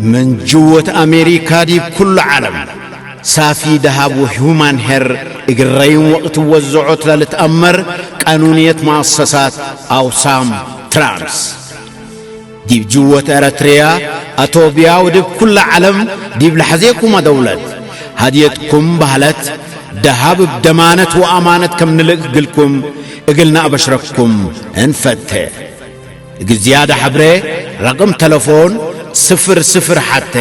من جوة أمريكا ديب كل عالم، ሳፊ ደሃብ ወሁማን ሄር እግረይን ወቕት ወዘዖት ለልትአመር ቃኑንየት መአሰሳት አውሳም ትራንስ። ዲብ ጅወት ኤረትርያ፣ አቶብያ ወዲብ ኩለ ዓለም ዲብ ለሐዜኩም አደውለት፣ ሀድየትኩም ባህለት፣ ደሃብ እብ ደማነት ወአማነት ከም ንልእክ እግልኩም፣ እግልና አበሽረኩም እንፈቴ። እግል ዝያደ ሐብሬ፣ ረቅም ተለፎን፣ ስፍር ስፍር ሐቴ፣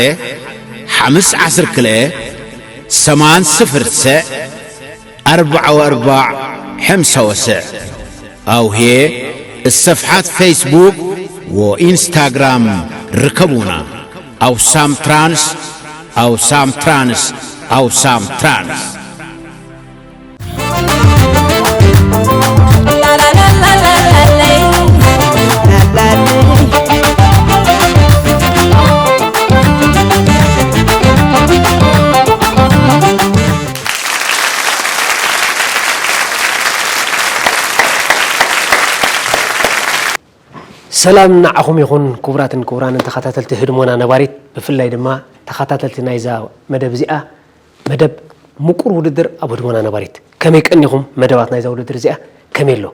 ሐምስ ዐስር ክልኤ፣ ሰማን ስፍር ሰዕ፣ አርበዕ ወአርበዕ ሐምሳ ወሰዕ፣ አው ህዬ እሰፍሓት ፌስቡክ ወኢንስታግራም ርከቡና። አውሳም ትራንስ፣ አውሳም ትራንስ፣ አውሳም ትራንስ። ሰላም ንዓኹም ይኹን ክቡራትን ክቡራንን ተኸታተልቲ ህድሞና ነባሪት፣ ብፍላይ ድማ ተኸታተልቲ ናይዛ መደብ እዚኣ፣ መደብ ምቁር ውድድር ኣብ ህድሞና ነባሪት። ከመይ ቀኒኹም መደባት ናይዛ ውድድር እዚኣ ከመይ ኣሎ?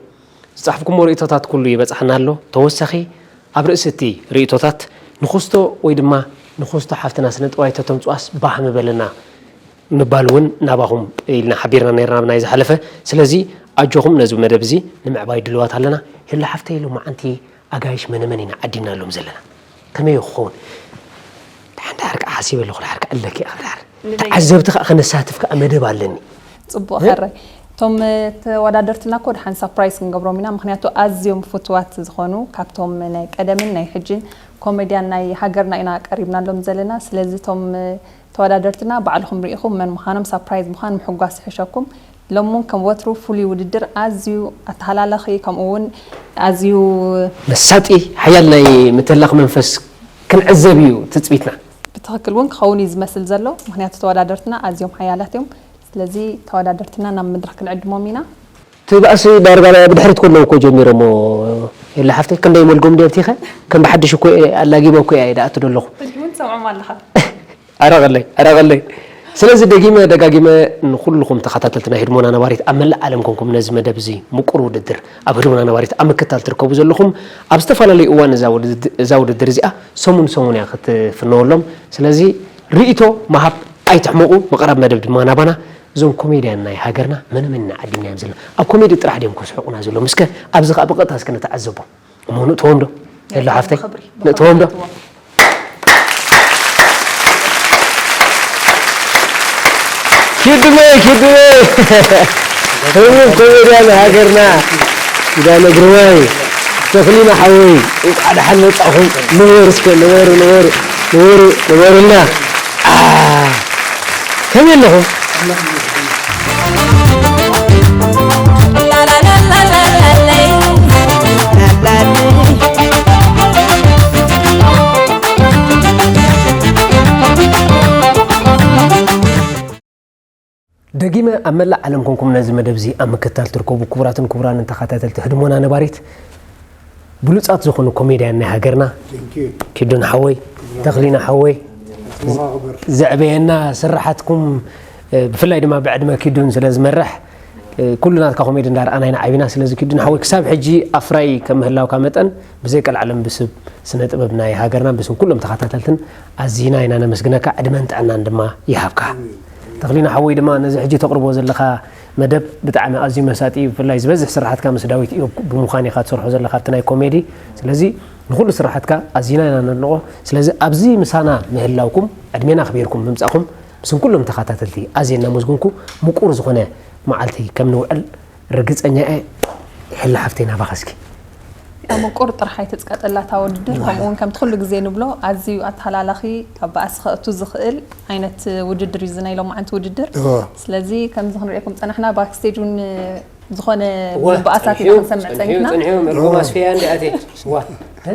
ዝጻሕፍኩሞ ርእይቶታት ኩሉ ይበጽሓና ኣሎ። ተወሳኺ ኣብ ርእሲ እቲ ርእይቶታት ንኹስቶ ወይ ድማ ንኹስቶ ሓፍትና ስነ ጥበባዊት ተተምጽዋስ ባህ ምበለና ምባል እውን ናባኹም ኢልና ሓቢርና ነይርና ናይ ዝሓለፈ። ስለዚ ኣጆኹም ነዚ መደብ እዚ ንምዕባይ ድልዋት ኣለና። ሄሎ ሓፍተይ ሎማዓንቲ ኣጋይሽ መነመን ኢና ዓዲምናሎም ዘለና? ከመይ ክኸውን? ደሓን ደሓር ከዓ ሓሲበ ኣለኹ፣ ደሓር ከዓ ኣለኪ ኢኻ፣ ደሓር ንደይ- ተዓዘብቲ ከዓ ከነሳትፍ ከዓ መደብ ኣለኒ። ጽቡቕ እ? ሕራይ። እቶም ተወዳደርትና እኮ ደሓን ሳፕራይዝ ክንገብሮም ኢና፣ ምኽንያቱ ኣዝዮም ፍቱዋት ዝኾኑ ካብቶም ናይ ቀደምን ናይ ሕጅን ኮሜድያን ናይ ሃገርና ኢና ቀሪብናሎም ዘለና። ስለዚ እቶም ተወዳደርትና ባዕልኹም ርኢኹም መን ምዃኖም ሳፕራይዝ ምዃን ምሕጓስ ይሕሸኩም። ሎሚ እውን ከም ወትሩ ፍሉይ ውድድር ኣዝዩ ኣተሃላላኺ ከምኡ እውን ኣዝዩ መሳጢ ሓያል ናይ ምትላኽ መንፈስ ክንዕዘብ እዩ ትጽቢትና። ብትኽክል እውን ክኸውን እዩ ዝመስል ዘሎ፣ ምኽንያቱ ተወዳደርትና ኣዝዮም ሓያላት እዮም። ስለዚ ተወዳደርትና ናብ መድረኽ ክንዕድሞም ኢና። እቲ ባእሲ ዳርጋ ናይ ብድሕሪት ከለዉ እኮ ጀሚሮሞ። የለ ሓፍተይ፣ ክንደይ መልጎም ድየ ኣብቲኸ ከም ብሓድሽ እኮ እየ ኣላጊበ እኮ እየ ደኣቱ ዘለኹ። ሕጂ እውን ትሰምዖም ኣለኻ። ኣረቐለይ ኣረቐለይ። ስለዚ ደጊመ ደጋጊመ ንኹልኹም ተኸታተልቲ ናይ ህድሞና ነባሪት ኣብ መላእ ዓለም ኮንኩም ነዚ መደብ እዚ ምቁር ውድድር ኣብ ህድሞና ነባሪት ኣብ ምክታል ትርከቡ ዘለኹም፣ ኣብ ዝተፈላለዩ እዋን እዛ ውድድ- እዛ ውድድር እዚኣ ሰሙን ሰሙን እያ ክትፍነወሎም። ስለዚ ርእይቶ ምሃብ ኣይትሕመቑ፣ ምቕራብ መደብ ድማ ናባና። እዞም ኮሜድያን ናይ ሃገርና መነ መን ኢና ዓዲምናዮም ዘለና? ኣብ ኮሜዲ ጥራሕ ድዮም ከስሕቑና ዘለዉ? እስከ ኣብዚ ኸኣ ብቐጥታ እስከ ንተዓዘቦም። እሞ ንእትዎም ዶ? የላ ሓፍተይ፣ ብኽብሪ፣ ንእትዎም ዶ? ብኽብሪ ንእትዎም። ኪዱመይ፣ ኪዱመይ። ህቡብ ኮሜድያን ሃገርና ኪዳነ ግርማይ፣ ተኽሊና ሓወይ፣ እንቋዕ ደሓን መጻእኹም። ንበሩ እስከ፣ ንበሩ፣ ንበሩ፣ ንበሩ፣ ንበሩልና። አ፣ ከመይ ኣለኹም? ደጊመ ኣብ መላእ ዓለም ኮንኩም ነዚ መደብ እዚ ኣብ ምክትታል ትርከቡ ክቡራትን ክቡራንን ተኸታተልቲ ህድሞና ነባሪት፣ ብሉጻት ዝኾኑ ኮሜድያን ናይ ሃገርና፣ Thank you። ኪዱን ሓወይ፣ ተኽሊና ሓወይ፣ ኣስመራ ክበር። ዘዕበየና ስራሓትኩም፣ እ፣ ብፍላይ ድማ ብዕድመ ኪዱን ስለ ዝመርሕ፣ እ፣ ኩሉ ናትካ ኮሜዲ እንዳረኣና ኢና ዓቢና። ስለዚ ኪዱን ሓወይ ክሳብ ሕጂ ኣፍራይ ከም ምህላውካ መጠን ብዘይ ቀልዓለም ብስም ስነ ጥበብ ናይ ሃገርና ብስም ኩሎም ተኸታተልትን ኣዚና ኢና ነመስግነካ። ዕድመን ጥዕናን ድማ ይሃብካ። ተኽሊና ሓወይ ድማ ነዚ ሕጂ ተቕርቦ ዘለኻ መደብ ብጣዕሚ ኣዝዩ መሳጢ እዩ። ብፍላይ ዝበዝሕ ስራሓትካ ምስ ዳዊት እዮብ ብምዃን ኢኻ ትሰርሖ ዘለኻ ኣብቲ ናይ ኮሜዲ። ስለዚ ንኹሉ ስራሓትካ ኣዚና ኢና ነድንቖ። ስለዚ ኣብዚ ምሳና ምህላውኩም፣ ዕድሜና ኣኽቢርኩም ምምጻእኩም ብስም ኩሎም ተኸታተልቲ ኣዝየ እናመስገንኩ ምቁር ዝኾነ መዓልቲ ከም ንውዕል ርግጸኛ እየ። ሕላ ሓፍተይ ናባኻ እስኪ። እታ ምቁር ጥራሕ ኣይትጽቀጠላ እታ ውድድር፣ ከምኡ እውን ከምቲ ኩሉ ግዜ ንብሎ ኣዝዩ ኣተሃላላኺ ካብ ባእሲ ከእቱ ዝኽእል ዓይነት ውድድር እዩ እዚ ናይ ሎማዓንቲ ውድድር። እወ። ስለዚ ከምዚ ክንሪኤኩም ጸናሕና፣ ባክስቴጅ እውን ዝኾነ እወ፣ ምብኣሳት ኢና ጸኒሑ፣ ክንሰምዕ ጸኒሑ፣ ጸኒሕና። ጸኒሑ፣ መርጎም ኣስፊያ እንዲ ኣትየ። እዋ። እ?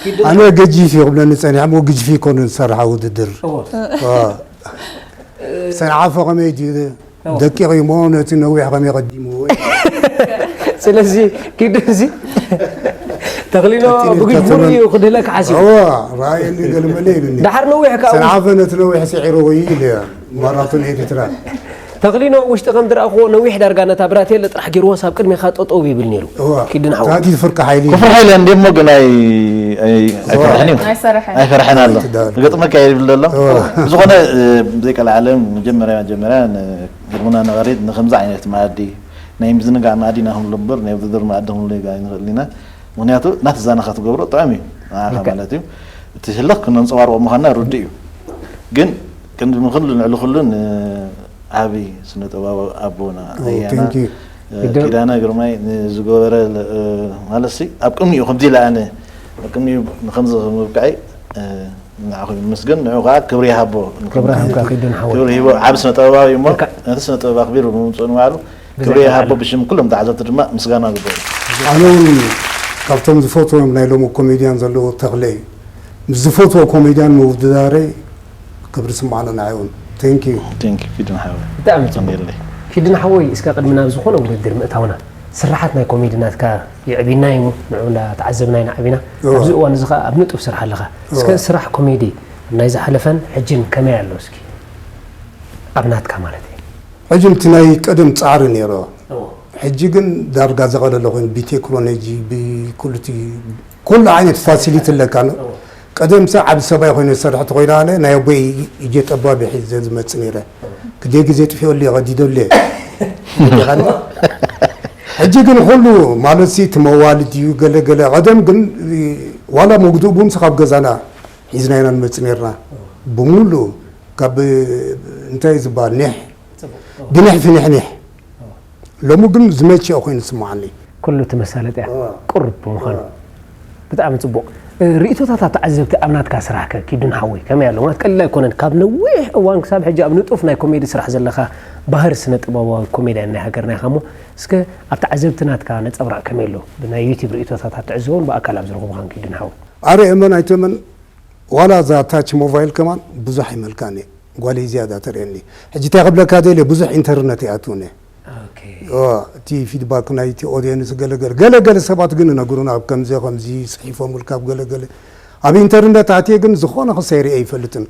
ኪዱ ኣነ ገጂፍ እዩ ክብለኒ ጸኒሐ፣ እሞ ግጅፊ ይኮኑ ዝሰርሓ ውድድር። እወ። እወ። ሰንዓፈ ከመይ ድዩ? እወ። ደቂቕ እሞ ነቲ ነዊሕ ከመይ ቀዲምዎ? ስለዚ ኪዱ እዚ ተኽሊኖ ብግጅቡር እዩ ክድህለካ ሓሲቡ። እዋ፣ ረኣየኒ ገለመለ ኢሉኒ። ደሓር ነዊሕ ከኣ ሰንዓፈ ነቲ ነዊሕ ስዒርዎ እዩ ኢለ፣ ማራቶን ኤርትራ። ተኽሊኖ ውሽጢ ከም ዝረኣኹዎ ነዊሕ ዳርጋ ነታ ብራቴለ ጥራሕ ገይርዎስ ኣብ ቅድሜኻ ጠጠው ይብል ነይሩ። እዋ፣ ኪድን ሓወይ። ታቲ ፍርቂ ሓይሊ። ክፍር ሓይሊ እንዴ እሞ ግን ኣይ-፣ ኣይ-፣ ኣይፈርሕን እዩ። ኣይሰርሕን። ኣይፈርሕን ኣሎ። ትዳል። ክገጥመካ ይብል ዘሎ። እዋ። ብዝኾነ፣ እ፣ ብዘይቀልዓለም መጀመርያ፣ መጀመርያ ን-፣ ግርምና ነባሪት ንከምዚ ዓይነት መኣዲ፣ ናይ ምዝንጋዕ መኣዲ ኢና ክንብሎ እምበር፣ ናይ ውድድር መኣዲ ክንብሎ ኣይንኽእልን ኢና። ምኽንያቱ፣ ናቲ ዛናኻ ትገብሮ ጥዑም እዩ። ንዓኻ ልክዕ። ማለት እዩ። እቲ ህልኽ ክነንጸባርቖ ምዃንና ርዱእ እዩ። ግን፣ ቅድሚ ኩሉ፣ ልዕሊ ኩሉ፣ ን-፣ ዓቢ ስነ ጥበባዊ ኣቦና ኦ፣ ኣያና፣ thank you። እ፣ ይደር- ኪዳነ ግርማይ ንዝገበረ፣ እ፣ ማለትሲ፣ ኣብ ቅድሚኡ ከምዚ ኢለ ኣነ፣ ኣብ ቅድሚኡ ንኸምዚ ምብቃዐይ፣ እ፣ ንዓኹም ይመስገን፣ ንዑ ከኣ ክብሪ ይሃቦ። ክብሪ ይሃብካ፣ ኪዱን ሓወይ። ክብሪ ሂቦ፣ ዓቢ ስነ ጥበባዊ እሞ፣ ልክዕ። ነቲ ስነ ጥበብ ኣኽቢሩ ብምምጽኡ ንባዕሉ፣ ብዘይ ክብሪ ይሃቦ፣ ከልዓለም። ብሽም ኩሎም ተዓዘብቲ ድማ ምስጋና ግበሩ። ኣነ እውን ካብቶም ዝፈትዎም ናይ ሎሚ ኮሜድያን ዘለዎ ተኽለ እዩ። ምስ ዝፈትዎ ኮሜድያን ምውድዳረይ ክብሪ ስምዓኒ ንዓይ እውን። Thank you። Thank you፣ ኪዱን ሓወይ። ብጣዕሚ ጽቡቕ። የለይ። ኪዱን ሓወይ፣ እስከ ቅድሚ ናብ ዝኾነ ውድድር ምእታውና፣ ስርሓት ናይ ኮሜዲ ናትካ የዕቢና እዩ፣ ንዑ እንዳተዓዘብና ኢና ዓቢና። እዋ። ኣብዚ እዋን እዚ ኸኣ ኣብ ንጡፍ ስራሕ ኣለኻ። እስከ እዋ። ስራሕ ኮሜዲ ናይ ዝሓለፈን ሕጅን ከመይ ኣሎ እስኪ? ኣብ ናትካ ማለት እዩ። ሕጂ እቲ ናይ ቀደም ጻዕሪ ነይሩ። እዎ። ሕጂ ግን ዳርጋ ዘቐለለ ኮይኑ ብቴክኖሎጂ፣ ብኩሉ እቲ፣ ኩሉ ዓይነት ፋሲሊቲ ኣለካ። እዎ። ቀደም ሰብ ዓቢ ሰብኣይ ኮይኑ ዝሰርሕ ተኾይኑ ኣነ ናይ ኣቦይ እጀ ጠባብ ሒዘ ዝመጽእ ነይረ። ክደ ግዜ ጥፊኦሉ እየ ቀዲደሉ እየ። ሕጂ ግን ኩሉ ማለት ሲ እቲ መዋልድ እዩ ገለ ገለ። ቀደም ግን ዋላ መጉድኡ ቡን ካብ ገዛና ሒዝና ኢና ንመጽእ ነይርና። ብምሉእ ካብ እንታይ ዝበሃል ኒሕ ጽቡቕ። ብኒሕ ፍኒሕ ኒሕ። ሎሚ ግን ዝመቸ ኮይኑ ዝስምዓኒ። ኩሉ እቲ መሳለጥያ እዋ። ቁሩብ ብምዃኑ። እዋ። ብጣዕሚ ጽቡቕ። እ፣ ርእይቶታት ተዓዘብቲ ኣብ ናትካ ስራሕከ ኪዱን ሓወይ ከመይ ኣሎ? ማለት ቀሊል ኣይኮነን። ካብ ነዊሕ እዋን ክሳብ ሕጂ ኣብ ንጡፍ ናይ ኮሜዲ ስራሕ ዘለኻ ባህር ስነ ጥበባዊ ኮሜድያን ናይ ሃገርና ኢኻ እሞ፣ እስከ ኣብ ተዓዘብቲ ናትካ ነጸብራቕ ከመይ ኣሎ? ብናይ ዩቲዩብ ርእይቶታት ኣብ ትዕዘቦን ብኣካል ኣብ ዝረኽቡኻን ኪዱን ሓወይ። ኣረ እመን ኣይትእመን፣ ዋላ እዛ ታች ሞባይል ከማን ብዙሕ ኣይመልካን እየ። ጓለይ ዝያዳ ተርእየኒ። ሕጂ እንታይ ክብለካ ደልየ፣ ብዙሕ ኢንተርነት ይኣትውኒ። ኦኬ። ኦ፣ እቲ ፊድባክ ናይቲ ኦድየንስ ገለገለ፣ ገለገለ ሰባት ግን ይነግሩና፣ ኣብ ከምዚ፣ ከምዚ ጽሒፎምልካ፣ ኣብ ገለገለ። ኣብ ኢንተርነት ኣትየ ግን ዝኾነ ክሳይ ርእየ ኣይፈልጥን።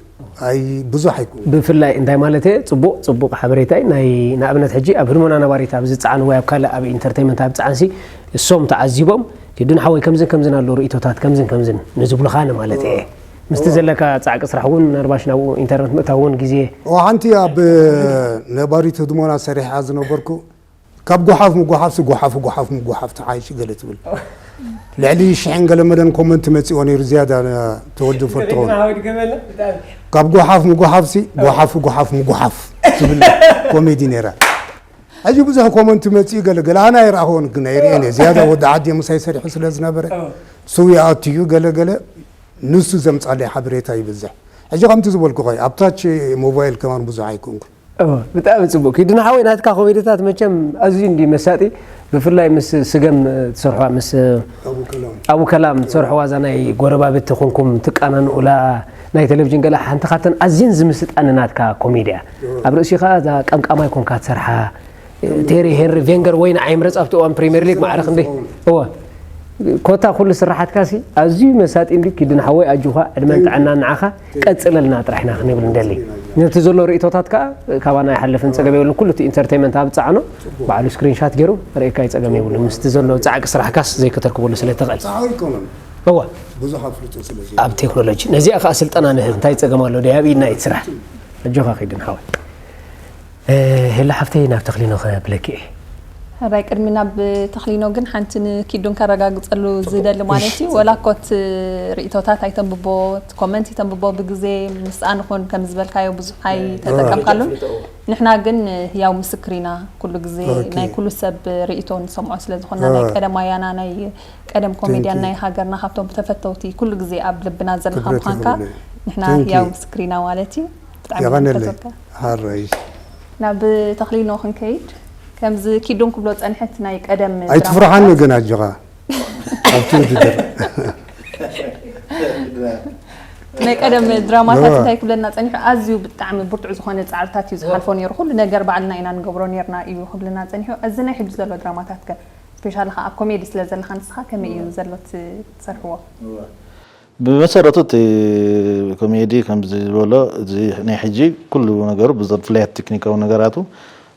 ኣይ፣ ብዙሕ ኣይኮ- ብፍላይ እንታይ ማለት እየ፣ ጽቡቕ፣ ጽቡቕ ሓበሬታ እዩ። ናይ፣ ንኣብነት ሕጂ ኣብ ህድሞና ነባሪት ኣብ ዝጸዓን ወይ ኣብ ካልእ ኣብ ኢንተርቴይመንት ኣብ ጸዓንሲ፣ እሶም ተዓዚቦም፣ ኪዱን ሓወይ ከምዝን ከምዝን ኣሎ ርእይቶታት ከምዝን ከምዝን ንዝብሉኻ ንማለት እየ። ምስቲ ዘለካ ጻዕቂ ስራሕ እውን ምናልባሽ ናብኡ ኢንተርነት ምእታው እውን ግዜ እዋ ሓንቲ ኣብ ነባሪት ህድሞና ሰሪሓ ዝነበርኩ፣ ካብ ጓሓፍ ምጓሓፍሲ ጓሓፍ ጓሓፍ ምጓሓፍ ተሓይሽ ገለ ትብል። ልዕሊ ሽሕን ገለ መለን ኮመንት መጺኦ ነይሩ ዝያዳ ተወዲ ፈልጥኾን። ካብ ጓሓፍ ምጓሓፍሲ ጓሓፍ ጓሓፍ ምጓሓፍ ትብል ኮሜዲ ነይራ። ሕጂ ብዙሕ ኮመንት መጺኡ ገለ ገለ ኣነ ኣይረኣኽዎን ግን ኣይርእየን እየ። ዝያዳ ወዲ ዓዲ ምሳይ ሰሪሑ ስለ ዝነበረ እዎ። ስው ይኣቱ እዩ ገለ ገለ ንሱ ዘምጻለይ ሓበሬታ ይብዝሕ። ሕጂ ከምቲ ዝበልኩ ኸይ ኣብ ታች ሞባይል ከማን ብዙሕ ኣይኮንኩን። እዎ፣ ብጣዕሚ ጽቡቕ። ኪዱን ሓወይ ናትካ ኮሜዲታት መቸም ኣዝዩ እንዲ መሳጢ፣ ብፍላይ ምስ ስገም ትሰርሖ፣ ምስ ኣቡ ከላም። ኣቡ ከላም ትሰርሖ ዋዛ ናይ ጎረባብቲ ኮንኩም ትቃናንኡላ ናይ ቴሌቪዥን ገለ ሓንቲ ካብተን ኣዝየን ዝምስጣኒ ናትካ ኮሜድያ። እዎ። ኣብ ርእሲኻ እዛ ቀምቃማይ ኮንካ ትሰርሓ፣ ቴሪ ሄንሪ ቬንገር ወይ ንዓይ ምረጽ ኣብቲ እዋን ፕሪምየር ሊግ ማዕረ ክንደይ? እዎ። ኮታ ኩሉ ስራሓትካ ሲ ኣዝዩ መሳጢ እንዲ ኪዱን ሓወይ ኣጆኻ ዕድመን ጥዕናን ንዓኻ ቀጽለልና ጥራሕ ኢና ክንብል እንደሊ። ነቲ ዘሎ ርእይቶታት ከኣ ካባና ኣይሓልፍን ጸገም የብሉን። ኩሉ እቲ ኢንተርቴይመንት ኣብ ጻዕኖ ባዕሉ ስክሪንሻት ገይሩ ርእየካ ጸገም የብሉን። ምስቲ ዘሎ ጻዕቂ ስራሕካስ ዘይከተርክበሉ ስለ ትኽእል። ጻዕቂ ኣይኮነን። እዋ። ብዙሕ ኣፍልጦ ስለ ዘይብሉ። ኣብ ቴክኖሎጂ። ነዚኣ ከኣ ስልጠና ንህብ። እንታይ ጸገም ኣሎ? ደይ ኣብ ኢድና እዩ እቲ ስራሕ። ኣጆኻ ኪዱን ሓወይ። እ፣ ሄላ ሓፍተይ ናብ ተኽሊኖ ከብለኪ እየ። ሕራይ ቅድሚ ናብ ተኽሊኖ ግን ሓንቲ ንኪዱን ከረጋግጸሉ ዝደሊ ማለት እዩ። ወላ እኮ እቲ ርእይቶታት ኣይተንብቦ፣ እቲ ኮመንት ይተንብቦ ብግዜ ምስኣን ይኹን ከም ዝበልካዮ ብዙሕ ኣይተጠቀምካሉን። ንሕና ግን ህያው ምስክር ኢና። ኩሉ ግዜ ኦኬ። ናይ ኩሉ ሰብ ርእይቶ ንሰምዖ ስለ ዝኾንና ናይ ኦ። ቀደም ኣያና ናይ ቀደም ኮሜድያን ቴንኪ። ናይ ሃገርና ካብቶም ተፈተውቲ ኩሉ ግዜ ኣብ ልብና ዘለኻ ክብረት ምዃንካ ይኹንለይ። ንሕና ቴንኪ። ህያው ምስክር ኢና ማለት እዩ። ብጣዕሚ የቐነለይ። ንፈትወካ። ሃረይ። ናብ ተኽሊኖ ክንከይድ፣ ከምዚ ኪዱን ክብሎ ጸንሐት ናይ ቀደም ኣይትፍርሓኒ ድራማታት። ግን ኣጆኻ። ኣብቲ ውድድር። ናይ ቀደም ድራማታት እዋ። እንታይ ክብለና ጸኒሑ፣ ኣዝዩ ብጣዕሚ ብርቱዕ ዝኾነ ጻዕርታት እዩ ዝሓልፎ ነይሩ። ኩሉ ነገር ባዕልና ኢና ንገብሮ ነይርና እዩ ክብለና ጸኒሑ። እዚ ናይ ሕጂ ዘሎ ድራማታት ከ? ስፔሻሊ ከዓ ኣብ ኮሜዲ ስለ ዘለኻ ንስኻ ከመይ እዩ ዘሎ እቲ ትሰርሕዎ? ብመሰረቱ እቲ ኮሜዲ ከምዚ ዝበሎ እዚ ናይ ሕጂ ኩሉ ነገሩ ብፍልያት ቴክኒካዊ ነገራቱ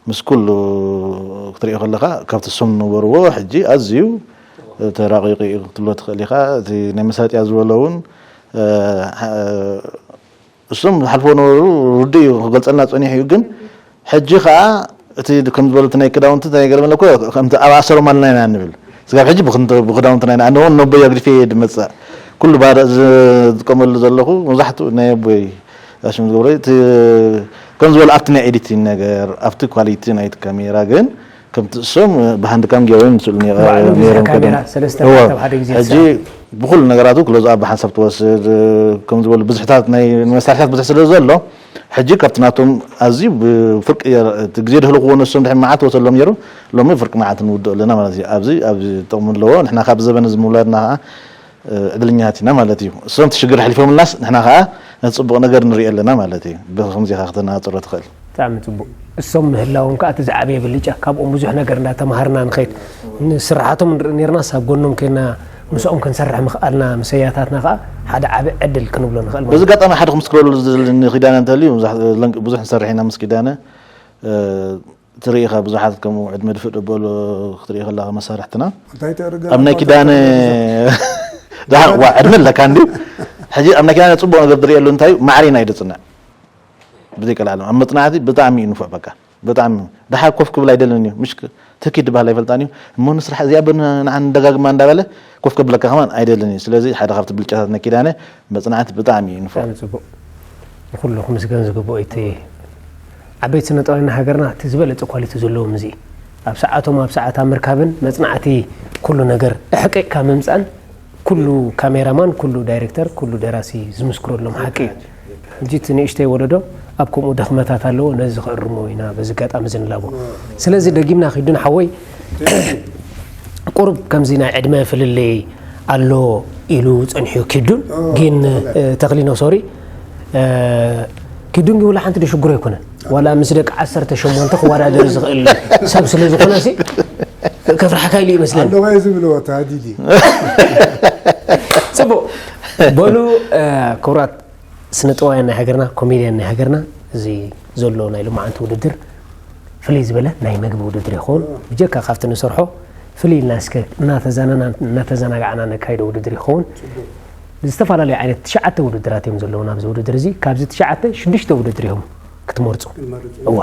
ምስ ኩሉ ክትሪኦ ከለካ ካብቲ ሶም ነበርዎ ሕጂ ኣዝዩ ተራቂቂ ክትብሎ ትኽእል ኢኻ። እቲ ናይ መሳጢያ ዝበሎ እውን እሶም ዝሓልፎ ነበሩ ርዱ እዩ ክገልፀልና ፀኒሑ እዩ ግን ሕጂ ከዓ እቲ ከም ዝበሉ ናይ ክዳውንቲ ናይ ገርመለኮ ከምቲ ኣብ ኣሰሮም ኣለና ኢና ንብል ስጋብ ሕጂ ብክዳውንትና ኢና ኣነ እውን ነቦይ ኣግዲፈ እየ ድመፅእ ኩሉ ባህሪ ዝጥቀመሉ ዘለኹ መብዛሕትኡ ናይ ኣቦይ ኣሽም ዝገብሮ ከም ዝበሉ ኣብቲ ናይ ኤዲቲንግ ነገር ኣብቲ ኳሊቲ ናይቲ ካሜራ ግን ከምቲ እሶም ብሃንድ ካም ገይሮም ምስሉ ነይሮም ባዕሉ ግዜ ነይሮም ካሜራ ቀደም። ሰለስተ እወ፣ ኣርባዕተ ሓደ ግዜ ሕጂ ትሰርሕ። ብኩሉ ነገራቱ ክሎዝ ኣብ ብሓንሳብ ትወስድ ከም ዝበሉ ብዙሕታት ናይ መሳርሕታት ብዙሕ ስለ ዘሎ ሕጂ ካብቲ ናቶም ኣዝዩ ብፍርቂ እቲ ግዜ ድህልክዎ ነሶም ድሕሪ መዓት ወሰሎም ነይሩ ሎሚ ፍርቂ መዓት ንውድኦ ኣለና ማለት እዩ ኣብዚ ኣብዚ ጥቕሚ ኣለዎ ንሕና ካብ ዘበን እዚ ምውላድና ከዓ ዕድልኛታት ኢና ማለት እዩ እሶም ትሽግር ኣሕሊፎምልናስ ንሕና ከዓ ነቲ ፅቡቕ ነገር ንሪኦ ኣለና ማለት እዩ ብከምዚ ኢኻ ክተናፅሮ ትኽእል ብጣዕሚ ፅቡቅ እሶም ምህላዎም ከዓ እቲ ዝዓበየ ብልጫ ካብኦም ብዙሕ ነገር እንዳተምሃርና ንኸይድ ንስራሓቶም ንርኢ ነርናስ ኣብ ጎኖም ኮይና ምስኦም ክንሰርሕ ምኽኣልና ምሰያታትና ከዓ ሓደ ዓቢ ዕድል ክንብሎ ንኽእል በዚ ማለት ኣጋጣሚ ሓደ ክምስክረሉ ዝደሊ ንኪዳነ እንተልዩ ብዙሕ ንሰርሕ ኢና ምስ ኪዳነ ትርኢኻ ብዙሓት ከምኡ ዕድመ ድፍእ ደበሎ ክትርኢ ከለኻ መሳርሕትና እንታይ ተርገ ኣብ ናይ ኪዳነ ዋ ዕድመ ኣለካ እንዲ ሕጂ ኣብ ናይ ኪዳነ ፅቡቅ ነገር ድርእየሉ እንታይ ማዕሪና እዩ ድፅንዕ ብዘይቀልዓለም ኣብ መፅናዕቲ ብጣዕሚ እዩ ንፉዕ በቃ ብጣዕሚ ደሓር ኮፍ ክብል ኣይደልን እዩ ምሽ ተኪድ ድበሃል ኣይፈልጣን እዩ እሞ ንስራሕ እዚኣ በ ንዓ ንደጋግማ እንዳበለ ኮፍ ከብለካ ከማን ኣይደልን እዩ ስለዚ ሓደ ካብቲ ብልጫታት ናይ ኪዳነ መፅናዕቲ ብጣዕሚ እዩ ንፉዕ ብጣዕሚ ፅቡቅ ንኩሉ ክምስገን ዝግብኦ እቲ ዓበይቲ ስነጥበባውያን ሃገርና እቲ ዝበለፀ ኳሊቲ ዘለዎም እዚ ኣብ ሰዓቶም ኣብ ሰዓት ኣብ ምርካብን መፅናዕቲ ኩሉ ነገር እሕቂቕካ ምምፃእን ኩሉ ካሜራማን ኩሉ ዳይሬክተር ኩሉ ደራሲ ዝምስክረሎም ሓቂ እዩ ሕጂ እቲ ንእሽተይ ወለዶ ኣብ ከምኡ ደኽመታት ኣለዎ ነዚ ክእርሞ ኢና በዚ ኣጋጣሚ ዝንላቦ ስለዚ ደጊምና ኪዱን ሓወይ ቁሩብ ከምዚ ናይ ዕድመ ፍልልይ ኣሎ ኢሉ ፀኒሑ ኪዱን ግን ተኽሊኖ ሶሪ ኪዱን ግን ወላ ሓንቲ ደሽጉሮ ኣይኮነን ዋላ ምስ ደቂ ዓሰርተ ሸሞንተ ክወዳደር ዝኽእል ሰብ ስለ ዝኾነ ሲ ከፍርሓካ ኢሉ ይመስለኒ ኣለዋ ዝብልዎ ተሃዲዲ ፅቡቅ በሉ ክቡራት ስነጥበባውያን ናይ ሃገርና ኮሜድያን ናይ ሃገርና እዚ ዘሎ ናይ ሎማዓንቲ ውድድር ፍልይ ዝበለ ናይ መግቢ ውድድር ይኸውን ብጀካ ካብቲ ንሰርሖ ፍልይ ኢልና እስከ እናተዘናጋዕና ነካይዶ ውድድር ይኸውን ዝተፈላለዩ ዓይነት ትሽዓተ ውድድራት እዮም ዘለዉ ናብዚ ውድድር እዚ ካብዚ ትሽዓተ ሽዱሽተ ውድድር እዮም ክትመርፁ እዋ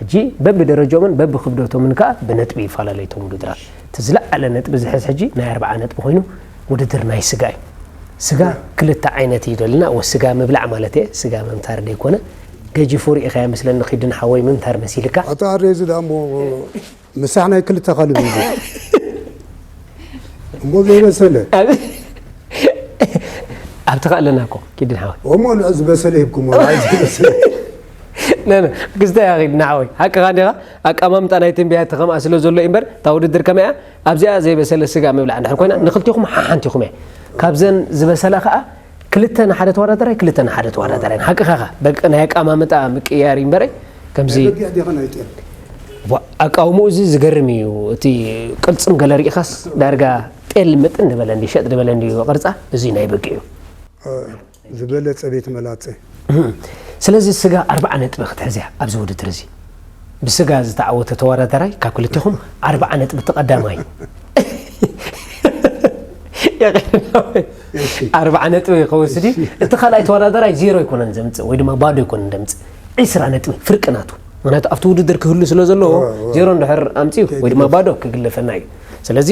ሕጂ በብደረጃኦምን በብክብደቶምን ከዓ ብነጥቢ ይፈላለዩ እቶም ውድድራት እቲ ዝለዓለ ነጥቢ ዝሕዝ ሕጂ ናይ ኣርብዓ ነጥቢ ኮይኑ ውድድር ናይ ስጋ እዩ ስጋ ክልተ ዓይነት እዩ ደልና ወ ስጋ ምብላዕ ማለት እየ ስጋ ምምታር ደይኮነ ገጂፉ ርኢኻዮ መስለኒ ኪድን ሓወይ ምምታር መሲልካ ኣቶ ኣሬ እዚ ደኣ እሞ ምሳሕ ናይ ክልተ ካልብ እዩ እሞ ዘይበሰለ ኣብቲ ከኣለና እኮ ኪድን ሓወይ እሞ ንዑ ዝበሰለ ሂብኩም ዘይበሰለ ክስተ ያ ኪድን ሓወይ ሓቅኻ እንዲኻ ኣቀማምጣ ናይ ትንበያ እቲ ከምኣ ስለ ዘሎ እዩ እምበር እታ ውድድር ከመይ እያ ኣብዚኣ ዘይበሰለ ስጋ ምብላዕ እንድሕር ኮይና ንክልቲኹም ሓሓንቲኹም እያ ካብዘን ዝበሰላ ከዓ ክልተ ንሓደ ተወዳዳራይ ክልተ ንሓደ ተወዳዳራይ ሓቅኻ ኻ በቂ ናይ ኣቀማምጣ ምቅያር እዩ እምበረይ ከምዚ በጊዕ ዲኻ ናይ ጤል ኣቃውምኡ እዚ ዝገርም እዩ እቲ ቅርፅም ገለ ርኢኻስ ዳርጋ ጤል ምጥን ዝበለ እንዲ ሸጥ ዝበለ እንዲ ቅርፃ እዚ ናይ በጊዕ እዩ ዝበለፀ ቤት መላፀ ስለዚ ስጋ ኣርባዓ ነጥቢ ክትሕዝያ ኣብዚ ውድድር እዚ ብስጋ ዝተዓወተ ተወዳዳራይ ካብ ክልቲኹም ኣርባዓ ነጥቢ ተቐዳማይ ኣርባዓ ነጥቢ ከወስድ እዩ እቲ ካልኣይ ተወዳዳራይ ዜሮ ኣይኮነን ዘምፅእ ወይ ድማ ባዶ ኣይኮነን ዘምፅእ ዒስራ ነጥቢ ፍርቂ ናቱ ምክንያቱ ኣብቲ ውድድር ክህሉ ስለ ዘለዎ ዜሮ እንድሕር ኣምፅኡ ወይ ድማ ባዶ ክግለፈና እዩ ስለዚ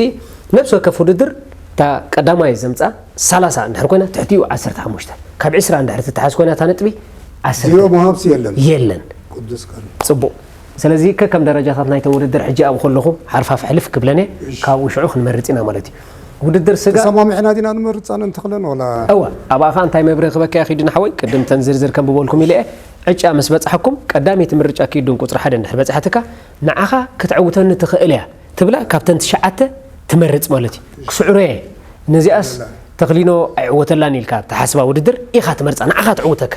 ነብሲ ወከፍ ውድድር እታ ቀዳማይ ዘምፃ ሰላሳ እንድሕር ኮይና ትሕቲኡ ዓሰርተ ሓሙሽተ ካብ ዒስራ እንድሕር ትተሓዝ ኮይና እታ ነጥቢ ዓሰርተ ዜሮ መሃብሲ የለን የለን ቅዱስ ቃል ፅቡቕ ስለዚ ከከም ደረጃታት ናይተ ውድድር ሕጂ ኣብኡ ከለኹ ሓርፋፍ ሕልፍ ክብለነ ካብኡ ሽዑ ክንመርፅ ኢና ማለት እዩ ውድድር ስጋ ተሰማሚዕና ዲና ንመርፃን እንትኽለን ወላ እወ ኣብኣ ከዓ እንታይ መብርሂ ክበካ ይኽድን ሓወይ ቅድም ተን ዝርዝር ከንብበልኩም ኢለ እየ ዕጫ ምስ በፃሕኩም ቀዳመይቲ ምርጫ ኪዱን ቁፅሪ ሓደ እንድሕር በፂሓትካ ንዓኻ ክትዕውተኒ ትኽእል እያ ትብላ ካብተን ትሽዓተ ትመርፅ ማለት እዩ ክስዕሮ እየ ነዚኣስ ተኽሊኖ ኣይዕወተላን ኢልካ ተሓስባ ውድድር ኢኻ ትመርፃ ንዓኻ ትዕውተካ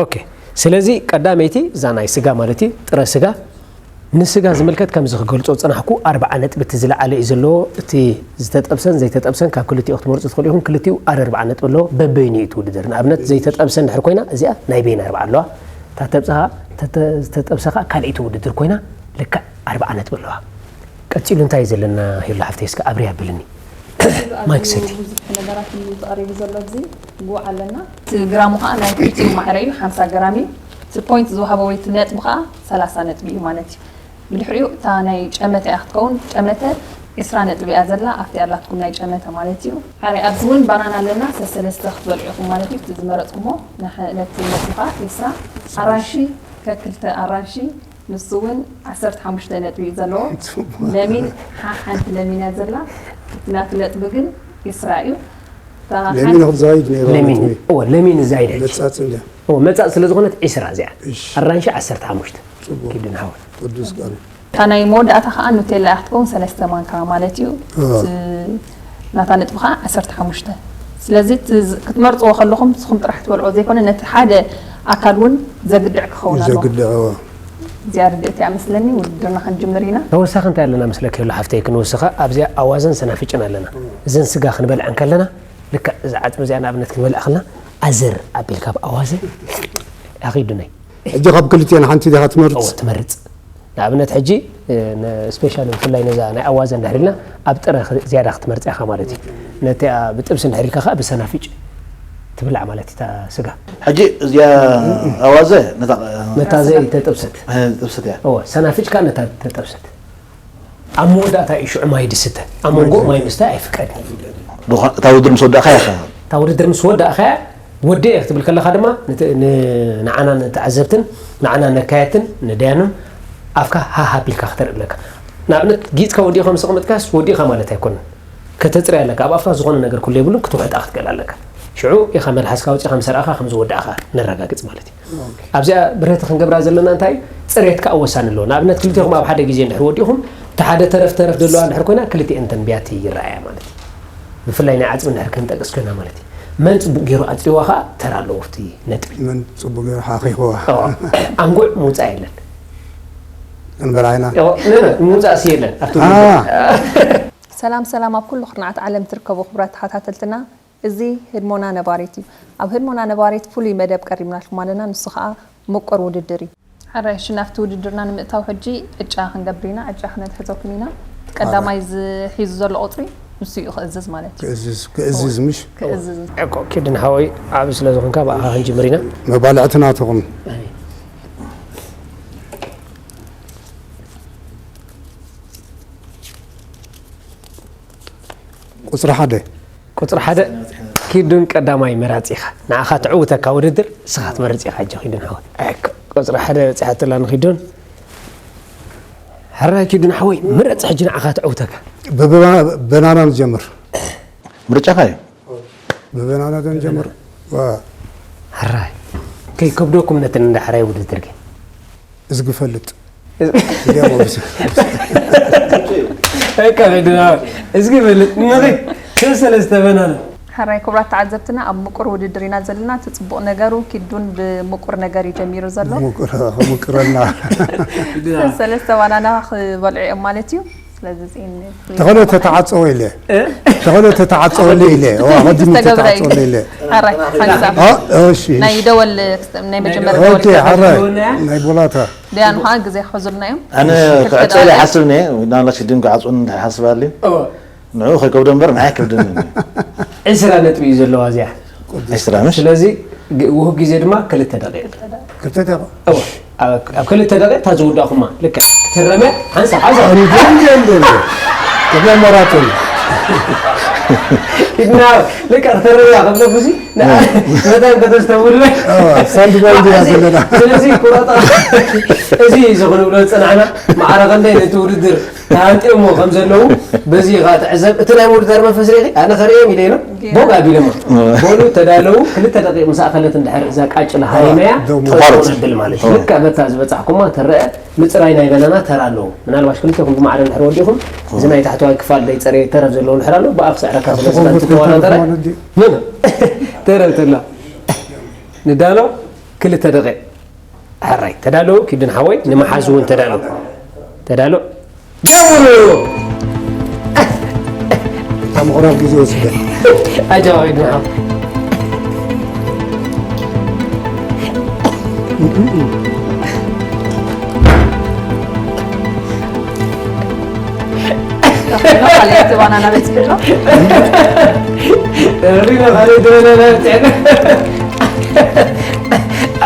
ኦኬ ስለዚ ቀዳመይቲ እዛ ናይ ስጋ ማለት እዩ ጥረ ስጋ ንስጋ ዝምልከት ከምዚ ክገልጾ ዝጸናሕኩ ኣርብዓ ነጥቢ እቲ ዝለዓለ እዩ ዘለዎ። እቲ ዝተጠብሰን ዘይተጠብሰን ካብ ክልቲኡ ክትመርጹ ትኽእሉ ኢኹም። ክልቲኡ ኣር ኣርብዓ ነጥቢ ኣለዎ። በበይኑ እዩ እቲ ውድድር። ንኣብነት ዘይተጠብሰ እንድሕር ኮይና እዚኣ ናይ በይና ኣርብዓ ኣለዋ። እታ ተብጽኻ ተተ- ዝተጠብሰ ከኣ ካልኣይቲ ውድድር ኮይና ልክዕ ኣርብዓ ነጥቢ ኣለዋ። ቀጺሉ እንታይ እዩ ዘለና ሄሎ ሓፍተይ እስከ ኣብርያ ብልኒ። ማይክ ሰቲ። ብዙሕ ነገራት እዩ ተቐሪቡ ዘሎ ኣብዚ ጉዕ ኣለና። እቲ ግራሙ ከዓ ናይ ክልቲኡ ማዕረ እዩ ሓምሳ ግራም እዩ። እቲ ፖይንት ዝወሃቦ ወይ እቲ ነጥቢ ከዓ ሰላሳ ነጥቢ እዩ ማለት እዩ። ብድሕሪኡ እታ ናይ ጨመተ እያ ክትከውን። ጨመተ ዒስራ ነጥቢ እያ ዘላ ኣብቲ ያላትኩም ናይ ጨመተ ማለት እዩ። ሓራይ ኣብዚ እውን ባናና ኣለና ሰሰለስተ ክትበልዑ ኢኹም ማለት እዩ። እቲ ዝመረፅኩሞ ንሕ- ነቲ ነጥቢ ከዓ ዒስራ ኣራንሺ ከክልተ ኣራንሺ ንሱ እውን ዓሰርተ ሓሙሽተ ነጥቢ እዩ ዘለዎ። ለሚን ሓ ሓንቲ ለሚን እያ ዘላ። እቲ ናቱ ነጥቢ ግን ዒስራ እዩ። እታ ለሚን ሓንቲ ክትዛይድ ነይርዋ ለሚን ነጥቢ። እወ ለሚን ዛይድ ሕጂ። መጻጽ እንድያ። እወ መጻጽ ስለ ዝኾነት ዒስራ እዚኣ። እሺ። ኣራንሺ ዓሰርተ ሓሙሽተ። ጽቡቕ። ኪዱ ንሓወል። ቅዱስ ቃል። እታ ናይ መወዳእታ ከዓ ኑቴላ እያ ክትከውን ሰለስተ ማንካ ማለት እዩ። እወ። እቲ ናታ ነጥቢ ከዓ ዓሰርተ ሓሙሽተ። ስለዚ እቲ ዝ- ክትመርፅዎ ከለኹም ንስኹም ጥራሕ ትበልዕዎ ዘይኮነ ነቲ ሓደ ኣካል እውን ዘግድዕ ክኸውን ኣለዎ። ዘግድዕ እወ። እዚኣ ርድእቲ እያ መስለኒ። ውድድርና ክንጅምር ኢና። ተወሳኺ እንታይ ኣለና መስለኪ? ሄሎ ሓፍተይ ክንወስኻ ኣብዚኣ ኣዋዘን ሰናፍጭን ኣለና። እዘን ስጋ ክንበልዐን ከለና ልክዕ እዛ ዓፅሚ እዚኣ ንኣብነት ክንበልዕ ከለና ኣዘር ኣቢልካ ኣብ ኣዋዘን ኣኺዱነይ። ሕጂ ካብ ክልቲኤን ሓንቲ ዲኻ ትመርጽ? እወ ትመርጽ። ንኣብነት ሕጂ እ፣ ን- ስፔሻሊ ብፍላይ ነዛ ናይ ኣዋዘ እንድሕር ኢልና ኣብ ጥረ ክ- ዝያዳ ክትመርጽ ኢኻ ማለት እዩ። ነቲ ኣ- ብጥብሲ እንድሕር ኢልካ ከኣ ብሰናፊጭ ትብላዕ ማለት እዩ እታ ስጋ። ሕጂ እዚኣ ኣዋዘ ነታ ነታ ዘይተጠብሰት። እ፣ ጥብስት እያ። እወ፣ ሰናፊጭ ከኣ ነታ ተጠብሰት። ኣብ መወዳእታ እዩ ሽዑ ማይ ድስተ። ኣብ መንጎ ማይ ምስታይ ኣይፍቀድን እዩ። ዶኻ- እታ ውድድር ምስ ወዳእካ ኢኻ። እታ ውድድር ምስ ወዳእካያ ወዲ እየ ክትብል ከለኻ ድማ ንት- ን- ንዓና ንተዓዘብትን ንዓና ነካየትን ንደያኑን ኣፍካ ሃሃ ኣቢልካ ክተርኢ ኣለካ። ንኣብነት ጊጽካ ወዲእካ ምስ ኣቕመጥካስ ወዲእካ ማለት ኣይኮነን። ከተጽርያ ኣለካ። ኣብ ኣፍካ ዝኾነ ነገር ኩሉ የብሉን ክትውሕጣ ክትክእል ኣለካ። ሽዑ ኢኻ መልሓስካ ኣውጺእካ ምስ ኣርኣኻ ከም ዝወዳእካ ነረጋግጽ ማለት እዩ። ኣብዚኣ ብረቲ ክንገብራ ዘለና እንታይ እዩ? ጽሬት ከኣ ወሳኒ ኣለዎ። ንኣብነት ክልቴኹም ኣብ ሓደ ግዜ እንድሕር ወዲእኹም እታ ሓደ ተረፍ ተረፍ ዘለዋ እንድሕር ኮይና ክልቲኤን ተንብያቲ ይረኣያ ማለት እዩ። ብፍላይ ናይ ዓጽሚ እንድሕር ክንጠቅስ ኮይና ማለት እዩ። መን ጽቡቕ ገይሩ ኣጽሪዋ ከኣ ተራ ኣለዎ ኣብቲ ነጥቢ። መን ጽቡቕ ገይሩ ሓኺኽዋ። ኣዎ። ኣንጉዕ ምውጻእ የለን። እንበል ዓይና። ኣዎ፣ ነ- ነ- ምውጻእሲ የለን። ኣብቲ አ። ውድድር። ሰላም ሰላም ኣብ ኩሉ ኩርናዓት ዓለም ትርከቡ ክቡራት ተኸታተልትና፣ እዚ ህድሞና ነባሪት እዩ። ኣብ ህድሞና ነባሪት ፍሉይ መደብ ቀሪብናልኩም ኣለና፣ ንሱ ኸኣ ምቁር ውድድር እዩ። ሕራይ፣ እሺ፣ ናብቲ ውድድርና ንምእታው ሕጂ ዕጫ ክንገብር ኢና፣ ዕጫ ክነትሕዘኩም ኢና። ቀዳማይ ዝሒዙ ዘሎ ቁጽሪ ንሱ እዩ ክእዝዝ ማለት እዩ። ክእዝዝ፣ ክእዝዝ ምሽ? ክእዝዝ። እኮ ኪድን ሓወይ ዓቢ ስለ ዝኾንካ ብኣኻ ክንጅምር ኢና። መባልዕቲ ናትኹም። ቁጽሪ ሓደ። ቁጽሪ ሓደ ኪዱን ቀዳማይ መራጺ ኢኻ። ንዓኻ ትዕውተካ ውድድር እስኻ ትመርጽ ኢኻ ሕጂ ኪዱን ሓወይ። ኣይ፣ ቁጽሪ ሓደ በጺሓትላ ንኪዱን። ሕራይ ኪዱን ሓወይ ምረጽ ሕጂ ንዓኻ ትዕውተካ። ብበና-፣ በናና ንጀምር። ምርጫኻ እዩ። ብበናና ዶ ንጀምር? ዋ። ሕራይ። ከይከብደኩም ነተን እንዳ ሕራይ ውድድር ግን። እዝጊ ፈልጥ። እዚኣ መውስ-፣ በቃ ኪዱን ሓወይ። እዝጊ ፈልጥ። ንኺድ። ሰለስተ በናና። ሕራይ ክቡራት ተዓዘብትና ኣብ ምቁር ውድድር ኢና ዘለና። እቲ ጽቡቕ ነገሩ ኪዱን ብምቁር ነገር እዩ ጀሚሩ ዘሎ። ምቁር-፣ ምቁረና። ሰለስተ ባናና ክበልዑ እዮም ማለት እዩ። ስለዚ ጽን ተኸለ ተተዓጸወ ኢለ። እ? ተኸለ ተተዓጸወ ኢለ። ዋ፣ ቐዲሙ ዝተገብረ እዩ። ተተዓጸወ ኢለ። ሕራይ ሓንሳብ። አ፣ እሺ። ናይ ደወል ክስተ-፣ ናይ መጀመርያ ኦኬ፣ ደወል ክስተ-፣ ሕራይ። ናይ ቦላታ። ደያኑ ኸዓ ግዜ ክሕዙልና እዮም። ኣነ ክልተ ክዕጸል ደቂቕ። ይሓስብ እየ። ናላ ኪዱን ክዓጽወኒ እንድሕር ሓስብ ኣልዩ። እወ። ንዑ ከይከብዶ እምበር ንዓይ ኣይከብደንን እዩ። ዕስራ ነጥቢ እዩ ዘለዋ እዚኣ። ዕስራ ምሽ? ስለዚ ግ-፣ ውሁድ ግዜ ድማ ክልተ ደቂቕ። ክልተ ደቂቕ? እወ። ኣብ፣ ኣብ ክልተ ደቂቕ እታ ዝውዳእኹማ ልክዕ ክትረመ ሓንሳብ፣ ሓንሳብ። እንደ፣ እንደ፣ እንደ፣ እንደ። ቅድመ ማራቶን። ኢድና ልክዕ ክትረመያ ከብለኩሲ፣ ን-፣ እ። መታን ከተስተውዕሉ። እወ፣ ሳንድ ባንድ እያ ስለዚ፣ ዘለና። ስለዚ ቁረጣ፣ እዚ እዩ ዝኽንብሎ ዝጸናሕና። ማዕረ ክንደይ ነቲ ውድድር ተሃንጥዮሞ ከም ዘለዉ በዚ ኢኻ ትዕዘብ። እቲ ናይ ምውድዳር መንፈስ ርኢኺ? ኣነ ከርእዮም ኢለ ኢሎም። ገይረ። ቦግ ኣቢሎሞ። እወ። በሉ ተዳለዉ። ክልተ ደቂቕ ምስ ኣኸለት እንድሕር እዛ ቃጭል ሃሪመያ ደሞ። ተቆርጥ ዕድል ማለት እዩ። እወ። ልክዕ በታ ዝበጻሕኩማ ትረአ ምጽራይ ናይ በናና ተራ ኣለዎ። ምናልባሽ ክልቴኹም ብማዕረ እንድሕር ወዲኹም፣ እዚ ናይ ታሕተዋይ ክፋል ዘይጸረየ ተረፍ ዘለዎ እንድሕር ኣሎ፣ ብኣፍ ስዕረካ ስለ ዝመጽእ ተወዳደረ። ማለት ድዩ? ምን? ተረፍ ተላ። ንዳሎ ክልተ ደቂቕ። ሕራይ፣ ተዳለዉ፣ ኪዱን ሓወይ፣ ንምሓዝ እውን ተዳለዉ። ተዳሎ። ጀምሩ። እታ ምቕራብ ግዜ ወስደ። ኣጃ ኸይዱ ንዓው። ካልኣይቲ ባናና በፂሑ ኣሎ። ሪና ካልኣይቲ ባናና በፂሑ።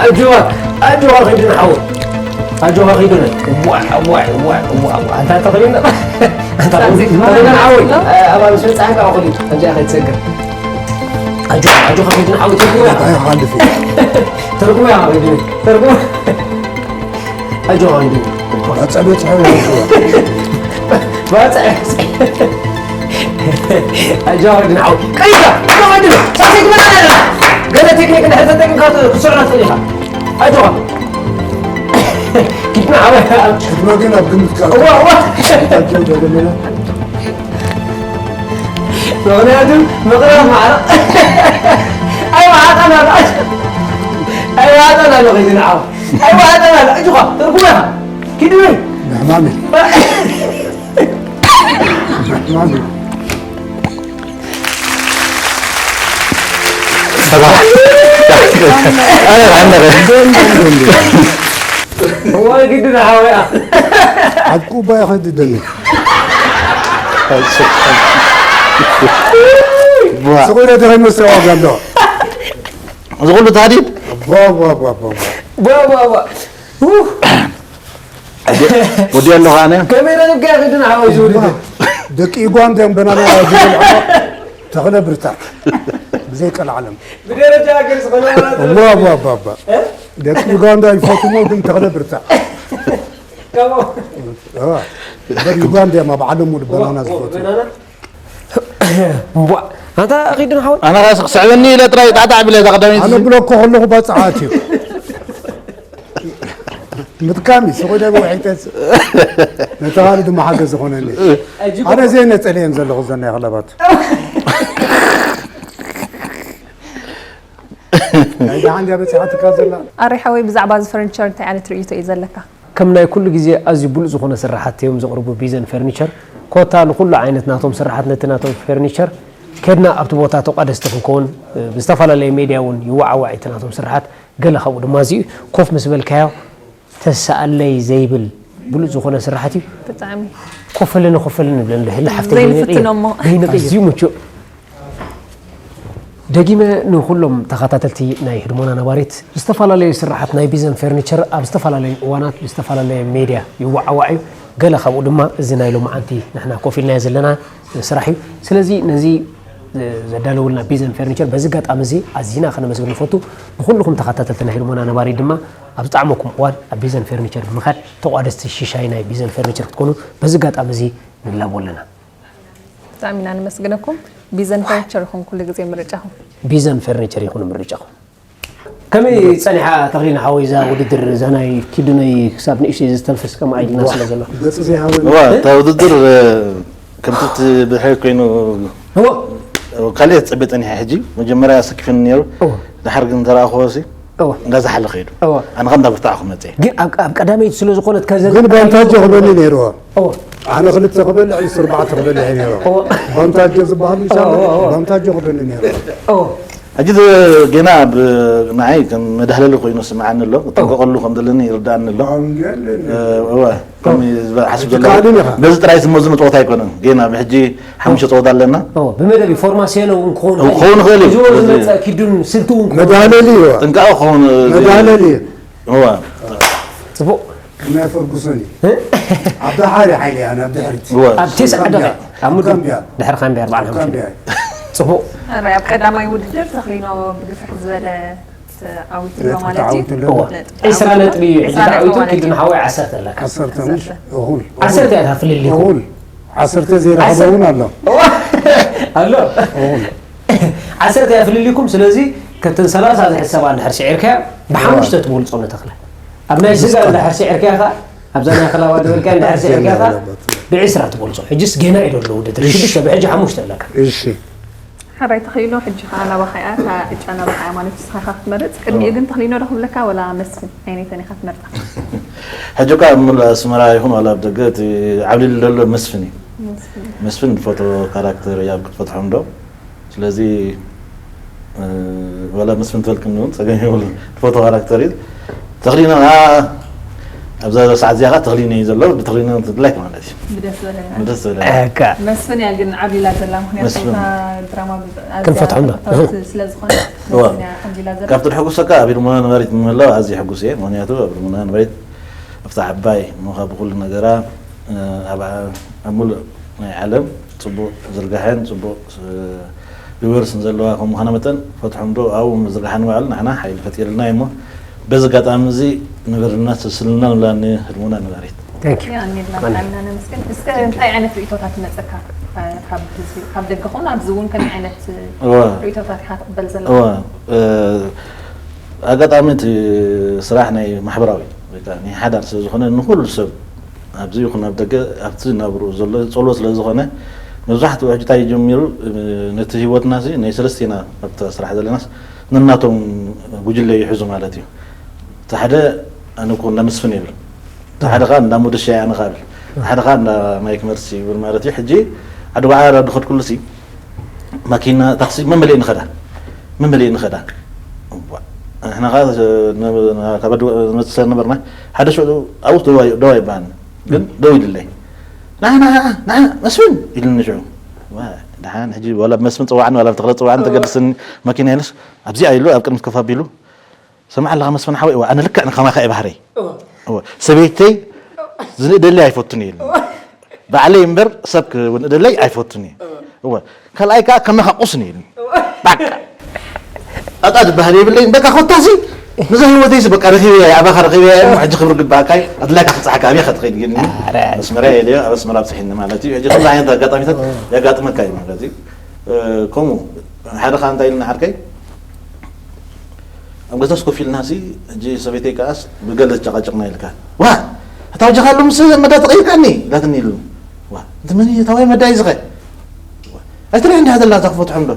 ኣጆኻ ኣጆኻ ኸይዱ ንዓው። ኣጆኻ ኺዱ። ዋዕ ዋዕ ዋዕ ዋዕ። ኣንታ ተኽሊና። ኣንታ ተኽሊና ዓወይ። ኣባ ምስ መጻእካ ኣኹሊ። ከምዚኣ ከይትሰግር። ኣጆኻ ኣጆኻ ኺዱ ንዓው። ተርጉሞ። ኣይሓልፍ። ተርጉሞ ያ ኺዱ። ተርጉሞ። ኣጆኻ ኺዱ። ኣጸበጽ። ባጻ። ኣጆኻ ኺዱ ንዓው። ቀይራ። ኣጆኻ ኺዱ። ሳሰይ ግበራ። ገለ ቴክኒክ እንድሕር ተጠቂምካ ክትስዕሮ ትኽእል ኢኻ። ኣጆኻ። ኪድና ዓባይ። ሕድመ ግን ኣብ ግምት ካብ እዋ፣ እዋ። ታጀው ደለለና። ምኽንያቱ ምቕራብ ማዕረ። ኣይወሓጣን ኣሎ። ኣይወሓጣን ኣሎ ኺድና ዓው። ኣይወሓጣን ኣሎ። ኣጆኻ። ትርጉም ኢኻ። ኪዱ። ንሕማሚ። ንሕማሚ። እዋይ ግድን ሓወያ። ኣብ ኩባያ ከድደኒ። ስቑለ ተኸይኑ ሰዋጋ ኣሎ። እዚ ኩሉ ታዲድ ቧ ቧ ቧ ቧ ቧ። ቧ ቧ ቧ። ወዲ ኣለኹ ኣነ። ከመይ ረኺብካ ግድን ሓወይ ዝውድድር? ደቂ ዩጋንዳ እዮም በናና ዝብል ተኽለ ብርታ ብዘይ ቀልዓለም ብደረጃ ሃገር ዝኾነ ማለት ነው። ዋ ዋ ዋ ዋ ደቂ ዩጋንዳ ይፈትሞ ግን ተኽለ ብርታ ከሞ በር ዩጋንዳ እዮም ኣብ ዓለም ሙሉ በናና ዝፈትሙ በናና? እምቧ፣ ኣንታ ኺድን ሓወይ። ኣነ ኸስ ክስዕበኒ ኢለ ጥራይ ጣዕጣዕ ቢለ እዛ ቀዳመይቲ ኣነ ብለኮ ከለኹ ባፅዓት እዩ ምጥቃሚ ስቑደ ብውሒተት ነቲ ካልእ ድማ ሓገዝ ዝኾነኒ ኣነ ዘይነፀልየን ዘለኹ ዘናይ ክለባት ናይ ደሓን ድያ በፂሓትካ ዘላ ኣሬ ሓወይ ብዛዕባ እዚ ፈርኒቸር እንታይ ዓይነት ርእይቶ እዩ ዘለካ? ከም ናይ ኩሉ ግዜ ኣዝዩ ብሉጽ ዝኾነ ስርሓት እዮም ዘቕርቡ ቢዘን ፈርኒቸር። ኮታ ንኹሉ ዓይነት ናቶም ስርሓት ነቲ ናቶም ፈርኒቸር ከድና ኣብቲ ቦታ ተቋደስቲ ክንከውን ብዝተፈላለየ ሜድያ እውን ይወዓዋዕ እቲ ናቶም ስርሓት ገለ ካብኡ ድማ እዚኡ ኮፍ ምስ በልካዮ ተሰኣለይ ዘይብል ብሉጽ ዝኾነ ስርሓት እዩ። ብጣዕሚ ኮፈለኒ ኮፈለኒ ንብለን ንሕና ሓፍተይ ዘይንፍትኖ እሞ። ኣዝዩ ምቹእ ደጊመ ንኹሎም ተኸታተልቲ ናይ ህድሞና ነባሪት ዝተፈላለዩ ስራሓት ናይ ቢዘን ፈርኒቸር ኣብ ዝተፈላለዩ እዋናት ብዝተፈላለየ ሜድያ ይወዓዋዕ እዩ። ገለ ካብኡ ድማ እዚ ናይ ሎማዓንቲ ንሕና ኮፍ ኢልናዮ ዘለና ስራሕ እዩ። ስለዚ ነዚ ዘዳለውልና ቢዘን ፈርኒቸር በዚ ኣጋጣሚ እዚ ኣዚና ከነመስግን ንፈቱ። ንኹልኹም ተኸታተልቲ ናይ ህድሞና ነባሪት ድማ ኣብ ዝጠዓመኩም እዋን ኣብ ቢዘን ፈርኒቸር ብምኻድ ተቋደስቲ ሽሻይ ናይ ቢዘን ፈርኒቸር ክትኮኑ በዚ ኣጋጣሚ እዚ ንላቦ ኣለና። ብጣዕሚ ኢና ነመስግነኩም። ቢዘን ፈርኒቸር ይኹን ኩሉ ግዜ ምርጫኹም። ቢዘን ፈርኒቸር ይኹን ምርጫኹም። ከመይ ጸኒሓ ተኽሊና ሓወይ እዛ ውድድር እዛ ናይ ኪዱነይ ክሳብ ንእሽተይ ዝተንፍስ ከማይ ኢልና ስለ ዘሎ። ገጽ ዘይሃበኒ እዋ እታ ውድድር ከምቲ እቲ ብድሕሪ ኮይኑ እዎ ካልእ ጽበ ጸኒሐ ሕጂ መጀመርያ ሰኪፍኒ ነይሩ እዎ ድሓር ግን ተረኣኽዎ ሲ እዎ እንዳዝሓለ ከይዱ እዎ ኣነ ከም እንዳብርታዕኹ መጽየ ግን ኣብ ኣብ ቀዳመይቲ ስለ ዝኾነት ከዘ ግን ባንታጆ ክበኒ ነይርዎ እዎ ኣነ ክልተ ክበልዕ እዩ ስርባዕተ ክበልዕ ነይርዎ እዎ ባንታጆ ዝበሃል ምሻ እዎ፣ እዎ። ባንታጆ ክበኒ ነይርዎ እዎ ሕጂ ገና ንዓይ ከም መዳህለሊ ኮይኑ ስምዓኒ ኣሎ ክጠንቀቐሉ ከም ዘለኒ ይርዳኣኒ ኣሎ እወ ከም ሓስብ ዘሎ ካልእ ኢኻ። በዚ ጥራይ ዝመዝኑ ፀወታ ኣይኮነን ገና ብሕጂ ሓሙሽተ ፀወታ ኣለና እዎ ብመደብ ፎርማሲዮን እውን ክኸውን ክኸውን ይኽእል እዩ። እዚ ዝመፀ ኪዱን ስልቲ እውን ክኸውን መዳህለሊ እዩ ጥንቃቐ ክኸውን መዳህለሊ እዩ እወ ፅቡቅ ናይ ፈርጉሰን እዩ ኣብ ደሓሪ ሓይሊ እያ ናብ ድሕሪት እወ ኣብ ቴስዓ ደቂቕ ኣብ ምድሪ ጋምቢያ ድሕሪ ካምቢያ ኣርባዓን ሓሙሽተን ጋምቢያ ፅቡቅ ራይ ኣብ ቀዳማይ ውድድር ተኽሊኖ ብግፍሕ ዝበለ ተዓዊቱ ኣሎ ማለት እዩ። ተዓዊቱ ኣሎ። እዎ ነጥቢ ዒስራ ነጥቢ እዩ ሕጂ ዒስራ ነጥቢ ተዓዊቱ ማለት ኪዱን እዩ። ሓወይ ዓሰርተ ኣለካ ዓሰርተ ምሽ እኹል ዓሰርተ እያ ፍልልይኩም እኹል ዓሰርተ ዘይረኸበ እውን ኣሎ ኣሎ ዓሰርተ እያ ፍልልይኩም ስለዚ ከተን ሰላሳ ዝሕሰባ እንድሕር ስዒርካያ ብሓሙሽተ ትበልፆ ነተኽለ ኣብ ናይ ስጋ እንድሕር ስዒርካያ ከዓ ኣብዛ ናይ ክላባ ዝበልካያ እንድሕር ስዒርካያ ከዓ ብዒስራ ትበልፆ ሕጅስ ጌና እዩ ዘሎ ውድድር ሽዱሽተ ብሕጂ ሓሙሽተ ኣለካ እሺ ሕራይ ተኽሊኖ፣ ሕጂ ኸዓ ናባኻ እያ፣ እታ ዕጫ ናባኻ እያ ማለት ንስኻ ኢኻ ክትመርጽ። ቅድሚኡ ግን ተኽሊኖ ዶ ክብለካ ወላ መስፍን? ኣየነይተን ኢኻ ትመርጻ? ሕጂ እኳ ኣብ ሙሉእ ኣስመራ ይኹን ዋላ ኣብ ደገ እቲ ዓብሊሉ ዘሎ መስፍን እዩ። መስፍን ዝፈትዎ ካራክተር እዩ ኣብ ክትፈትሖም ዶ። ስለዚ ዋላ መስፍን ትበልክኒ እውን ፀገም የብሉ። ዝፈትዎ ካራክተር እዩ። ተኽሊኖ ኸዓ ኣብዛ ሰዓት እዚኣ ኸዓ ተኽሊኖ እዩ ዘሎ። ብተኽሊኖ ትድላይ ማለት እዩ። ብደስ ዝበለና። ብደስ ዝበለና። እካ። መስፍን እያ ግን ዓብሊላ ዘላ፣ ምኽንያቱ መስፍን። እታ ድራማ ብ-፣ ኣዝያ ክንፈትሖ እምበር። እታወት ስለ ዝኾነ እዋ። መስፍን እያ ዓብሊላ ዘላ። ካብቲ ድሕጉሰካ ኣብ ኢድሞና ነባሪት ምህላው ኣዝየ ሕጉስ እየ። ምኽንያቱ ኣብ ኢድሞና ነባሪት ኣብታ ዓባይ እሞ ካብ ብኹሉ ነገራ፣ ኣብ፣ ኣብ ሙሉእ ናይ ዓለም ጽቡቕ ዝርጋሐን ጽቡቕ ስ-፣ ቪወርስን ዘለዋ ከም ምዃና መጠን፣ ፈትሖም ዶ ኣብኡ ምዝርጋሓ ንባዕሉ ንዓና ሓይሊ ፈጢርልና እዩ እሞ፣ በዚ ኣጋጣሚ እዚ ንበርልና ሰስልና ንብላ ንህድሞና ነባሪት። Thank you። የቐንየልና ብጣዕሚ ኢና ነመስግን። እስከ እንታይ ዓይነት ርእይቶታት ይመጸካ ካብ ህዝቢ፣ ካብ ደገ ኹን ኣብዚ እውን ከመይ ዓይነት እዋ። ርእይቶታት ኢኻ ትቕበል ዘለኻ? እዋ፣ እ፣ ኣጋጣሚ እቲ ስራሕ ናይ ማሕበራዊ ወይ ከዓ ናይ ሓዳር ስለ ዝኾነ ንኹሉ ሰብ ኣብዚ ይኹን ኣብ ደገ ኣብቲ ናብርኡ ዘሎ ጸልዎ ስለ ዝኾነ መብዛሕትኡ ሕጂ እንታይ ጀሚሩ፣ እ፣ ነቲ ህይወትና ሲ ናይ ሰለስቴና ኣብታ ስራሕ ዘለናስ ነናቶም ጉጅለ ይሕዙ ማለት እዩ። እቲ ሓደ ኣነ እኮ እንዳ መስፍን ይብል፣ እቲ ሓደ ኸዓ እንዳ ሞደሻ ኣነ ኸብል፣ እቲ ሓደ ኸዓ እንዳ ማይክ መርሲ ይብል ማለት እዩ። ሕጂ ዓዲ ጓዕራ ድኸድኩሉ ሲ ማኪና ታክሲ መመሊእ ንኸዳ፣ መመሊእ ንኸዳ። እዋ፣ ንሕና ኸዓ ነ-፣ ነ-፣ ካብ ኣዲ ጓዕራ ንመጽእ ስለ ነበርና ሓደ ሽዑ ኣብኡ ደዋ ደዋ ይበሃልኒ። ግን ደው ኢሉለይ። ንዓ ንዓ ንዓ መስፍን ኢሉኒ ሽዑ። ዋ፣ ደሓን ሕጂ ዋላ ብመስፍን ጽዋዕኒ ዋላ ብተኽለ ጽዋዕኒ ተገድስኒ ማኪና ኢሉስ ኣብዚኣ ኢሉ ኣብ ቅድሚት ኮፍ ኣቢሉ፣ ሰማዕ ኣለኻ መስፍን ሓወይ? እወ፣ ኣነ ልክዕ ንኸማኻ እየ ባህረይ። እወ፣ ሰበይተይ ዝንእደለይ ኣይፈቱን እየ ኢሉኒ። ባዕለይ እምበር ሰብ ክውንእደለይ ኣይፈቱን እየ። እወ፣ ካልኣይ ከኣ ከማኻ ቁስኒ ኢሉኒ። በቃ ኣጣ ዝበሃል የብለይን። በቃ ኮታሲ ነዛ ህይወተይሲ በቃ ረኺበያ እየ፣ ኣባኻ ረኺበያ እየ እሞ ሕጂ ክብሪ ግብኣካ እዩ። ኣድላይካ ክብጽሓካ ኣበይ ኢኻ ትኸይድ ግን? ኣረ። ኣስመራ እየ ኢለዮ፣ ኣብ ኣስመራ ኣብጽሒኒ ማለት እዩ። ሕጂ ከምዚ ዓይነት ኣጋጣሚታት የጋጥመካ እዩ ማለት እዩ። እ፣ ከምኡ ሓደ ኸኣ እንታይ ኢሉኒ ዓርከይ፣ ኣብ ገዛስ ኮፍ ኢልናሲ ሕጂ ሰበይተይ ከኣስ ብገለ ተጨቓጨቕና ኢልካ። ዋ! እታ ወጃኻ ኣሎ ምስ መዳ ተቐይርካኒ ኢላትኒ ኢሉ። ዋ! እንተ መን እዩ እታ ወይ መዳ እዩ ዝኸ? ኣይትርኢ እንዲያ ዘላ እዛ ክፈትሖም ዶ?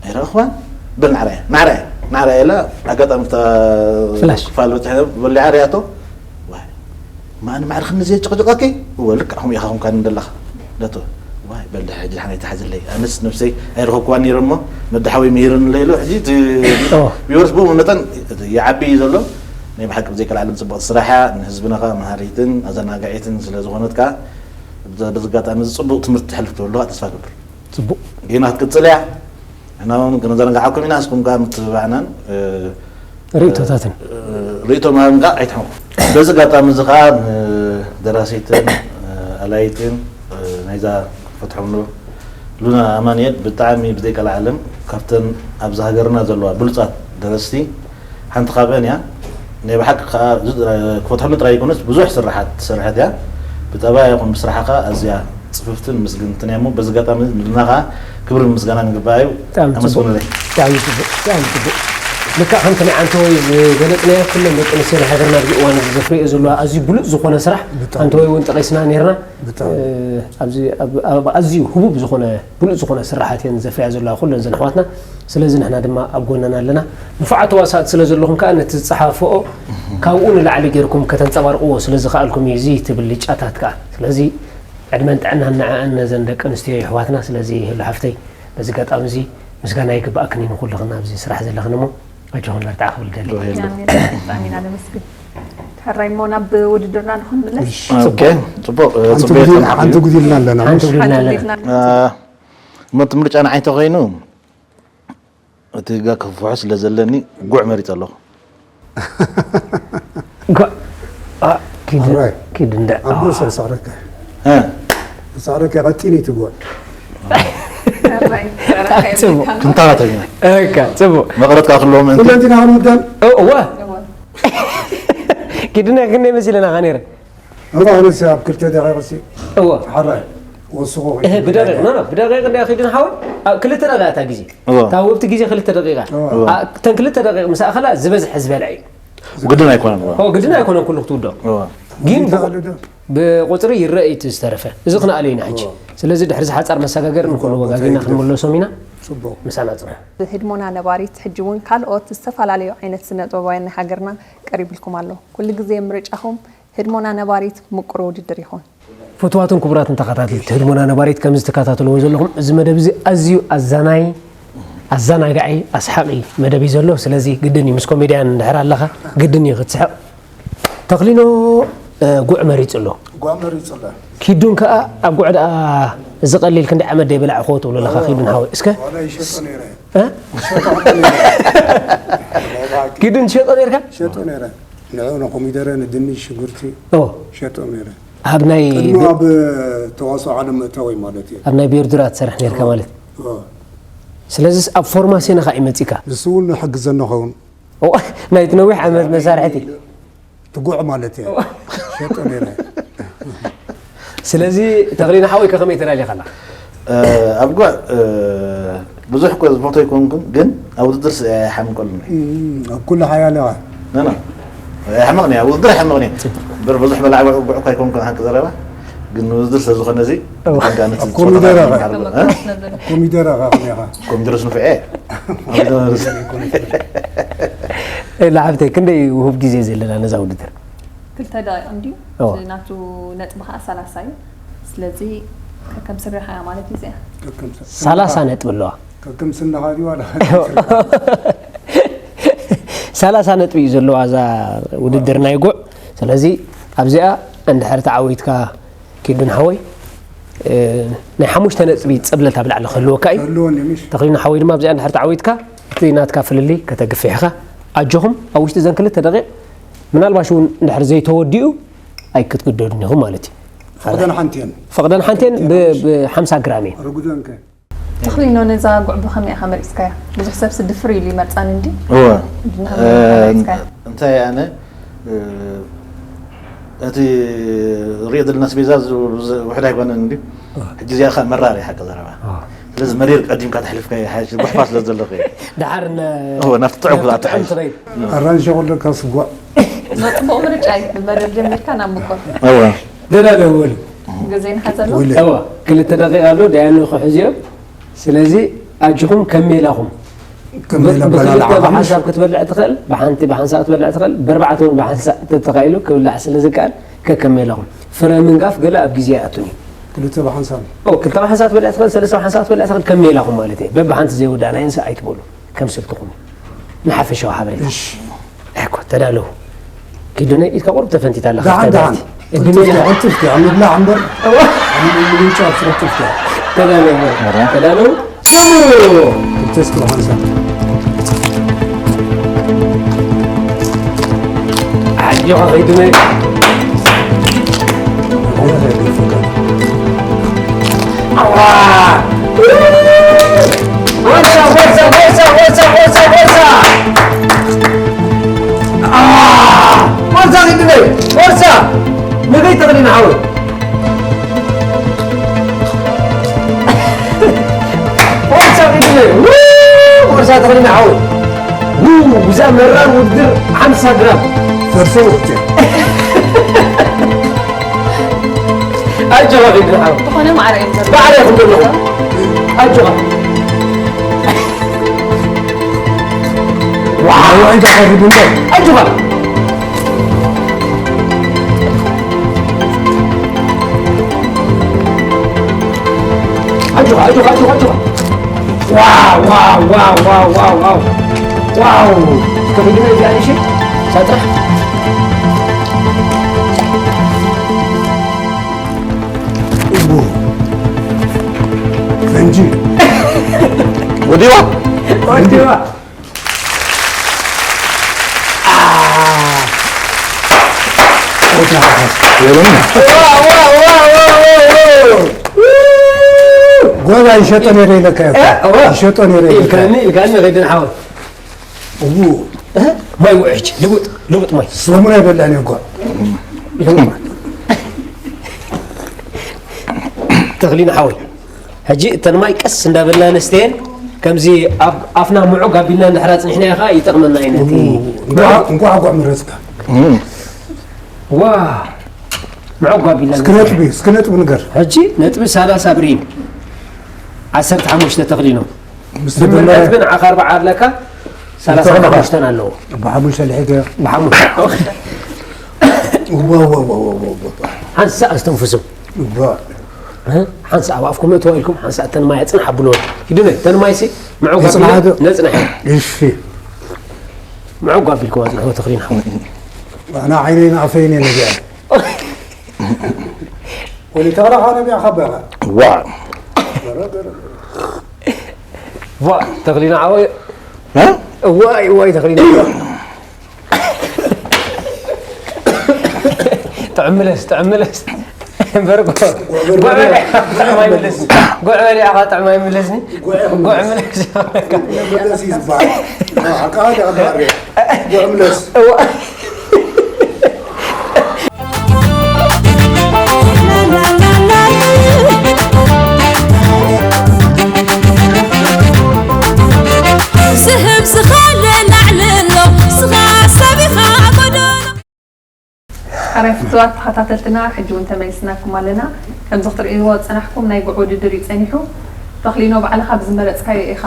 ኣይረኣኽዋን? በል ናዕራያ፣ ናዕራያ፣ ናዕራያ ኢላ ኣጋጣሚ እታ ፍላሽ። ክፋል በፂሐ በሊዓ ሪኣቶ። ዋይ፣ ማን ማዕርኽኒ ዘየጨቕጨቐኪ? እወ፣ ልክዕ ከምኡ ኢኻ ኮንካኒ ዘለኻ። ዳቶ፣ ዋይ፣ በል ድሕሪ ሕጂ ደሓን ኣይትሓዝለይ። ኣነስ ነብሰይ ኣይረኸብክዋን ነይረ እሞ፣ መዳሓወይ ምሂርንለይ ኢሉ፣ ሕጂ እቲ ኦ። ቪወርስ ብኡ መጠን ይዓቢ እዩ ዘሎ። ናይ ብሓቂ ብዘይቀልዓለም ጽብቕቲ ስራሕ እያ። ንህዝብና ኸኣ መሃሪትን ኣዘናጋዒትን ስለ ዝኾነት ከኣ፣ በዚ ኣጋጣሚ እዚ ጽቡቕ ትምህርቲ ተሕልፍ ትህሉ ተስፋ እገብር። ጽቡቕ። ጌና ክትቅጽል እያ። ንሕና እውን ክንዘናግዓኩም ኢና፣ ንስኹም ከኣ ምትብባዕናን፣ እ፣ ርእይቶታትን። እ፣ ርእይቶ ምሃብን ከኣ ኣይትሕመቑ። በዚ ኣጋጣሚ እዚ ከኣ ንደራሲትን፣ እ፣ ኣላይትን፣ እ፣ ናይዛ ፈትሖምሉ ሉና ኣማንኤል ብጣዕሚ ብዘይቀልዓለም ካብተን ኣብዚ ሃገርና ዘለዋ ብሉጻት ደረስቲ ሓንቲ ካብአን እያ። ናይ ብሓቂ ከዓ እዚ ክፈትሐሉ ጥራይ ኣይኮነስ ብዙሕ ስራሓት ትሰርሐት እያ። ብጠባያ ይኹን ብስራሓ ከዓ ኣዝያ ፅፍፍትን ምስግንትን እያ እሞ በዚ ኣጋጣሚ ንልና ከዓ ክብርን ምስጋናን ይግባእ እዩ። ብጣዕሚ ፅቡቅ። ኣመስግኑለይ። ብጣዕሚ ፅቡቅ። ብጣዕሚ ፅቡቅ። ልክዕ ከምቲ ናይ ዓንተወይ ዝገለፅናዮ ኩለን ደቂ ኣንስትዮ ናይ ሃገርና ኣብዚ እዋን እዚ ዘፍርዮ ዘለዋ ኣዝዩ ብሉፅ ዝኾነ ስራሕ ብጣዕሚ። ዓንተወይ እውን ጠቂስና ነይርና። ብጣዕሚ። እ፣ ኣብዚ ኣብ ኣብ ኣዝዩ ህቡብ ዝኾነ ብሉፅ ዝኾነ ስራሓት እየን ዘፍርያ ዘለዋ ኩለን እዘን ኣሕዋትና። ስለዚ ንሕና ድማ ኣብ ጎነን ኣለና። ንፉዓት ተዋሳእቲ ስለ ዘለኹም ከዓ ነቲ ዝፀሓፍኦ ካብኡ ንላዕሊ ጌርኩም ከተንፀባርቕዎ ስለ ዝኸኣልኩም እዩ እዚ ትብል ልጫታት ከዓ። ስለዚ ዕድመን ጥዕናን ንዐኣን ነዘን ደቂ ኣንስትዮ የሕዋትና። ስለዚ ህሉ ሓፍተይ በዚ ኣጋጣሚ እዚ ምስጋና ይግባኣክን እዩ ንኩልኽን ኣብዚ ስራሕ ዘለኽን እሞ ኣጆኽን በርትዓ ክብል ደሊ። ዶ ሄሉ። ኣሜን። ብጣዕሚ ኢና ነመስግን። ሕራይ እሞ ናብ ውድድርና ንኽንምለስ። ኦኬ፣ ጽቡቕ፣ እ፣ ሓንቲ ጽቡቕ ጉዲል-፣ ይጸናሕኩም ሓንቲ እዩ። ጉዲልና ኣለና። ሓንቲ ጉዲልና ኣለና። ሓንቲ ቤትና እ፣ እሞ እቲ ምርጫ ንዓይ እንተኾይኑ፣ እቲ ጋ ክፍሑ ስለ ዘለኒ ጉዕ መሪጸ ኣለኹ። ጉዕ። አ፣ ኪድ-፣ ሕራይ። ኪድ እንደ-፣ ኣብ ርእሰ ዝሰዕረካ። እ። ዝሰዕረካ ቀጢን እዩ እቲ ጉዕ። ሕራይ። ጽቡቕ። ክንታባተኛ። እካ፣ ጽቡቕ። መቐረት ካብ ክህልዎም ምእንቲ። ኩለንቲና ክንውዳን። እ፣ እወ። እወ። ኪድና ክንደይ መሲለና ኻ ነይረ? እባ ኣነስ ኣብ ክልተ ደቂቕ ሲ እወ። ሓራይ ወስኹ እህ፣ ብደቂቕ፣ ኖ፣ ኖ፣ ብደቂቕ እንዳ ኺድን ሓወይ፣ ኣብ ክልተ ደቂቓ እታ ግዜ። እወ። እታ ውብቲ ግዜ ክልተ ደቂቓ። እወ። ኣ፣ እተን ክልተ ደቂቕ ምስ ኣኸላ ዝበዝሐ ዝበልዐ እዩ። ግድን ኣይኮነን፣ እወ። ኦ፣ ግድን ኣይኮነን ኩሉ ክትውድኦ። እወ። ግን እንታይ ብቑ-፣ ኣለ ዶ? ብቑጽሪ ይረአ እዩ እቲ ዝተረፈ። እዚ ክንኣሉ ኢና ሕጂ። እወ። ስለዚ ድሕሪ እዚ ሓጻር መሰጋገሪ ንኹሉ እወ፣ ወጋጊና እንታይ ክንምለሶም ኢና። ጽቡቕ። ምሳና ጽንሑ። ህድሞና ነባሪት ሕጂ እውን ካልኦት ዝተፈላለዩ ዓይነት ስነ ጥበባውያን ናይ ሃገርና ቀሪብልኩም ኣሎ። ኩሉ ግዜ ምርጫኹም ህድሞና ነባሪት ምቁር ውድድር ይኹን። ፍቱዋትን ክቡራትን ተኸታተልቲ ህድሞና ነባሪት ከም ዝተከታተልዎ ዘለኹም እዚ መደብ እዚ ኣዝዩ ኣዛናይ ኣዛናጋዒ ኣስሓቂ መደብ እዩ ዘሎ። ስለዚ ግድን እዩ ምስ ኮሜድያን እንድሕር ኣለኻ ግድን እዩ ክትስሕቕ። ተኽሊኖ ጉዕ መሪጹ ኣሎ። ጓዕ መሪጹ ኣሎ። ኪዱን ከኣ ኣብ ጉዕ ደኣ እዚ ቀሊል ክንዲ ዓመት ደይበላዕኹዎ ትብሉ ኣለኻ ኪዱን ሓወይ። እስከ ዋላ ይሸጦ ነይረ። እ? ይሸጦ ነይረ። ኪዱን ትሸጦ ነይርካ? ይሸጦ ነይረ። ንዑ ንኮሚደረ ንድንሽ ሽጉርቲ ኦ፣ ይሸጦ ነይረ። ኣብ ናይ ቅድሚ ኣብ ተዋስኦ ዓለም ምእታወይ ማለት እዩ። ኣብ ናይ ቤርዱራ ትሰርሕ ነይርካ ማለት። ኦ። ስለዚስ ኣብ ፎርማሴና ኸኣ ይመጺካ። ንሱ እውን ንሕግዘና ኸውን። ኦ፣ ናይቲ ነዊሕ ዓመት መሳርሕቲ። ትጉዕ ማለት እየ ሸጦ ነይረ። ስለዚ ተኽሊና ሓወይ ከኸመይ ተዳሊኻ ኣላ? ኣብ ጉዕ ብዙሕ እኮ ዝፈቶ ኣይኮንኩን፣ ግን ኣብ ውድድር ስ- ኣይሓምቀሉን እየ። ኣብ ኩሉ ሓያል ኢኻ። ኖ፣ ኖ። ኣይሓመቕን እየ፣ ኣብ ውድድር ኣይሓመቕን እየ። እምበር ብዙሕ በላዕ ጉዕ እኮ ኣይኮንኩን፣ ሓቂ ዘረባ። ግን ንውድድር ስለ ዝኾነ እዚ፣ እወ። ብጣዕሚ እቲ ኣብ ኮሚደረ ጾታ ኢኻ። ይሓርብ፣ እ? ኮሚደረ ኢኻ ከመይ ኢኻ? ኮሚደረስ ንፍዐ እየ። ኮሚደረስ። ኤላ ሓብተይ፣ ክንደይ ውሁብ ግዜ ዘለና ነዛ ውድድር? ክልተ ደቂቕ እንድዩ። እወ። እቲ ናቱ ነጥቢ ኸዓ ሰላሳ እዩ። ስለዚ ከከም ስርሓያ ማለት እዩ እዚኣ። ከከም ሰ- ሰላሳ ነጥቢ ኣለዋ። ከከም ስንኻ ድዩ ዋላ ከከም ስርሓ? ሰላሳ ነጥቢ እዩ ዘለዋ እዛ ውድድር ናይ ጉዕ። ስለዚ ኣብዚኣ እንድሕር ተዓዊትካ ኪዱን ሓወይ፣ እ፣ ናይ ሓሙሽተ ነጥቢ ጸብለልታ ብላዕሊ ክህልወካ እዩ። ክህልወኒ፣ ምሽ? ተኽሊና ሓወይ ድማ ኣብዚኣ እንድሕር ተዓዊትካ እቲ ናትካ ፍልልይ ከተግፍሕ ኢኻ። ኣጆኹም ኣብ ውሽጢ ዘን ክልተ ደቂቕ ምናልባሽ እውን እንድሕር ዘይተወዲኡ ኣይክትግደዱን ኢኹም ማለት እዩ። ፈቕደን ሓንቲ እየን። ፈቕደን ሓንቲ እየን ብ- ብ ሓምሳ ግራም እየን። ርጉደን ከ? ተኽሊኖ ነዛ ጉዕ ብኸመይ ኢኻ መሪጽካያ? ብዙሕ ሰብሲ ድፍር ኢሉ ይመርጻን እንዲ? እወ። ድና ከመይ ኢኻ መሪጽካያ? እንታይ ኣነ እ፣ እቲ ሪኦ ዘለና ኣስቤዛ ዝ- ዝ- ውሕድ ኣይኮነን እንዲ። ሕጂ እዚኣ ኸ መራር እያ ሓቂ ዘረባ። ስለዚ መሪር ቀዲምካ ተሕልፍካ ይሓይሽ፣ ጉሕፋ ስለ ዘለኹ እየ። ደሓር ን- እወ፣ ናብቲ ጥዑም ናብቲ ክትኣቱ ጥዑም ይሓይሽ። ትኸይድ። ኣራንሺ ከለካ ስጓዕ። ጽቡቕ ምርጫ እዩ። ብመሪር ጀሚርካ ናብ ምቁር። እወ። ደዳለ ወሉ ግዜ ንሓዘሉ። ወለ። እወ፣ ክልተ ደቂቃ ኣሎ፣ ደያኑ ክሕዝዮም። ስለዚ ኣጆኹም ከሜላኹም። ከም ሜላ ብክልተ በላልዓ ብሓንሳብ ክትበልዕ ትኽእል፣ ብሓንቲ ብሓንሳብ ክትበልዕ ትኽእል፣ ብኣርባዕተ እውን ብሓንሳብ ተተኻኢሉ ክብላዕ ስለ ዝከኣል ከከም ሜላኹም። ፍረ ምንጋፍ ገለ ኣብ ግዜ ኣይኣቱን እዩ። ክልተ ብሓንሳብ። ኦ፣ ክልተ ብሓንሳብ ትበልዕ ትኽእል፣ ሰለስተ ብሓንሳብ ትበልዕ ትኽእል፣ ከም ሜላኹም ማለት እየ። በብሓንቲ ዘይውዳእ ናይ እንስሳ ኣይትበሉ። ከም ስልትኹም እዩ። ንሓፈሻዊ ሓበሬታ። እሺ። እኮ ተዳለዉ። ኪዱነ ኢድካ ቁሩብ ተፈንቲታ ኣለኻ። ደሓን፣ ደሓን። ቅልጥፍ፣ ቅልጥፍ፣ ኣብ ምብላዕ እምበር፣ ኣብ ምንጫ ቅልጥፍ። ተዳለዉ። ተዳለዉ። ጀምሩ። ክልተ እስክሮ ሓንሳብ። ኣጆኻ ኪዱነ። ኣዋ! ጎርሳ፣ ጎርሳ፣ ጎርሳ፣ ጎርሳ፣ ጎርሳ፣ ጎርሳ! ኣ! ጎርሳ ግድነይ፣ ጎርሳ! ንበይ ተቕሊና ሓወይ? ጎርሳ ግድነይ፣ ው! ጎርሳ ተቕሊና ሓወይ! ው! ብዛ መራር ውድድር ሓምሳ ግራም። ፈርሶ ውቅጤ። ኣጆኻ ኪዱ ሓው። ዝኾነ ማዕረ እዮም ዘለዉ። ማዕረ ኢኹም ዘለኹም። ኣጆኻ። ዋው፣ ኣይዳ ቀሪቡ እንዶ። ኣጆኻ። ኣጆኻ፣ ኣጆኻ፣ ኣጆኻ፣ ኣጆኻ። ዋው፣ ዋው፣ ዋው፣ ዋው፣ ዋው፣ ዋው። ዋው። እስከ ቪዲዮ እዚኣ እሺ። ሳጥራሕ። እቡ። ፈንጂ። ወዲዋ። ወዲዋ። ጎባ ይሸጦ ነይረ ኢለካ እኮ። እዋ። ይሸጦ ነይረ ኢለካ። ኢልካኒ፣ ኢልካኒ፣ ኸይድን ሓወይ። እዉ። እህ? ማይ ውዕጅ፣ ልውጥ፣ ልውጥ ማይ። ሰሙን ኣይበላዕን እኮ። ልውጥ ማይ። ተኽሊና ሓወይ። ሕጂ እተን ማይ ቀስ እንዳበልና ነስተየን፣ ከምዚ ኣብ ኣፍና ምዑግ ኣቢልና እንድሕር ኣጽኒሕናዮ ኸኣ ይጠቕመና እዩ ነቲ። እንቋዕ፣ እንቋዕ ጓዕ ምረጽካ። ዋ! ምዑግ ኣቢልና እስኪ ነጥቢ፣ እስኪ ነጥቢ ንገር። ሕጂ ነጥቢ ሰላሳ ብሪን፣ ዓሰርተ ሓሙሽተ ተኽሊኖ። ምስ ተደመረ ግን ዓኻ ኣርባዓ ኣለካ፣ ሰላሳ ሓሙሽተ ኣለዎ። ብሓሙሽተ ልሒገ። ብሓሙሽተ። እዋ፣ እዋ፣ እዋ፣ እዋ፣ እዋ፣ እዋ። ሓንሳእ ኣስተንፍሱ። እዋ። እ? ሓንሳእ ኣብ ኣፍኩም እትዋ ኢልኩም፣ ሓንሳእ እተን ማይ ኣጽንሕ ኣብልዎ። ሂዱነ፣ እተን ማይሲ ምዕጉ የጽንሓ ኣቢልኩም ዶ? ነጽንሐ። እሺ። ምዕጉ ኣቢልኩም ኣጽንሕዎ ተኽሊና ሓወይ። ኣና ዓይነይን ኣፈይን እየ ነዚኣ። ወሊ ተኽለ ኻነ ቢያ ኻበኻ። ዋ። ዋ፣ ተኽሊና ሓወይ። እ? እዋይ፣ እዋይ፣ ተኽሊና። ጥዕምለስ፣ ጥዕምለስ። እምበር እኮ፣ ጉዕ በል ኢኻ፣ ጥዕም ኣይምለስ። ጉዕ በል ኢኻ፣ ጥዕም ኣይምለስኒ። ጉዕ ምለስ። መለስ እዩ ዝበሃል። ኣቃ ደኣ ባሪ። ጉዕ ምለስ። እዋ። ዝህብ ዝኸለ ላዕሊ ኣሎ፣ ስኻ ሰብ ኢኻ ጎደሎ። ኣራይ ፍቱዋት ተኸታተልትና፣ ሕጂ እውን ተመሊስናኩም ኣለና። ከምዚ ክትርእይዎ ዝጸናሕኩም ናይ ጉዕ ውድድር እዩ ጸኒሑ። ተኽሊኖ፣ ባዕልኻ ብዝመረጽካዮ ኢኻ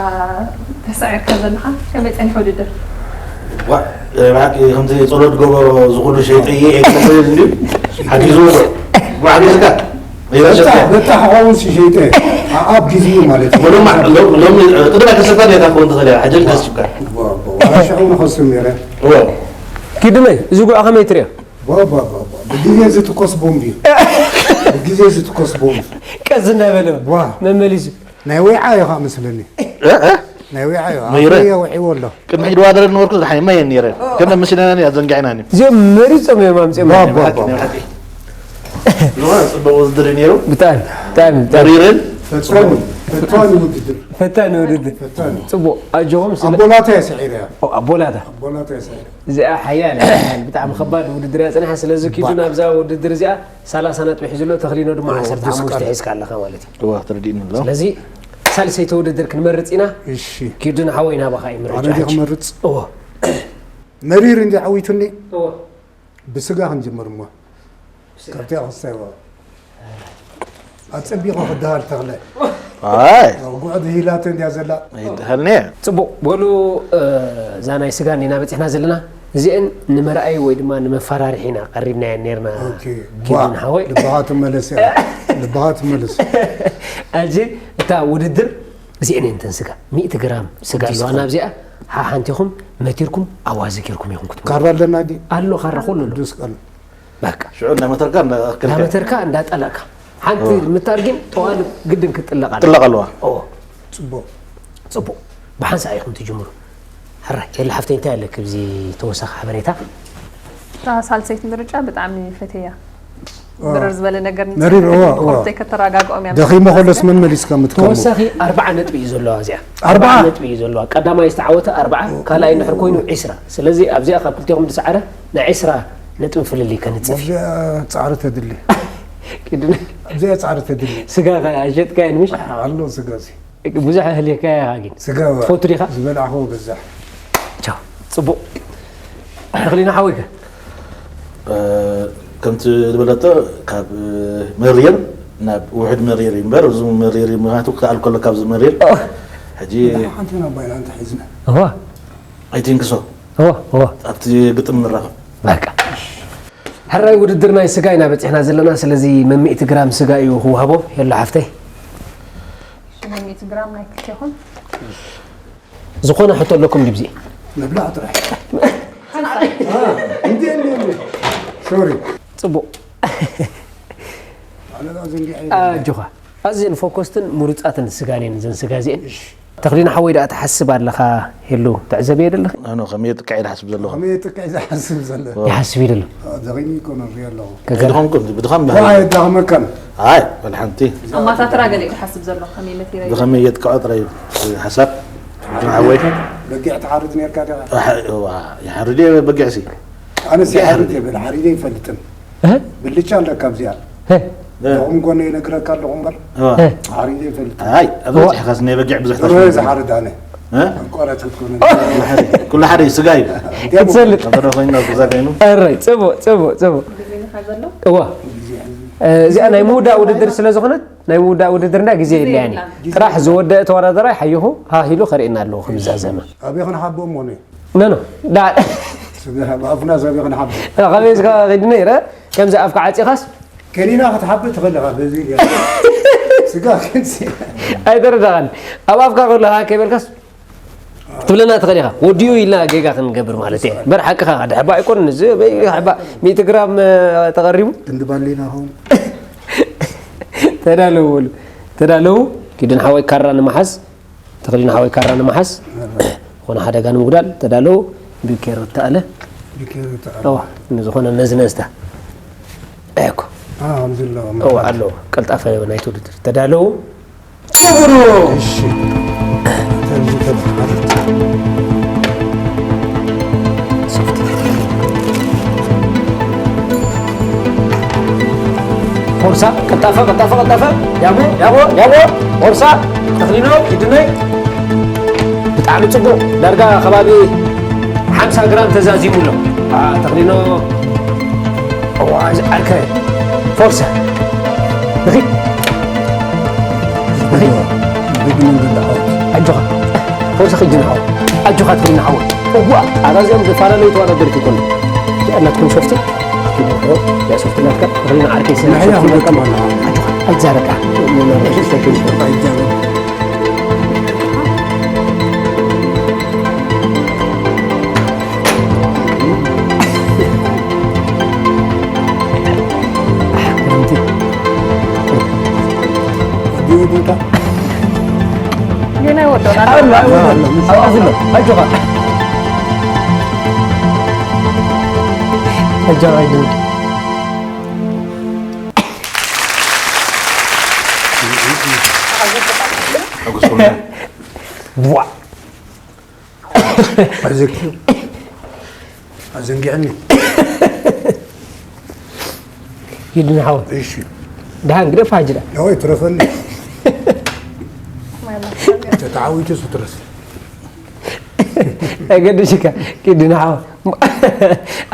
ተሳዒርካ ዘለኻ። ከመይ ጸኒሑ ውድድር? ዋ፣ ብሓቂ ከምቲ ጸሎት ጎቦ ዝኹሉ ሸይጠ እየ ኣይኮነን እንድዩ። ሓጊዝዎ። ዋ፣ ሓጊዝካ። በታ፣ በታ ሓውን ሲ ሸይጠ። ኣ-፣ ኣብ ግዜ ማለት እዩ። ወሎም ማ-፣ ሎም-፣ ሎም-፣ ቅድም ኣይከሰብካን ኢኻ ክኸውን ትኽእል እያ። ሓጀል ከሲብካ። ዋ፣ ዋ፣ ዋላ ሽዑ ንኸስብ ነይረ። ዋ። ኪድመይ፣ እዚ ጉዕ ከመይ ትሪኦ? ዋ፣ ዋ፣ ዋ፣ ዋ። ብግዜ ዝትኮስ ቦምብ እዩ። ብግዜ ዝትኮስ ቦምብ። ቀስ እናበለ ዋ። መመሊሱ። ናይ ወይዓ እዩ ኸዓ መስለኒ። እ፣ እ? ናይ ወይዓ እዩ። መይረ። ኣበይ ወዒዎ ኣሎ? ቅድሚ ሕጂ ድዋደረ ነበርኩ፣ ዝሓይ መየ ነይረ። ከም ምስለና እያ ዘንጋዒና ኒ። እዚኦም መሪጾም እዮም ኣምጺኦም። ባ፣ ባ፣ ባ። ናይ ሓቂ። ዝዋ ጽቡቕ ውድድር እዩ ነይሩ። ብጣዕሚ፣ ብጣዕሚ፣ ብጣዕሚ። መሪርን ፈታኒ፣ ፈታኒ ውድድር። ፈታኒ ውድድር። ፈታኒ። ጽቡቕ፣ ኣጆኹም ስለ ኣቦላታ እያ ስዒራ እያ። ኦ፣ ኣቦላታ። ኣቦላታ እያ ስዒራ። እዚኣ ሓያል እያ፣ ሓያል። ብጣዕሚ ከባድ ውድድር እያ ጽኒሓ። ስለዚ ኪዱ ባ። ናብዛ ውድድር እዚኣ ሰላሳ ነጥቢ ሒዙ ኣሎ፣ ተኽሊኖ ድማ ኦ፣ ዓሰርተ ሓሙሽተ ደስ ቃል። ሒዝካ ኣለኻ ማለት እዩ። እዋ፣ ተረዲእኒ ኣሎ። ስለዚ ሳልሰይቲ ውድድር ክንመርጽ ኢና። እሺ። ኪዱ ንሓወይ ናባኻ እዩ ኣነ ምርጫ ድየ ሕጂ። ክመርጽ? እዎ። መሪር እንዲ ዓዊቱኒ። እዎ። ብስጋ ክንጅምር እሞ። ብስጋ። ካብቲ ክስታይ እዎ። ኣጸቢቑ ክደሃል ተኽለ። ኣይ። ጉዕድ ሂላተ እንድያ ዘላ። ይድሃልኒ። ጽቡቕ፣ በሉ፣ እ፣ እዛ ናይ ስጋ እንዲና በጺሕና ዘለና። እዚአን ንምርኣይ ወይ ድማ ንመፈራርሒ ኢና ቀሪብናየን ኔርና። ኦኬ። ኪዱን ዋ፣ ሓወይ። ልብኻ ትመለስ እያ። ልብኻ ትመለስ። ኣጂ፣ እታ ውድድር እዚአን እየን እተን ስጋ። ሚእቲ ግራም ስጋ ኣለዋ። ናብዚኣ ሓሓንቲኹም መቲርኩም ኣዋዚ ጌርኩም ኢኹም ክትመርሑ። ካራ ኣለና ድዩ? ኣሎ፣ ካራ ኩሉ ኣሎ። ቅዱስ ቃል። በቃ። ሽዑ እንዳመተርካ እንዳ-፣ እንዳመተርካ እንዳጠለቕካ። ሓንቲ ኦ። ምታር ግን ጠዋል ግድን ክትጥለቕ ኣለዋ። ጥለቕ ኣለዋ። ኦ። ጽቡቕ። ጽቡቕ። ብሓንሳእ ኢኹም ትጅምሩ። ሕራይ፣ የለ ሓፍተይ፣ እንታይ ኣለኪ ብዚ ተወሳኺ ሓበሬታ? እታ ሳልሰይቲ ምርጫ ብጣዕሚ ፈትያ። ኦ። ምርር ዝበለ ነገር መሪር፣ እዋ፣ እዋ። ኮርተይ ከተረጋግኦም እያ። ደኺመ ከሎስ መን መሊስካ ምትከሞ? ተወሳኺ ኣርብዓ ነጥቢ እዩ ዘለዋ እዚኣ። ኣርብዓ? ኣርብዓ ነጥቢ እዩ ዘለዋ። ቀዳማይ ዝተዓወተ ኣርብዓ፣ ካልኣይ እንድሕር ኮይኑ ዒስራ። ስለዚ ኣብዚኣ ካብ ክልቴኹም ዝሰዓረ ናይ ዒስራ ነጥቢ ፍልልይ ከንጽፍ እዩ። ኣብዚኣ ጻዕሪ ተድሊ። ቅድሚ ኣብዚኣ ጻዕሪ ተድሊ። ስጋ ከ ኣይሸጥካዮን ምሽ? ኣሎ ስጋ ሲ። ብዙሕ ኣህሊካ ኢኻ ግን። ስጋ ትፈቱ ዲኻ? ዝበላዕኹዎ በዛሕ። ቻው። ጽቡቕ። ተኽሊና ሓወይ ከ? እ፣ ከምቲ ዝበለቶ ካብ፣ እ፣ መሪር ናብ ውሑድ መሪር እዩ እምበር፣ እዚ መሪር እዩ። ምኽንያቱ ክኣል ከሎ ካብዚ መሪር። ኦ። ሕጂ ሓንቲ ኢና ባይና እንተ ሒዝና። እዋ። ኣይትንክሶ። እዋ፣ እዋ። ኣብቲ ግጥም ንራኸብ። በቃ። ሕራይ ውድድር ናይ ስጋ ኢና በጺሕና ዘለና፣ ስለዚ መሚእቲ ግራም ስጋ እዩ ክወሃቦ። የሎ ሓፍተይ። ሽሞም ሚእቲ ግራም ናይ ክልቴኹም። ዝኾነ ሕቶ ኣለኩም ድብዚ? ምብላዕ ጥራሕ። ሓንሳእ። አ፣ እንዴ፣ እንዴ፣ እንዴ። ሶሪ። ጽቡቕ። ኣነ ዳ ዘንጊዐ። ኣጆኻ። ኣዝየን ፎኮስትን ምሩጻትን ስጋን እየን እዘን ስጋ እዚአን። እሺ። ተኽሊና ሓወይ ደኣ ትሓስብ ኣለኻ፣ ሄሉ፣ ትዕዘብዮ ደለኺ? ኣነ ከመይ ጥቅዕ ኢለ ሓስብ ዘለኹ? ከመይ ጥቅዕ ዝሓስብ ዘሎ? ይሓስብ እዩ ደሎ። አ፣ ደኺሙ ይኮነ፣ ሪኦ ኣለኹ። ከገር- ኣይደኸምኩን፣ ብድኻም ዋ፣ ባህል። ኣይደኸመካን። ኣይ፣ ወላ ሓንቲ። ኣማታትራ ገለ እዩ ዝሓስብ ዘሎ፣ ከመይ መቲረ እዩ? ብኸመይ የጥቅዖ ጥራይ ሓሳብ። ሓወይ። በጊዕ ትሓርድ ነርካ ዲኻ? ኣሕ-፣ ዋ፣ ይሓርድ እየ በጊዕሲ። ኣነስ ይሓርድ እየ፣ በል ሓሪደ ይፈልጥን። እህ? ብልጫ ኣለካ ኣብዚኣ። እህ? እ። ደኹም ጎነ ይነግረካ ኣለኹ እምበር። እዋ። እህ? ሓሪደ ይፈልጥን። ኣይ፣ ኣብዚ እዋ። ጽሕኻስ ናይ በጊዕ ብዙሕ ደርሆ እየ ተስምዑ። ዝሓርድ ኣነ። እ? ኣቋራጭ ክትኮነ። ኩሉ ሓደ፣ ኩሉ ሓደ እዩ፣ ስጋ እዩ። እንዲያም ክትሰልጥ። ኣብ በረኻ ኮይና ኣብ ገዛ ኮይኑ። ኣራይ፣ ጽቡቕ፣ ጽቡቕ፣ ጽቡቕ። ግዜና ዘሎ? እዋ። ግዜ ሕዚ። እዚኣ ናይ ምውዳእ ውድድር ስለ ዝኾነት ናይ ምውዳእ ውድድርና ግዜ የድልያን እዩ። ጥራሕ ዝወደአ ተወዳደራይ ሓይኹ ሃህ ኢሉ ከርእየና ኣለዎ ክምዛዘመ። ኣበይ ክንሓብኦም ሞነ? ኖ ኖ። ዳ- ስጋ ኣብ ኣፍና ሰብ ይኽን ሓብ። ካበይ ዝካ ኺድ ነይረ? ከምዚ ኣፍካ ዓጺኻስ? ከኒና ክትሓብ ትኽእል ኢኻ፣ በዚ ገ-፣ ስጋ ክንሲ። ኣይተረዳኻን። ኣብ ኣፍካ ከለኻ ከይበልካስ ክትብለና ትኽእል ኢኻ። ወዲኡ ኢልና ጌጋ ክንገብር ማለት እየ። በር ሓቅኻ፣ ሓደ ሕባ ኣይኮን፣ እዚ በይ ሕባ ሚእቲ ግራም፣ እ፣ ተቐሪቡ። ክንዲ ባሊና ኹም። ተዳለዉ በሉ። ተዳለዉ። ኪድን ሓወይ ካራ ንምሓዝ፣ ተኽሊና ሓወይ ካራ ንምሓዝ፣ ዝኾነ ሓደጋ ንምጉዳል ተዳለዉ። ቢኬር ተኣለ። ቢኬር ተኣለ። እዋ፣ ንዝኾነ ነዝነዝታ። እኮ። አ፣ ኣብዚ ኣለዎ። እዋ፣ ኣለዎ። ቀልጣፋ ናይቲ ውድድር። ተዳለዉ። ጀምሩ። እሺ። ከምዚ ተባህለ። ፎርሳ፣ ቀልጣፈ፣ ቀልጣፈ፣ ቀልጣፈ። ያቦ፣ ያቦ፣ ያቦ። ፎርሳ፣ ተኽሊኖ፣ ኪድነይ። ብጣዕሚ ጽቡቕ። ዳርጋ ከባቢ ሓምሳ ግራም ተዛዚሙ ኣሎ። አ፣ ተኽሊኖ። እዋ፣ እዚ ዓርከ። ፎርሳ። ንኺድ። ንኺድ። ንኺድ መንገዲ ዓወት። ኣጆኻ። ፎርሳ ኺድ ንሓው። ኣጆኻ ተኽሊኖ ሓወይ። እዋ፣ ኣራዚኦም ዝተፈላለዩ ተወዳደርቲ ይኮኑ። ያላትኩም ሶፍቲ። ያ ሶፍቲ ናትካ። ተኽሊኖ ዓርከይ ሰ-፣ ንሕና ሶፍቲ ናትካ። ክንገጥም ኣለና። ኣጆኻ። ኣይትዛረብ። ኣይትዛረብ። ጌና ይወደና። ኣላ፣ ኣላ፣ ኣላ፣ ኣላ፣ ኣላ፣ ኣጆኻ። ኣጆኻ፣ ኣይዞህ። ዋ። ኣዘኪ-፣ ኣዘንጊዕኒ። ሂድኒ ሓወይ። እሺ። ደሓን ግደፍ ሓጂ ደኣ። ያው ይትረፈኒ። ተተዓዊቱ ስትረስ። ኣይገድሽካ። ኪድኒ ሓወይ።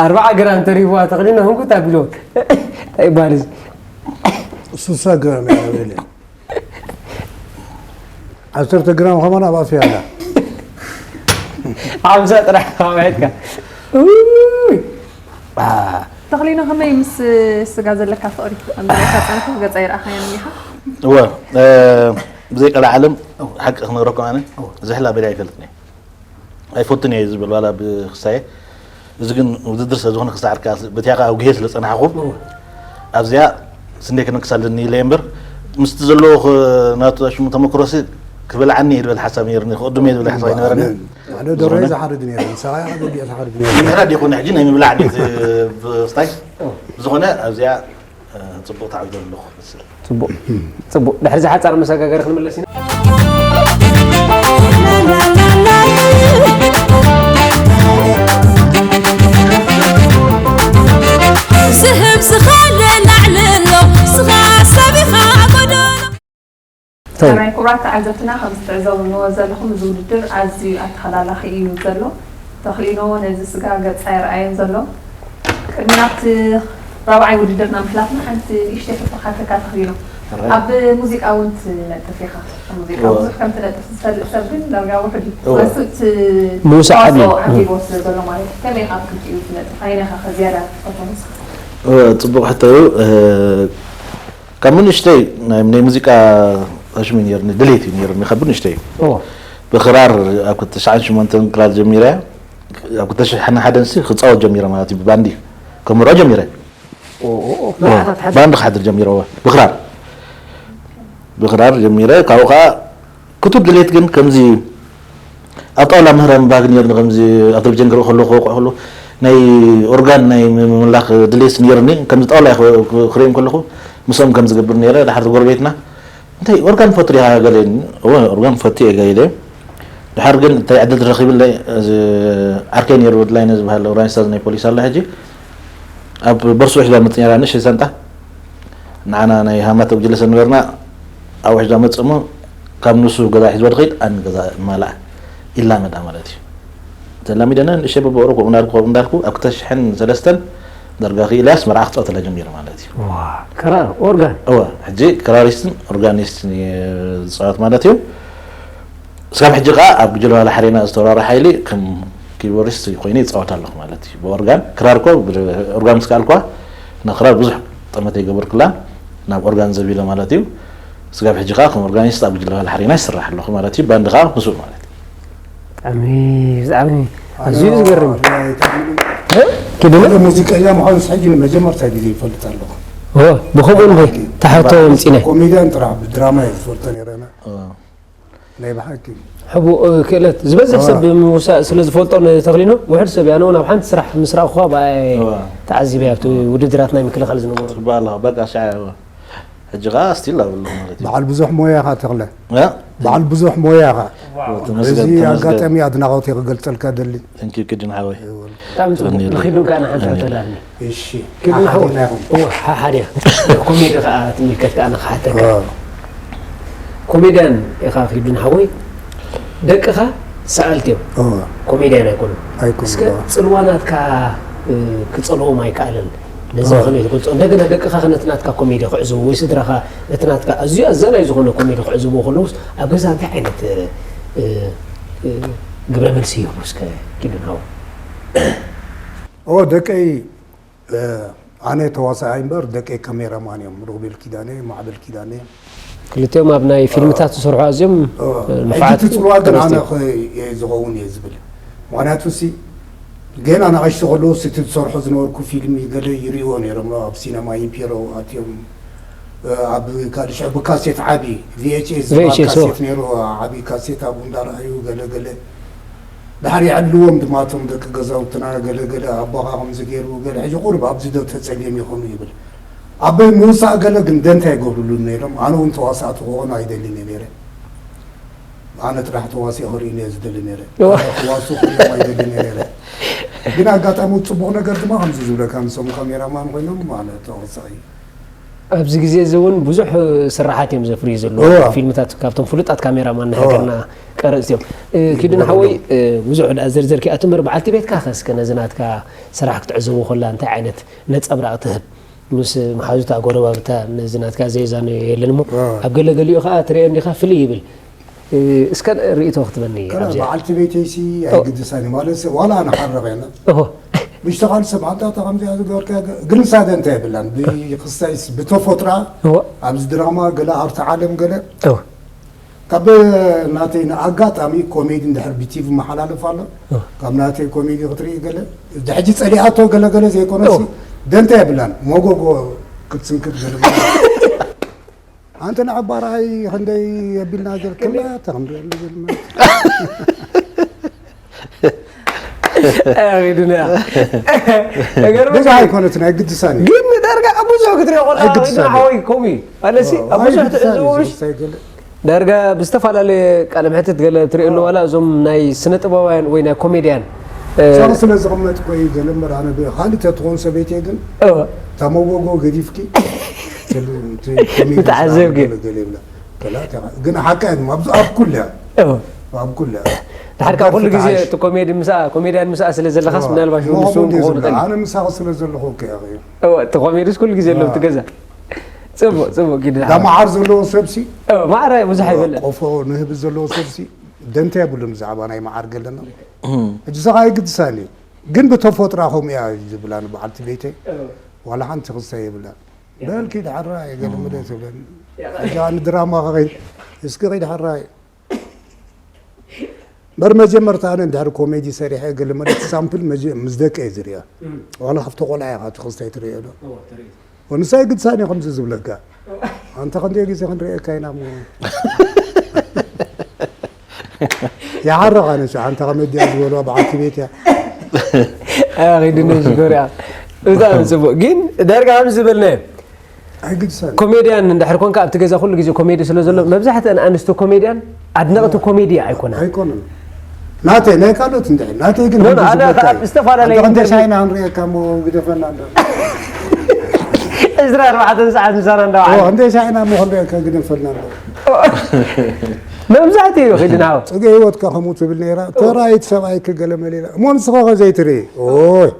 ኣርባዓ ግራም ተሪፍዋ ተኽሊና ህንኩት ኣቢልዎ። እንታይ ይበሃል እዚ? ስሳ ግራም እያ በለ። ዓሰርተ ግራም ከማን ኣብ ኣፍያ ኣላ። ሓምሳ ጥራሕ ተኻባሒትካ። ኡይ። አ። ተኽሊኖ፣ ከመይ ምስ ስጋ ዘለካ ፍቕሪ? ከም ዘለካ ጸኒሑ ገጻ ይረኣኻዮ እኒኻ? እወ፣ እ፣ ብዘይ ቀልዓለም ሓቂ ክነግረኩም ኣነ እወ። ዝሕላ በሊዐ ኣይፈልጥን እየ። ኣይፈቱን እየ ዝብል ዋላ ብክሳየ። እዚ ግን ውድድር ስለ ዝኾነ ክሳዕ ዓርካ በቲያ ከኣ ኣውጊሄ ስለ ጸናሕኹ እወ። ኣብዚኣ ስንደይ ከነክስ ኣለኒ ኢለ እምበር ምስቲ ዘለዎ ኽ-፣ ናቱ ሽሙ ተመክሮሲ ክበልዓኒ እየ ዝብል ሓሳብ ነይርኒ፣ ክቕድሞ እየ ዝብል ሓሳብ ኣይነበረኒ። ኣነ ደሮይ ዝኾነ ዝሓርድ ነይረ፣ ንስኻ ኢኻ ገዲኣ ትሓርድ ነይረ። ምሕራድ ይኹን ሕጂ ናይ ምብላዕ ድዩ ብ-፣ ብስታይ? እወ። ብዝኾነ ኣብዚኣ፣ እ፣ ጽቡቕ ተዓዊተ ኣለኹ መስል። ጽቡቕ። ጽቡቕ። ድሕሪ እዚ ሓጻር መሰጋገሪ ክንምለስ ኢና። ዝህብ ዝኸለ ላዕሊ ኣሎ፣ ስኻ ሰብ ኢኻ ጎደሎ። ሰይ። ሰናይ ክቡራት ተዓዘብትና፣ ከም ዝትዕዘብዎ ዘለኹም እዚ ውድድር ኣዝዩ ኣተሃላላኺ እዩ ዘሎ። ተኽሊኖ ነዚ ስጋ ገጻ ኣይረኣዮን ዘሎ። ቅድሚ ናብቲ ራብዓይ ውድድርና ምሕላፍና ሓንቲ ንእሽተይ ሕቶ ክሓተካ ተኽሊኖ። ሕራይ። ኣብ ሙዚቃ እውን ትነጥፍ ኢኻ። ኣብ ሙዚቃ እወ። ብዙሕ ከም ትነጥፍ ዝፈልጥ ሰብ ግን ዳርጋ ውሑድ እዩ። እወ። ንሱ እቲ ምውሳእ ዓቢ ተዋስኦ እዩ። ዓቂብዎ ስለ ዘሎ ማለት እዩ። ከመይ ኢኻ ኣብ ክልቲኡ ትነጥፍ? ኣየናይ ኢኻ ዝያዳ ትፈትዎ ንስኻ? እወ፣ ጽቡቕ ሕቶ እዩ። እ፣ ካብ ንእሽተይ ናይ፣ ናይ ሙዚቃ ሕሽሚ ነይርኒ፣ ድሌት እዩ ነይርኒ ካብ ንእሽተይ። እወ። ብክራር ኣብ ክልተ ሽሕን ሽሞንተን ክራር ጀሚረ። ኣብ ክልተ ሽሕን ሓደን ሲ ክጻወት ጀሚረ ማለት እዩ፣ ብባንዲ ከምህሮ ጀሚረ። ኦ፣ ኦ፣ ኦ፣ መርዓታት ሓደ። ባንዲ ክሓድር ጀሚረ፣ እወ፣ ብክራር። ብክራር ጀሚረ፣ ካብኡ ኸኣ ክቱር ድሌት ግን ከምዚ ኣብ ጣውላ ምህራም ባህጊ ነይርኒ፣ ከምዚ ኣብ ቴሌቪዥን ክርኢ ከለኹ፣ ክወቅዕ ከለኹ፣ ናይ ኦርጋን ናይ ምምላኽ ድሌት ነይርኒ። ከምዚ ጣውላ ክርእዮም ከለኹ፣ ምስኦም ከም ዝገብር ነይረ። ድሓር ጎረቤትና፣ "እንታይ ኦርጋን ፈቱ ዲኻ?" ገለ፣ "እወ፣ ኦርጋን ፈቱ እየ" ገለ ኢለ። ድሓር ግን እንታይ ዕድል ረኺብለይ፣ እዚ ዓርከይ ነይሩ፣ ወድላይነ ዝበሃል ኦርጋኒስታ ናይ ፖሊስ ኣሎ ሕጂ። ኣብ ቦርሱ ሒዝዋ መጽእ ነይራ፣ ንእሽተይ ሳንጣ። ንዓና ናይ ሃማተ ጉጅለ ሰብ ነበርና፣ ኣብኡ ሒዝዋ መጽእ እሞ፣ ካብ ንሱ ገዛ ሒዝዋ ድኸይድ፣ ኣን ገዛ እማላእ ይላመዳ ማለት እዩ። ተላሚደና፣ ንእሽተይ በብቕሩ፣ ከምኡ እንዳልኩ፣ ከምኡ እንዳልኩ፣ ኣብ ክልተ ሽሕን ሰለስተን ዳርጋ ክኢለ ኣስመራ ክጻወተላ ጀሚሩ ማለት እዩ። ክራር ኦርጋን እወ፣ ሕጂ ክራሪስትን ኦርጋኒስትን እየ ዝጻወት ማለት እዩ። ስጋብ ሕጂ ከኣ ኣብ ጉጅለ ዋላ ሓሬና ዝተወራረ ሓይሊ ከም ኪቦርዲስት ኮይነ ይጻወት ኣለኹ ማለት እዩ። ብኦርጋን ክራር እኮ ኦርጋን ምስ ከኣልኳ ንክራር ብዙሕ ጠመተ ይገበርኩላ ናብ ኦርጋን ዘቢለ ማለት እዩ። ስጋብ ሕጂ ከኣ ከም ኦርጋኒስት ኣብ ጉጅለ ዋላ ሓሬና ይስራሕ ኣለኹ ማለት እዩ። ባንድ ከኣ ምስኡ ማለት እዩ። ብጣዕሚ ብጣዕሚ ኣዝዩ ዝገርም ኪድነ ሙዚቀኛ ምዃኑ ሕጂ ንመጀመርታ ግዜ ይፈልጥ ኣለኹ። ብኸምኡ ንኸ ተሓቶ ምፂነ ኮሜድያን ጥራሕ ብድራማ እየ ዝፈልጦ ነረና ናይ ብሓቂ ሕቡእ ክእለት ዝበዝሕ ሰብ ብምውሳእ ስለ ዝፈልጦ ንተኽሊኖ ውሕድ ሰብ እያ። ንኡ ናብ ሓንቲ ስራሕ ምስ ረኣኹዋ ብኣይ ተዓዚበ ኣብቲ ውድድራት ናይ ምክልኻል ዝነበሩ ጽቡቅ ኣለኻ በቃ ሻዕ ሕጂ ኸዓ ስቲል ኣለኹ ማለት እዩ በዓል ብዙሕ ሞያ ኢኻ ተኽለ እ? በዓል ብዙሕ ሞያ ኢኻ ተመስገን በዚ ተመስገን ኣጋጣሚ ኣድናቖት ክገልጸልካ ደሊ Thank you ኪድን ሓወይ ብጣዕሚ ፅቡቅ ንኺዱ ከኣ ንሓንቲ ሕቶላኒ እሺ ኪዱ ሓወይ ሓዲና ኢኹም እወ ሓሓድያ ኮሜዲ ከኣ ትምልከት ከኣ ንክሓተካ ኮሜድያን ኢኻ ኪዱ ሓወይ ደቅኻ ሰኣልቲ እዮም እወ ኮሜድያን ኣይኮኑን ኣይኮኑን፣ እስከ እወ። ፅልዋ ናትካ እ፣ ክፀልዎም ኣይከኣልን ነዚ ከመይ ትገልፆ እንደገና ደቅኻ ከ ነቲ ናትካ ኮሜዲ ክዕዝቡ ወይ ስድራኻ ነቲ ናትካ ኣዝዩ ኣዛናይ ዝኾነ ኮሜዲ ክዕዝቡ ከለውስ ኣብ ገዛ እንታይ ዓይነት እ፣ እ፣ እ፣ ግብረ መልሲ ይህቡ እስከ ኪዱ ሓወይ ኦ ደቀይ እ፣ ኣነ ተዋሳኣይ እምበር ደቀይ ካሜራማን እዮም ሮቤል ኪዳነ ማዕበል ኪዳነ ክልቲኦም ኣብ ናይ ፊልምታት ዝሰርሑ ኣዝዮም ኦ፣ ንፉዓት ሕጂ ትፅልዋ ግን ኣነ ተረስቲ። ኸ- እየ ዝኸውን እየ ዝብል ምክንያቱ ሲ ገና ንኣሽቱ ከለዉ እቲ ዝሰርሖ ዝነበርኩ ፊልም ገለ ይርእዎ ነይሮም ኣብ ሲነማ ኢምፔሮ ኣትዮም እ፣ ኣብ ካልእ ሽዑ ብካሴት ዓቢ ቪኤችኤስ ቪኤችኤስ፣ ካሴት ነይሩ ዓቢ ካሴት ኣብኡ እንዳረኣዩ ገለ ገለ ድሓር ይዕልዎም ድማ እቶም ደቂ ገዛውትና ገለ ገለ ኣቦኻ ከምዚ ገይሩ ገለ ሕጂ ቁሩብ ኣብዚ ዶ ተፀልዮም ይኾኑ ይብል ኣበይ ምውሳእ ገለ ግን ደንታ ይገብርሉ ነይሮም ኣነ እውን ተዋሳእቲ ክኾኑ ኣይደልን እየ ነይረ ኣነ ጥራሕ ተዋሲኦ ክርኢ እየ ዝደሊ ነይረ እዋ። ክዋሱ ክሪኦም ኣይደልን እየ ነይረ ግን ኣጋጣሚ ፅቡቕ ነገር ድማ ከምዚ ዝብለካ ንሶም ካሜራማን ኮይኖም ኣነ ተዋሳኢ ኣብዚ ግዜ እዚ እውን ብዙሕ ስራሓት እዮም ዘፍርዩ ዘለዉ እዋ። ፊልምታት ካብቶም ፍሉጣት ካሜራማን ናይ ሃገርና ቀረፅቲ እዮም እ፣ ኪዱ ሓወይ እ፣ ብዙሕ ደኣ ዘርዘር ክኣቱ እምበር በዓልቲ ቤትካ ከ እስከ ነዚ ናትካ ስራሕ ክትዕዘቡ ከላ እንታይ ዓይነት ነፀብራቕ ትህብ ምስ መሓዙታ ጎረባብታ ነዚ ናትካ ዘየዛነዮ የለን እሞ እዋ። ኣብ ገለገሊኡ ከዓ ትሪኦ እንዲኻ ፍልይ ይብል እ፣ እስከ ርእቶ ክትበኒ ከላ ኣብዚኣ በዓልቲ ቤተይሲ ኣይግድሳን እዩ ማለት ሰብ ዋላ ኣነ ሓረቕ የለን ኦሆ ምሽቲ ካልእ ሰብ ኣንታ እታ ከምዚኣ ዝገበርካ ግን ንሳ ደንታ የብላን ብክስታይስ ብተፈጥራ እዋ ኣብዚ ድራማ ገለ ኣርት ዓለም ገለ እዋ ካብ ናተይ ንኣጋጣሚ ኮሜዲ እንድሕር ብቲቪ መሓላለፍ ኣሎ ካብ ናተይ ኮሜዲ ክትርኢ ገለ ሕጂ ፀሊኣቶ ገለገለ ዘይኮነሲ ደንታ የብላን መጎጎ ክትስንክት ገለ ኣንተ ንዓባ ረኣይ ክንደይ የቢልና ገርክላ ተክንዶ ሪድና ነገር ብዙ ኣይኮነትን ኣይግድሳን እዩ ግን ዳርጋ ኣብ ብዙሕ ክትሪኦ ቆላ ኣይግድሳን። ሓወይ ከምኡ እዩ ኣነሲ ኣብ ብዙሕ ኣይግድሳን ትዕዝቦ እዩ ምሽ ዝኽሳይ ገለ ዳርጋ ብዝተፈላለየ ቃለ ምሕትት ገለ ትሪኦ ኣለዋላ እዞም ናይ ስነ ጥበባውያን ወይ ናይ ኮሜድያን እ፣ ሳቕ ስለ ዝቕመጥ ኮይ ገለ እምበር ኣነ ብኻልእ ተትኾን ሰበይተይ ግን እ፣ እታ መጎጎ ገዲፍኪ ብተዓዘብኪ። ገለ ይብላ ከላ ተኻ- ግን ሓቃ እዮም ኣብ ኣብ ኩለ እ፣ ኣብ ኩለ ድሓር ካብ ኩሉ ግዜ እቲ ኮሜዲ ምስኣ ኮሜድያን ምስኣ ስለ ዘለኻስ ምናልባሽ እውን ንሱ እውን ክኸውን ይኽእል እዩ። ኣነ ምሳኺ ስለ ዘለኹ ከ እወ፣ እቲ ኮሜዲስ ኩሉ ግዜ ኣሎ እቲ ገዛ ጽቡቅ ጽቡቅ ኪድ ዳ መዓር ዘለዎ ሰብሲ ማዕረ ብዙሕ ኣይበለ ቆፎ ንህቢ ዘለዎ ሰብሲ ደንታ የብሉን ብዛዕባ ናይ መዓር ገለና ሕጂ ሰኻ ኣይግድሳን እዩ ግን ብተፈጥራ ከምኡ እያ ዝብላ ንበዓልቲ ቤተይ ዋላ ሓንቲ ክስተ የብላን በልኪ ድሓራ የገልምደ ትብለኒ ሕጂ ኣነ ድራማ ከኸይድ እስኪ ኸይድ ሓራ በር መጀመርታ ኣነ እንድሕር ኮሜዲ ሰሪሐ ገለ መለት ሳምፕል መጀ- ምስ ደቂ እየ ዝሪኣ ዋላ ካብቲ ቆልዓ ኢኻ እቲ ክስታይ ትሪኦ ዶ ንሳይ ግድሳን እዩ ከምዚ ዝብለካ ኣንተ ክንደይ ግዜ ክንሪኤካ ኢና ሞ ይሓርቕ ኣነ ሸ ኣንተ ከመድያ ዝበልዋ በዓልቲ ቤት እያ ሪድነ ዝጎርያ ብጣዕሚ ፅቡቅ ግን ዳርጋ ከም ዝበልናዮ ኣይግድሳን ኮሜድያን እንድሕር ኮንካ ኣብቲ ገዛ ኩሉ ግዜ ኮሜዲ ስለ ዘሎ መብዛሕትአን ኣንስቲ ኮሜድያን ኣድነቕቲ ኮሜዲ ኣይኮና ኣይኮነን ናተይ ናይ ካልኦት እንድሕር ናተይ ግን ኖ፣ ኖ፣ ከምዚ ኣነ ዝብለካ ካብ እዩ። ዝተፈላለየ ኣንተ ክንደይ ኢንተርቪው- ሻይና ክንሪኤካ ሞ ግደፈና እንዶ ዕስራ ኣርባዕተ ሰዓት ምሳና እንዳውዓል ኦ፣ ክንደይ ሻይና ሞ ክንሪኤካ ግደፈና እንዶ መብዛሕትኡ እዩ ኺድና ፅገ ህይወትካ ከምኡ ትብል ነይራ ተራይት ሰብኣይ ክገለ መሌላ እሞ ንስኻ ከ ዘይትርኢ ኦይ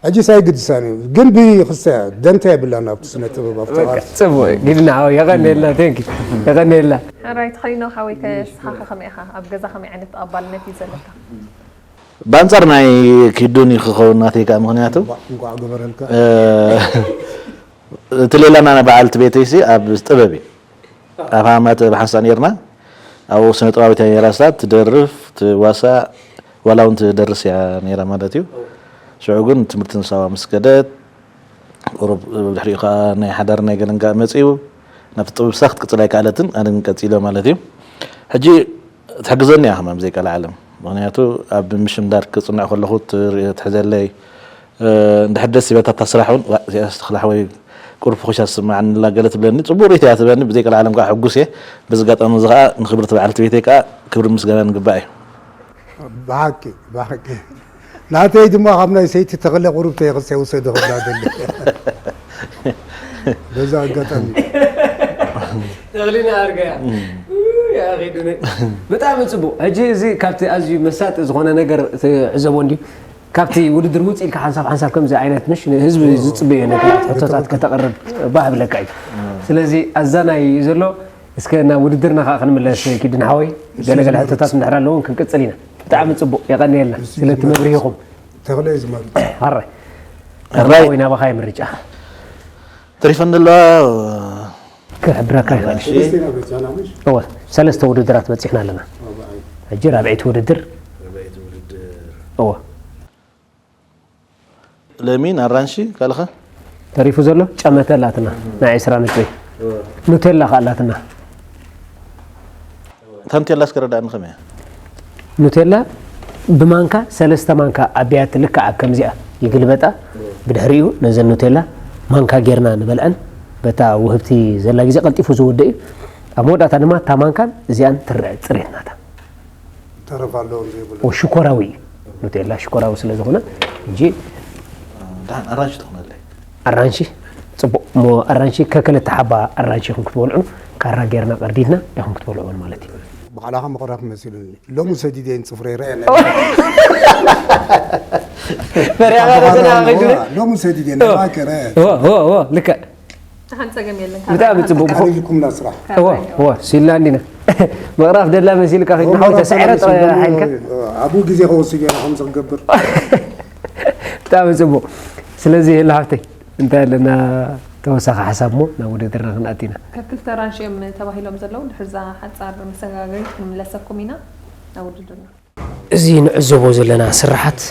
ሕጂ ሳይግድሳን እዩ ግን ብክስተ ደንታ የብላን ኣብቲ ስነ ጥበብ ኣብቲ ኣርት ጽቡቅ ጊድና ሓወይ የቀንየልና ቴንክ የቀንየልና። ሕራይ ተኸሊኖ ሓወይ ከስኻኸ ከመይ ኢኻ ኣብ ገዛ ከመይ ዓይነት ተቐባልነት እዩ ዘለካ? ብኣንጻር ናይ ኪዱን እዩ ክኸውን ናተይ ከዓ ምክንያቱ እንኳዕ ገበረልካ እቲ ሌላና በዓልቲ ቤተይሲ ኣብ ጥበብ እዩ ኣብ ሃማ ጥበብ ሓንሳ ነርና ኣብኡ ስነ ጥባዊት እያ ነራ ስታ ትደርፍ ትዋሳ ዋላ እውን ትደርስ እያ ነራ ማለት እዩ ሽዑ ግን ትምህርቲ ንሳዋ ምስ ከደት ቁሩብ ድሕሪኡ ከዓ ናይ ሓዳር ናይ ገለንጋ መፅኡ ናብቲ ጥበብ ስታ ክትቅፅል ኣይከኣለትን ኣነ ግን ቀፂለ ማለት እዩ ሕጂ ትሕግዘኒ እያ ከማን ብዘይ ቃል ዓለም ምክንያቱ ኣብ ምሽምዳር ክፅንዕ ከለኹ ትሕዘለይ እንድሕር ደስ ይበታ እታ ስራሕ እውን እዚኣ ስትኽላሕ ወይ ቁሩብ ፈኹሻ ዝስምዓኒ ኣላ ገለ ትብለኒ ፅቡቅ ርእቶ እያ ትብለኒ ብዘይ ቃል ዓለም ከዓ ሕጉስ እየ በዚ ኣጋጣሚ እዚ ከዓ ንክብርቲ በዓልቲ ቤተይ ከዓ ክብሪ ምስጋና ንግባእ እዩ ብሓቂ ብሓቂ ናተይ ድማ ካብ ናይ ሰይቲ ተኽለ ቁሩብ ተይክሰ ውሰዶ ክብላ ደሊ በዛ ኣጋጣሚ ተኽሊና ኣርገያ ብጣዕሚ ፅቡቅ ሕጂ እዚ ካብቲ ኣዝዩ መሳጢ ዝኾነ ነገር ትዕዘቦ እንድዩ ካብቲ ውድድር ውፅእ ኢልካ ሓንሳብ ሓንሳብ ከምዚ ዓይነት ምሽ ንህዝቢ ዝፅበዮ ነገራት ሕቶታት ከተቕርብ ባህ ብለካ እዩ ስለዚ ኣዛናይ እዩ ዘሎ እስከ ናብ ውድድርና ከዓ ክንምለስ ኪድን ሓወይ ገለገለ ሕቶታት እንድሕር ኣለውን ክንቅፅል ኢና ብጣዕሚ ፅቡቅ የቐንየልና ስለቲ መብርሂኹም ተኽለ እዩ ዝመርፅ ኣረ ሓወይ ናባኻ ምርጫ ተሪፈን ዘለዋ ክሕብረካ ይኽእል ሰለስቴና በፃና ምሽ እወ ሰለስተ ውድድራት በፂሕና ኣለና ሕጂ ራብዐይቲ ውድድር እወ ለሚን ኣራንሺ ካልኸ ተሪፉ ዘሎ ጨመተ ኣላትና ናይ ዕስራ ነጥቢ ኑቴላ ከኣላትና እታ ኑቴላ እስከ ረዳእኒ ከመይ እያ ኑቴላ ብማንካ ሰለስተ ማንካ ኣቢያት ልክዕ ኣብ ከምዚኣ ይግልበጣ ብድሕሪኡ ነዘን ኑቴላ ማንካ ጌርና ንበልዐን በታ ውህብቲ ዘላ ግዜ ቀልጢፉ ዝወደ እዩ ኣብ መወዳእታ ድማ እታ ማንካን እዚኣን ትረአ ፅሬት ናታ ተረፍ ኣለዎም ዘይብሉ ሽኮራዊ እዩ ኑቴላ ሽኮራዊ ስለ ዝኾነ እንጂ ደሓን ኣራንሺ ትኾነለይ ኣራንሺ ፅቡቅ እሞ ኣራንሺ ከክልተ ሓባ ኣራንሺ ኢኹም ክትበልዑ ካራ ጌርና ቀርዲድና ኢኹም ክትበልዑ ማለት እዩ ባዕላኻ ምቕራፍ መሲሉኒ ሎሚ ሰዲደን ፅፍረ ይረአ ፈሪያኻ ሎሚ ሰዲደን ማከረ ልክዕ ሓንቲ ፀገም የለን ብጣዕሚ ፅቡቅ ቃሊልኩምና ስራሕ እወ እወ ሲላ እንዲና ምቕራፍ ደላ መሲልካ ከይዱ ሓወይ ተሰዕረ ጥራይ ሓይልካ ኣብኡ ግዜ ከወስድ ኢና ከምዚ ክገብር ብጣዕሚ ፅቡቅ ስለዚ ህላ ሃፍተይ እንታይ ኣለና ተወሳኺ ሓሳብ ሞ ናብ ውድድርና ክንኣቲና ካብ ክልተ ራንሽ እዮም ተባሂሎም ዘለዉ ድሕርዛ ሓፃር መሰጋገሪት ክንምለሰኩም ኢና ናብ ውድድርና እዚ ንዕዘቦ ዘለና ስራሓት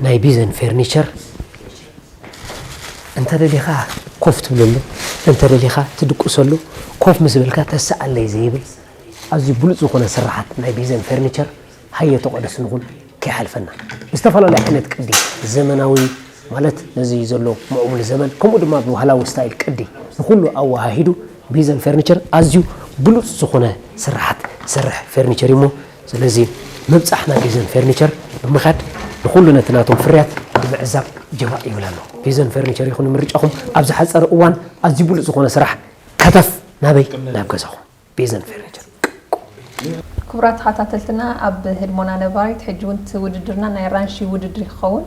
ናይ ቢዘን ፌርኒቸር እንተደሊኻ ኮፍ ትብለሉ እንተደሊኻ ትድቅሰሉ ኮፍ ምስ በልካ ተስኣለይ ዘይብል ኣዝዩ ብሉፅ ዝኾነ ስራሓት ናይ ቢዘን ፌርኒቸር ሃየ ተቋደስ ንኹን ከይሓልፈና ብዝተፈላለዩ ዓይነት ቅዲ ዘመናዊ ማለት ነዚ ዘሎ ምዕቡል ዘመን ከምኡ ድማ ብባህላዊ ስታይል ቅዲ ንኩሉ ኣወሃሂዱ ቢዘን ፌርኒቸር ኣዝዩ ብሉፅ ዝኾነ ስራሓት ዝሰርሕ ፌርኒቸር እዩ እሞ ስለዚ ምብፃሕ ናብ ቢዘን ፌርኒቸር ብምኻድ ንኩሉ ነቲ ናቶም ፍርያት ንምዕዛብ ጀባእ ይብል ኣሎ ቢዘን ፌርኒቸር ይኹን ምርጫኹም ኣብ ዝሓፀረ እዋን ኣዝዩ ብሉፅ ዝኾነ ስራሕ ከተፍ ናበይ ናብ ገዛኹም ቢዘን ፌርኒቸር ክቡራት ተኸታተልትና ኣብ ህድሞና ነባሪት ሕጂ እውን እቲ ውድድርና ናይ ራንሺ ውድድር ክኸውን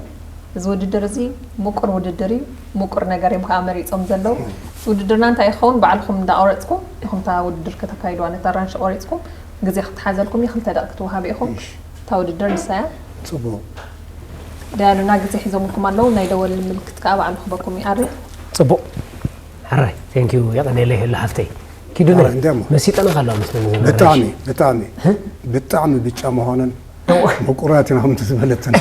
እዚ ውድድር እዚ ምቁር ውድድር እዩ ምቁር ነገር እዮም ከዓ መሪፆም ዘለዉ እቲ ውድድርና እንታይ ይኸውን ባዕልኹም እንዳቆረፅኩም ኢኹም እታ ውድድር ከተካይድዋ ነታ ራንሺ ቆሪፅኩም ግዜ ክትሓዘልኩም እዩ ክልተ ደቂ ክትወሃብ ኢኹም እታ ውድድር ንሳ እያ ፅቡቅ ደያኑና ግዜ ሒዞምልኩም ኣለዉ ናይ ደወል ምልክት ከዓ ባዕሉ ክበኩም ይኣሪ ፅቡቅ ሕራይ ቴንኪዩ የቀኔለይ ህሉ ሃፍተይ ኪዱነ እንደሞ። መሲጠና ካለዋ መስለኒ ዘመን ብጣዕሚ ብጣዕሚ ብጣዕሚ ብጫ መሆነን ምቁራት ኢና ከምቲ ዝበለትን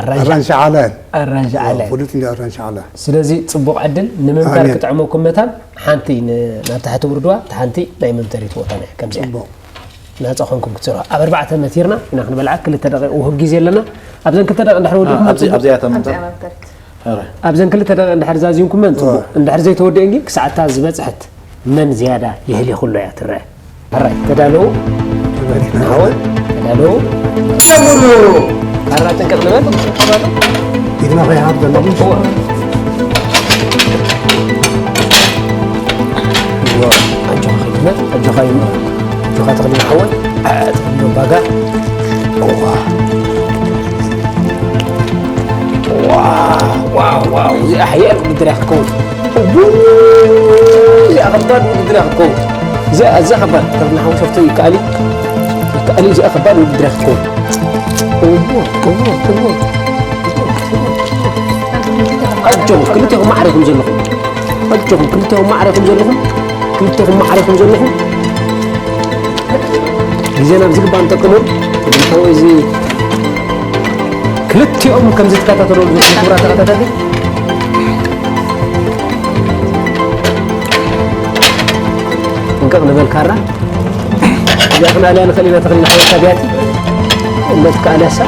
ኣራንሺ ኣራንሺ ዓለ ኣራንሺ ዓለ ፍሉጥ እንዲ ኣራንሺ ዓለ ስለዚ ፅቡቅ ዕድል ንምምታር ኣሜን። ክጥዕመኩም መታን ሓንቲ ን- ናብ ታሕቲ ውርድዋ እቲ ሓንቲ ናይ መምተሪት ቦታ ናይ ከምዚኣ ፅቡቅ ናፃ ኮንኩም ክትሰርሑ ኣብ ኣርባዕተ መቲርና ኢና ክንበልዓ ክልተ ደቂቅ ውህብ ግዜ ኣለና ኣብዘን ክልተ ደቂቅ እንድሕር ወዲኹም ኣብዚ ኣብዚኣ ተምንታ ኣብዚኣ መምተሪት ኧረ ኣብዘን ክልተ ደቂቅ እንድሕር ዛዚምኩመን ፅቡቅ እንድሕር ዘይተወዲአን ግን ክሳዕ እታ ዝበፅሐት መን ዝያዳ የህልየክሎ እያ ትረአ ሕራይ ተዳለዉ ንሃወ ተዳለዉ ጀምሩ ኣራ ጥንቅቕ ንበል ኢድና ከይሃብ ዘለኹም ኣጆኻ ከይድና ኣጆኻ ይኑ ኣጆኻ ተኽሊ ንሓወ ኣጥዕኖ ባጋ እዋ ዋው፣ ዋው፣ ዋው፣ እዚኣ ሓያል ውድድር እያ ክትከውን። እቡ፣ እዚኣ ከባድ ውድድር እያ ክትከውን። እዚኣ ኣዝያ ከባድ። ከም ንሓው ሸፍቶ ይከኣል እዩ። ይከኣል እዩ፣ እዚኣ ከባድ ውድድር እያ ክትከውን። እቡ፣ እቡ፣ እቡ። ኣጆኹም፣ ክልቴኹም ማዕረ ኢኹም ዘለኹም። ኣጆኹም፣ ክልቴኹም ማዕረ ኢኹም ዘለኹም። ክልቴኹም ማዕረ ኢኹም ዘለኹም። ግዜና ብዝግባእ ንጠቀመሉ። እዚ ክልቲኦም ከም ዝከታተሉ ዘለኹም ክቡራት ተኸታተልቲ፣ ጥንቅቕ ንበል ካራ። እዚኣ ክንኣልያ ንኽእል ኢና፣ ተኽሊ ንሓወልታ ቢያቲ። እምነት ክኣልያ ሳ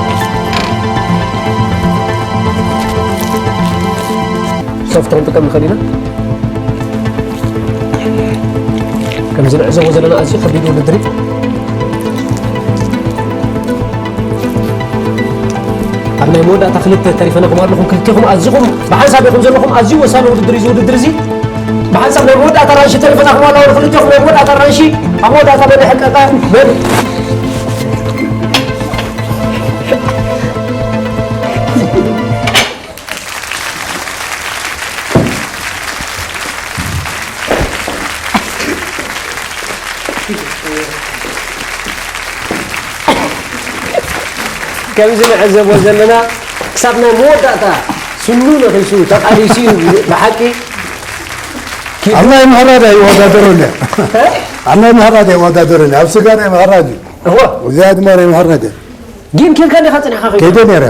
ሶፍት ክንጥቀም ንኽእል ኢና። ከምዚ ንዕዘቦ ዘለና ኣዝዩ ከቢድ ውድድር እዩ። ኣብ ናይ መወዳእታ ክልተ ተሪፈናኹም ኣለኹም። ክልቴኹም ኣዚኹም ብሓንሳብ ኢኹም ዘለኹም። ኣዝዩ ወሳኒ ውድድር እዩ እዚ ውድድር እዚ። ብሓንሳብ ናይ መወዳእታ ራንሺ ተሪፈናኹም ኣለኹም። ክልቴኹም ናይ መወዳእታ ራንሺ፣ ኣብ መወዳእታ መን ይሕቀቐ፣ መን ከምዚ ንዕዘቦ ዘለና ክሳብ ናይ መወዳእታ ስኑ ነኺሱ ተቓሊሱ እዩ ብሓቂ። ኣብ ናይ ምሕራድ ኣይወዳደሮን እያ። ኣብ ናይ ምሕራድ ኣይወዳደሮን እያ። ኣብ ስጋ ናይ ምሕራድ እዩ። እወ። እዚኣ ድማ ናይ ምሕራድ እያ። ጌም ኬድካ ዲኻ ጽኒሕካ ከይዱ? ከይደ ነይረ።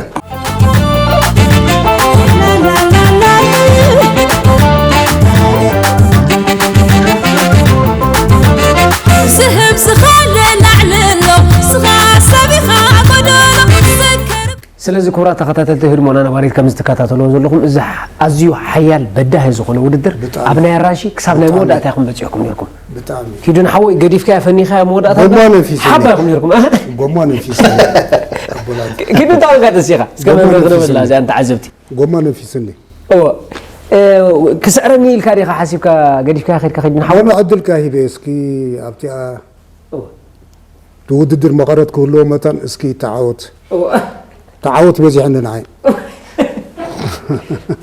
ዝህብ ዝኸለ ላዕሊ ኣሎ፣ ስኻ ሰብ ኢኻ ጎደሎ፣ ዘከር ስለዚ ክቡራት ተኸታተልቲ ህድሞና ነባሪት ከም ዝትከታተልዎ ዘለኹም፣ እዚ ኣዝዩ ሓያል በዳሂ ዝኾነ ውድድር ብጣዕሚ። ኣብ ናይ ኣራንሺ ክሳብ ናይ ብጣዕሚ። መወዳእታ ኢኹም በጺሕኩም ነይርኩም። ብጣዕሚ። ኪዱ ንሓወይ ገዲፍካያ ፈኒኻያ መወዳእታ ጎማ እምበር ነፊስኒ። ሓባ ኢኹም ነይርኩም። ኣህ? ጎማ ነፊስኒ። ኣቦላት። ኪዱ እንታይ ኮንካ ተሲኻ? እስከ ጎማ መምህር ነፊስኒ። ክነብላ እዚኣ ንተዓዘብቲ። ጎማ ነፊስኒ። እዎ። እ፣ ክስዕረኒ ኢልካ ዲኻ ሓሲብካ ገዲፍካያ ኸድካ ኪዱ ንሓወይ? ጎማ ዕድልካ ሂበ እስኪ ኣብቲኣ እዎ። እቲ ውድድር መቐረት ክህልዎ መታን እስኪ ተዓወት። እዎ። ተዓወት በዚሕኒ ንዓይ።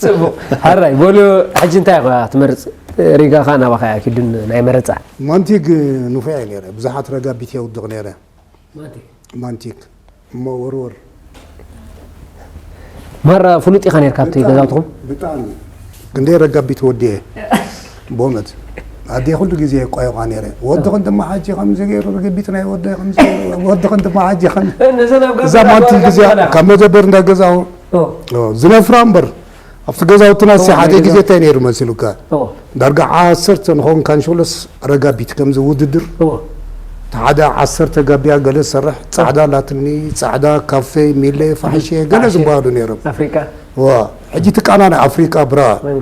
ጽቡቕ። ሕራይ፣ በሉ ሕጂ እንታይ ኢኻ ትመርጽ? ሪጋ ኸኣ ናባኻ እያ ኪዱን ናይ መረጻ። ማንቲግ ንፉዕ እየ ነይረ። ብዙሓት ረጋቢት የውድቕ ነይረ። ማንቲግ? ማንቲግ። እሞ ወርወር። ማራ ፍሉጥ ኢኻ ነይርካ ኣብቲ ብጣዕሚ፣ ገዛውትኹም? ብጣዕሚ። ክንደይ ረጋቢት ወዲየ። ብእውነት። ኣዴ ኩሉ ግዜ የቋይቋ ነይረ። ወዲ ክንድማ ሓጂ ከምዚ ገይሩ ርግቢት ናይ ወዲ ከምዚ ገይሩ፣ ወዲ ክንድማ ሓጂ ከም ነዘን ኣብ እዛ ገዛ ማንቲግ ጓል እዚኣ ገዛ ካብ መደበር እንዳገዛሁ ኦ። ኦ፣ ዝነፍራ እምበር ኣብቲ ገዛውትና ሲ ኦ፣ ሓደ ናይ ግዜ ገዛ። እንታይ ነይሩ መሲሉካ? ኦ። ዳርጋ ዓሰርተ ንኸውን ካንሾሎስ ረጋቢት ከምዚ ውድድር። ኦ። እቲ ሓደ ዓሰርተ ጋቢያ ገለ ዝሰርሕ፣ ጻዕዳ ላትኒ፣ ጻዕዳ ካፌ፣ ሚሌ፣ ፋሕሼ፣ ገለ ፋሕሼ። ዝበሃሉ ነይሮም። ኣፍሪቃ። ዋ፣ ሕጂ ትቃና ናይ ኣፍሪቃ ብራ። እም።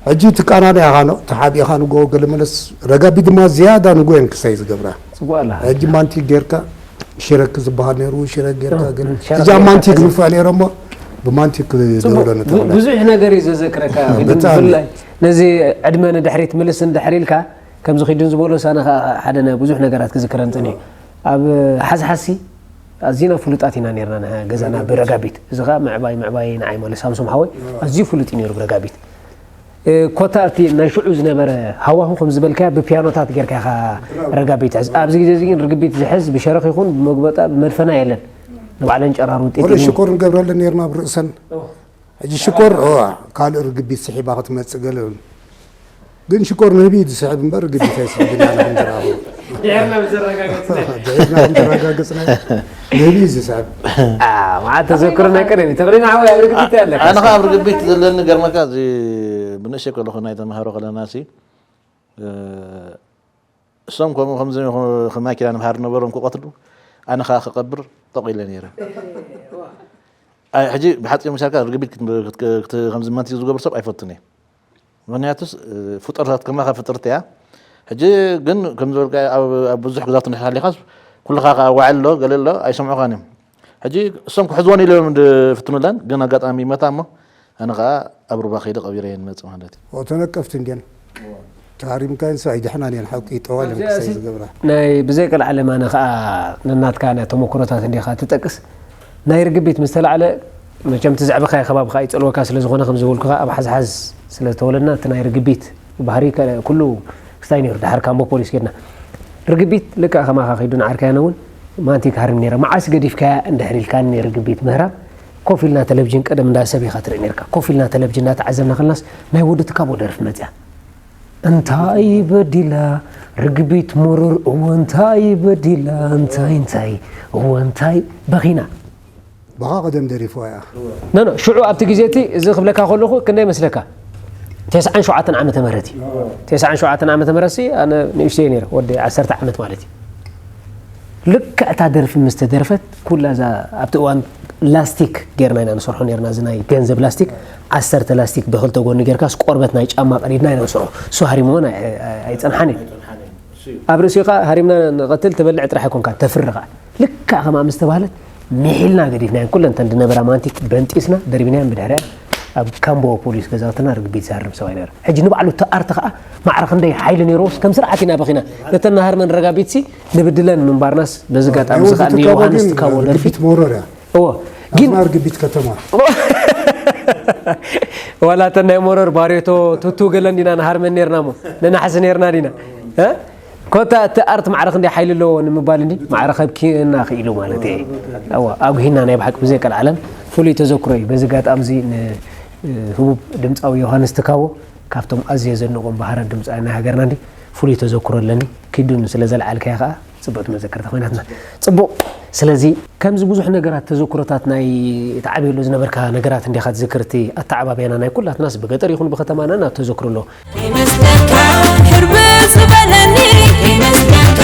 ሕጂ ትቃናነ ኢኻ ኖ፣ ተሓቢእኻ ንጎ ገለ መለስ፣ ረጋቢ ድማ ዝያዳ ንጎ እየን ክሳይ ዝገብራ። ጽቡቕ ኣላ። ሕጂ ማንቲግ ጌርካ፣ ሽረክ ዝበሃል ነይሩ፣ ሽረክ ጌርካ እ፣ ገለ። እ፣ ሽረክ ሕጂ ኣብ ጌርካ ማንቲግ ከዚ። ንፉዕ ነይረ እሞ፣ ብማንቲግ ጽቡቕ። ክደውሎ ቡ-፣ ንተኽእለ። ብዙሕ ነገር እዩ ዘዘክረካ፣ እ፣ ግን ብጣዕሚ። ብፍላይ ነዚ ዕድመ ንድሕሪት ምልስ እንድሕር ኢልካ፣ ከምዚ ኺዱን ዝበሎ ሳነ ኸኣ ሓደ ናይ ብዙሕ ነገራት ክዝክረን ጸኒሑ። ኣብ ሓዝሓዝሲ ኣዚና ፍሉጣት ኢና ነይርና፣ ንገዛና ብረጋቢት። እዚ ኸኣ ምዕባይ፣ ምዕባይ ንዓይ ማለት ሳምሶም ሓወይ ኣዝዩ ፍሉጥ እዩ ነይሩ ብረጋቢት። እ፣ ኮታ እቲ ናይ ሽዑ ዝነበረ ሃዋሁ ከም ዝበልካያ ብፒያኖታት ጌርካ ኢኻ ረጋቢት ትሕዝ። ኣብዚ ግዜ እዚ ግን ርግቢት ዝሕዝ ብሸረኽ ይኹን ብመጉበጣ ብመድፈና የለን። ንባዕለን ጨራር ውጤት ወደ ይህቡ። ሽኮር ንገብረለን ነይርና ኣብ ርእሰን። ኦ። ሕጂ ሽኮር፣ ኦ፣ ካልእ ርግቢት ስሒባ ክትመጽእ ገለ። ግን ሽኮር ንህቢ እዩ ዝስሕብ እምበር ርግቢት ኣይስሕብን ኢና ንሕንዝራቦ። ድሒርና ምስ ዘረጋገጽና። ድሒርና ከም ዘረጋገጽና ንህቢ እዩ ዝስሕብ። አ፣ መዓት ተዘክሮ ናይ ቀደም እዩ። ተኽሊና ሓወይ ኣብ ርግቢት ኣለካ። ኣነ ኸኣ ኣብ ርግቢት ዘለኒ ገርመካ፣ እዚ ብንእሽተይ ከለኹ ናይ ተማሃሮ ከለና ሲ፣ እ፣ እሶም ከምኡ ከምዚ ከም ማኪና ንምሃር ነበሮም ክቐትሉ፣ ኣነ ኸኣ ክቐብር ጠቕ ኢለ ነይረ። ኣይ፣ ሕጂ ብሓጺር ምሳልካ ርግቢት ክት-፣ ክት-፣ ክት-፣ ከምዚ ማንቲግ ዝገብር ሰብ ኣይፈቱን እየ። ምኽንያቱስ፣ እ፣ ፍጡርታት ከማኻ ፍጥርቲ እያ። ሕጂ ግን ከም ዝበልካ ኣብ፣ ኣብ ብዙሕ ግዛት እንድሕር ሃሊኻስ ኩልኻ ከኣ ዋዕል ኣሎ፣ ገለ ኣሎ፣ ኣይሰምዑኻን እዮም። ሕጂ እሶም ክሕዝወን ኢሎም ድፍትኑለን፣ ግን ኣጋጣሚ ይመታ እሞ ኣነ ኸኣ ኣብ ሩባ ከይደ ቀቢረየን መጽእ ማለት እዩ። ኦ፣ ተነቀፍቲ እንድየን። ተሃሪምካየን ሰብ ኣይድሕናን እየን፣ ሓቂ ጠዋል እየን ኣብዚኣ ክሳይ ሲ ዝገብራ። ናይ ብዘይ ቀልዓለም ኣነ ኸኣ ነናትካ ናይ ተመክሮታት እንዲኻ ትጠቅስ። ናይ ርግቢት ምስ ተላዕለ መቸም እቲ ዘዕበኻዮ ከባቢ ከኣ ይጸልወካ ስለ ዝኾነ፣ ከም ዝበልኩኻ ኣብ ሓዝሓዝ ስለ ዝተወለድና፣ እቲ ናይ ርግቢት ባህሪ ከ-፣ ኩሉ ክስታይ ነይሩ። ድሓር ካምቦ ፖሊስ ጌርና ርግቢት ልክዕ ከማኻ ከይዱ ንዓርከይ ኣነ እውን ማንቲክ ሃርም ነይረ። መዓስ ገዲፍካያ እንድሕር ኢልካኒ ርግቢት ምህራም፣ ኮፍ ኢልና ተለቪዥን፣ ቀደም እንዳ ሰብ ኢኻ ትርኢ ነይርካ። ኮፍ ኢልና ተለቪዥን እንዳተዓዘብና ከለናስ ናይ ወዲ ትካቦ ደርፊ መጽያ። እንታይ በዲላ ርግቢት ሙሩር፣ እወ እንታይ በዲላ፣ እንታይ እንታይ፣ እወ እንታይ በኺና። ብኻ ቀደም ደሪፍዋ እያ። ኖ፣ ኖ፣ ሽዑ ኣብቲ ግዜ እቲ እዚ ክብለካ ከለኹ ክንደይ መስለካ? ተስዓን ሸውዓተን ዓመተ ምህረት እዩ። ተስዓን ሸውዓተን ዓመተ ምህረት ሲ ኣነ ንእሽተይ ነይረ፣ ወዲ ዓሰርተ ዓመት ማለት እዩ። ልክዕ እታ ደርፊ ምስ ተደርፈት፣ ኩላ እዛ ኣብቲ እዋን ላስቲክ ጌርና ኢና ንሰርሖ ነይርና፣ እዚ ናይ ገንዘብ ላስቲክ፣ ዓሰርተ ላስቲክ ብክልተ ጎኒ ጌርካስ ቆርበት ናይ ጫማ ቀዲድና ኢና ንሰርሖ። እሱ ሃሪምዎ ኣይ-፣ ኣይ-፣ ኣይጸንሓን እዩ። ኣብ ርእሲኡ ከኣ ሃሪምና ንቐትል፣ ትበልዕ ጥራሕ ኣይኮንካን፣ ተፍሪ ከኣ። ልክዕ ከምኣ ምስ ተባህለት፣ ሚሒልና ገዲፍናየን ኩለን እተን ዝነበራ ማንቲክ በንጢስና፣ ደርቢናየን ብድሕሪኣ ኣብ ካምቦ ፖሊስ ገዛውትና ርግቢት ዝሃርም ሰብኣይ ነይሩ። ሕጂ ንባዕሉ እቲ ኣርት ከኣ ማዕረ ክንደይ ሓይሊ ነይርዎስ፣ ከም ስርዓት ኢና በኺና። ነተን ንሃርመን ረጋቢትሲ ንብድለን ምንባርናስ፣ በዚ ኣጋጣሚ እዚ ከኣ ንዮሃንስ ትካቦ ደርፊ። ርግቢት መሮር እያ። እዎ። ግን ኣስመራ ርግቢት ከተማ። ዋላ እተን ናይ መሮር ባሬቶ ቱቱ ገለን ዲና ንሃርመን ነይርና እሞ፣ ንናሕሲ ነይርና ዲና? እ? ኮታ እቲ ኣርት ማዕረ ክንደይ ሓይሊ ኣለዎ ንምባል እንዲ፣ ማዕረ ከብኪና ክኢሉ ማለት እየ። እዎ፣ ኣጉሂና ናይ ብሓቂ ብዘይ ቀልዓለም ፍሉይ ተዘክሮ እዩ። በዚ ኣጋጣሚ እዚ ንህቡብ ድምጻዊ ዮሃንስ ትካቦ ካብቶም ኣዝየ ዘድንቖም በሃራት ድምጻውያን ናይ ሃገርና እንዲ ፍሉይ ተዘክሮ ኣለኒ። ኪዱ ስለ ዘልዓልካዮ ከኣ ጽብቕቲ መዘከርታ ኮይናትና። ጽቡቕ። ስለዚ ከምዚ ብዙሕ ነገራት ተዘክሮታት ናይ ተዓብየሉ ዝነበርካ ነገራት እንዲኻ ትዝክር፣ እቲ ኣተዓባብያና ናይ ኩላትናስ ብገጠር ይኹን ብከተማና ናብ ተዘክሮ ኣሎ። ይመስለካ ሕርብ ዝበለኒ፣ ይመስለካ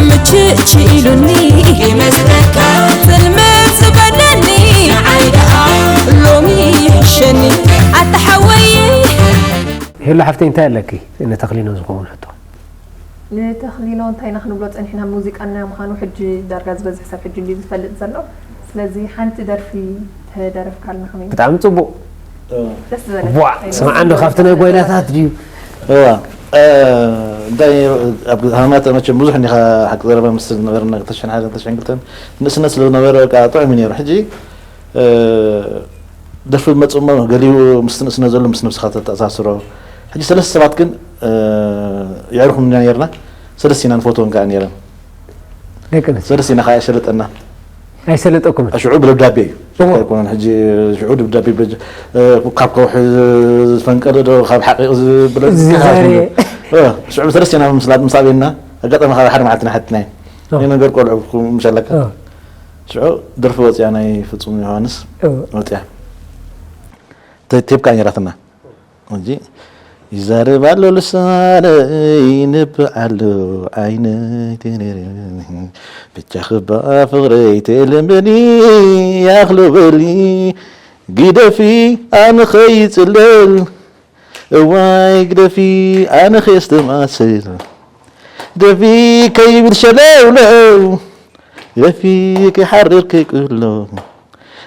ምችች ኢሉኒ፣ ይመስለካ ጽልምት ዝበለኒ፣ ንዓይ ደኣ ሎሚ ይሕሸኒ ኣታ ሓወይ። ሄሎ ሓፍተይ፣ እንታይ ኣለኪ ንተኽሊኖ ዝኸውን ሕቶ? ንተኽሊኖ እንታይ ኢና ክንብሎ ጸኒሕና? ሙዚቀኛ ምዃኑ ሕጂ ዳርጋ ዝበዝሕ ሰብ ሕጂ እንድዩ ዝፈልጥ ዘሎ። ስለዚ ሓንቲ ደርፊ ተደረፍካልና ከመይ? ብጣዕሚ ጽቡቕ። ደስ ዝበለካ? ቧዕ፣ ስምዓ እንዶ ካብቲ ናይ ጓይላታት ድዩ? እዋ፣ እ፣ እንታይ፣ ኣብ ሃማተ መቸም ብዙሕ እንዲኻ ሓቂ ዘረባ ምስ ዝነበረና ክልተ ሽሕን ሓደን ክልተ ሽሕን ክልተን ንእስነት ስለ ዝነበረ በቃ ጥዑም እዩ ነይሩ። ሕጂ፣ እ፣ ደርፊ መጽእ እሞ ገሊኡ ምስ ንእስነት ዘሎ ምስ ነብስኻ ተተኣሳስሮ። ሕጂ ሰለስተ ሰባት ግን፣ እ፣ የዕርኹም ኢና ነይርና። ሰለስተ ኢና ንፈትወን ከኣ ነይረን። ደቂ ኣንስትዮ። ሰለስተ ኢና ከኣ የሰለጠና። ኣይሰለጠኩምን? ሽዑ ብደብዳቤ እዩ። እዎ። ኣይኮነን ሕጂ ሽዑ ደብዳቤ በጅ-፣ እ፣ ካብ ከውሒ ዝፈንቀለ ዶ ካብ ሓቒቕ ዝብለ ዝዛረብ። ኣይኮነን። እ፣ ሽዑ ሰለስተ ኢና ምስላ-፣ ምስ ኣበየና፣ ኣጋጣሚ ካብ ሓደ መዓልቲ ንሓትናይ። እዎ። ናይ ነገር ቆልዑ ምሽ ኣለካ። እዎ። ሽዑ ደርፊ ወጽያ ናይ ፍጹም ዮሃንስ እዎ። ወጽያ። ተ-፣ ቴፕ ከኣ ነይራትና። ሕጂ ይዛረብ ኣሎ ልሳነይ፣ ይንብዕ ኣሎ ዓይነይ፣ ቴሬሬ። ብቻኺ እባ ፍቕረይ ተለመኒ፣ ያኽሎ በሊ፣ ግደፊ ኣነ ኸይጽለል፣ እዋይ ግደፊ ኣነ ኸየስተማስል፣ ግደፊ ከይብል ሸለውለው፣ ግደፊ ከይሓርር ከይቅሎ፣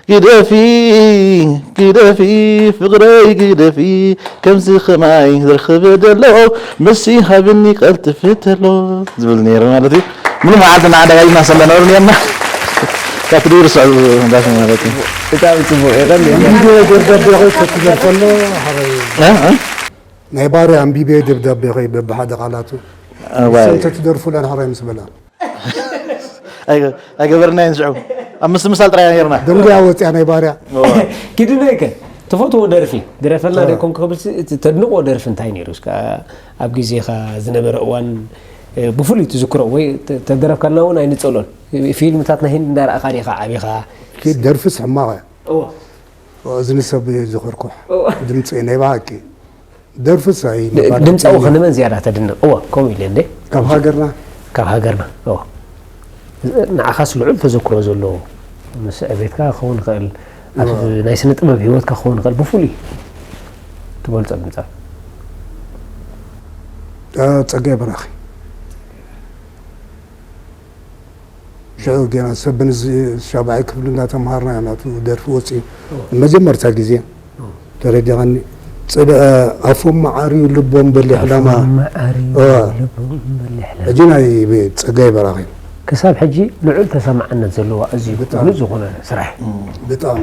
ግደፊ፣ ግደፊ፣ ፍቕረይ ግደፊ፣ ከምዚ ኸማይ ዝረኸበ ደሎ፣ መሲ ሃብኒ ቀልጥፊ ተሎ ዝብል ነይሩ ማለት እዩ። ሙሉ መዓልቲ እናደጋጊምና ሰለ ነበሩ ነርና። ካብ ትድውር ስዕቡ እንዳሽ ማለት እዩ። ብጣዕሚ ጽቡቕ፣ የቐንየልና። ኣንቢበ ደብዳቤ ኾይ ተትደርፈሎ፣ ሓራይ። እ? እ? ናይ ባርያ ኣንቢበ ደብዳቤ ኾይ በብሓደ ቃላቱ። እዋይ። ሰምተ ትደርፉለን ሓራይ ምስ በላ። ኣይገ-፣ ኣይገበርናዮን ሽዑ። ኣብ ምስትምሳል ጥራይ ኔርና። ደንጉያ ወጽያ ናይ ባርያ። እዋ። ኪዱነይ ከ ትፈትዎ ደርፊ ድረፈልና እዋ። ደይኮንኩ ክብል ሲ-፣ እቲ ተድንቕዎ ደርፊ እንታይ ነይሩ? እስከ ኣብ ግዜኻ ዝነበረ እዋን፣ እ፣ ብፍሉይ ትዝክሮ ወይ ተ-፣ ተደረፍካልና እውን ኣይንጸሎን። ፊልምታት ናይ ህንዲ እንዳረኣኻ ዲኻ ዓቢኻ? ኪድ ደርፍስ ሕማቕ እያ። እዋ። እዝኒ ሰብ እዩ ዝኹርኩሕ። እዋ። ድምጺ ናይ ብሓቂ። ደርፍስ ኣይ ድ-፣ ነባሪ ድምጻዊ እዩ። ከነመን ዝያዳ ተድንቕ? እዋ፣ ከምኡ ኢለ እንዴ? ካብ ሃገርና? ካብ ሃገርና፣ እዋ። ንዓኻስ ልዑል ተዘክሮ ዘለዎ፣ ምስ ዕቤትካ ክኸውን ይኽእል፣ ኣብ እዋ። ናይ ስነ ጥበብ ህይወትካ ክኸውን ይኽእል፣ ብፍሉይ ትበልጾ ድምጻዊ? አ፣ ጸጋይ በራኺ። ሽዑ ገና ሰብ ንዚ ሻብዓይ ክፍሊ እናተምሃርና ኢና ናቱ ደርፊ ወፂኡ። እዎ። ንመጀመርታ ግዜ እዎ። ተረዲኻኒ። ፅለ-፣ ኣፎም መዓር እዩ፣ ልቦም በሊሕ ላማ። ኣፎም መዓር እዩ፣ እዎ። ልቦም በሊሕ ላማ። ሕጂ ናይ ብ-፣ ፀጋይ በራኺ። ክሳብ ሕጂ ልዑል ተሰማዕነት ዘለዎ ኣዝዩ ብጣዕሚ። ብሉጽ ዝኾነ ስራሕ። ብጣዕሚ።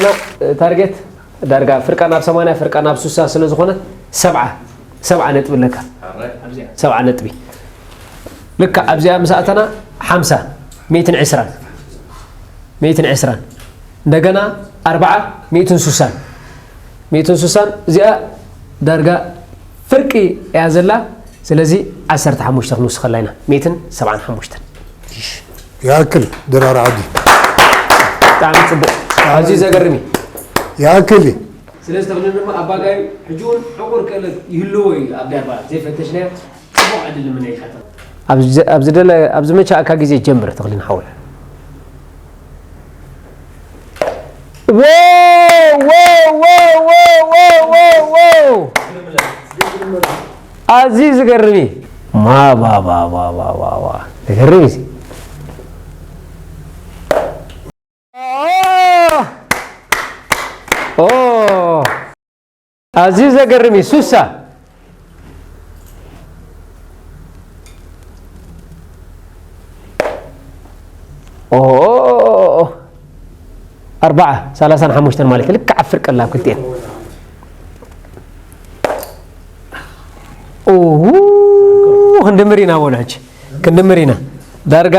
ዘለና ታርጌት ዳርጋ ፍርቃ ናብ ሰማንያ ፍርቃ ናብ ሱሳ ስለ ዝኾነት ሰብዓ ሰብዓ ነጥቢ ኣለካ። ሰብዓ ነጥቢ። ልካ ኣብዚኣ ምስ ኣተና ሓምሳ ሚእትን ዕስራን ሚእትን ዕስራን እንደገና ኣርባዓ ሚእትን ሱሳን ሚእትን ሱሳን እዚኣ ዳርጋ ፍርቂ እያ ዘላ። ስለዚ ዓሰርተ ሓሙሽተ ክንውስኸላ ኢና። ሚእትን ሰብዓን ሓሙሽተን። ይኣክል ድራር ዓዲ። ብጣዕሚ ጽቡቕ። ኣዝዩ ዘገርም እዩ። ይኣክል እዩ። ስለዚ ተኽልን ድማ ኣባጋዩ ሕጂ እውን ዕቑር ክእለት ይህልዎ እዩ። ኣብ ዳርባ ዘይፈተሽናዮ ጽቡቕ ዕድል ንምነ ይሓተና። ኣብ ዝ- ኣብ ዝደለ ኣብ ዝመቻእካ ግዜ ጀምር ተኽልን ሓወይ። ኣዝዩ ዝገርም እዩ። ማባባባባባ ዝገርም እዩ። ኣዝዩ ዘገርም እዩ። ሱሳ ኣርባዓ ሰላሳን ሓሙሽተን ማለት ልክዕ ኣብ ፍርቂ ኣላ ኣብ ክልቲኤን። ክንድምር ኢና በሉ ሕጂ ክንድምር ኢና። ዳርጋ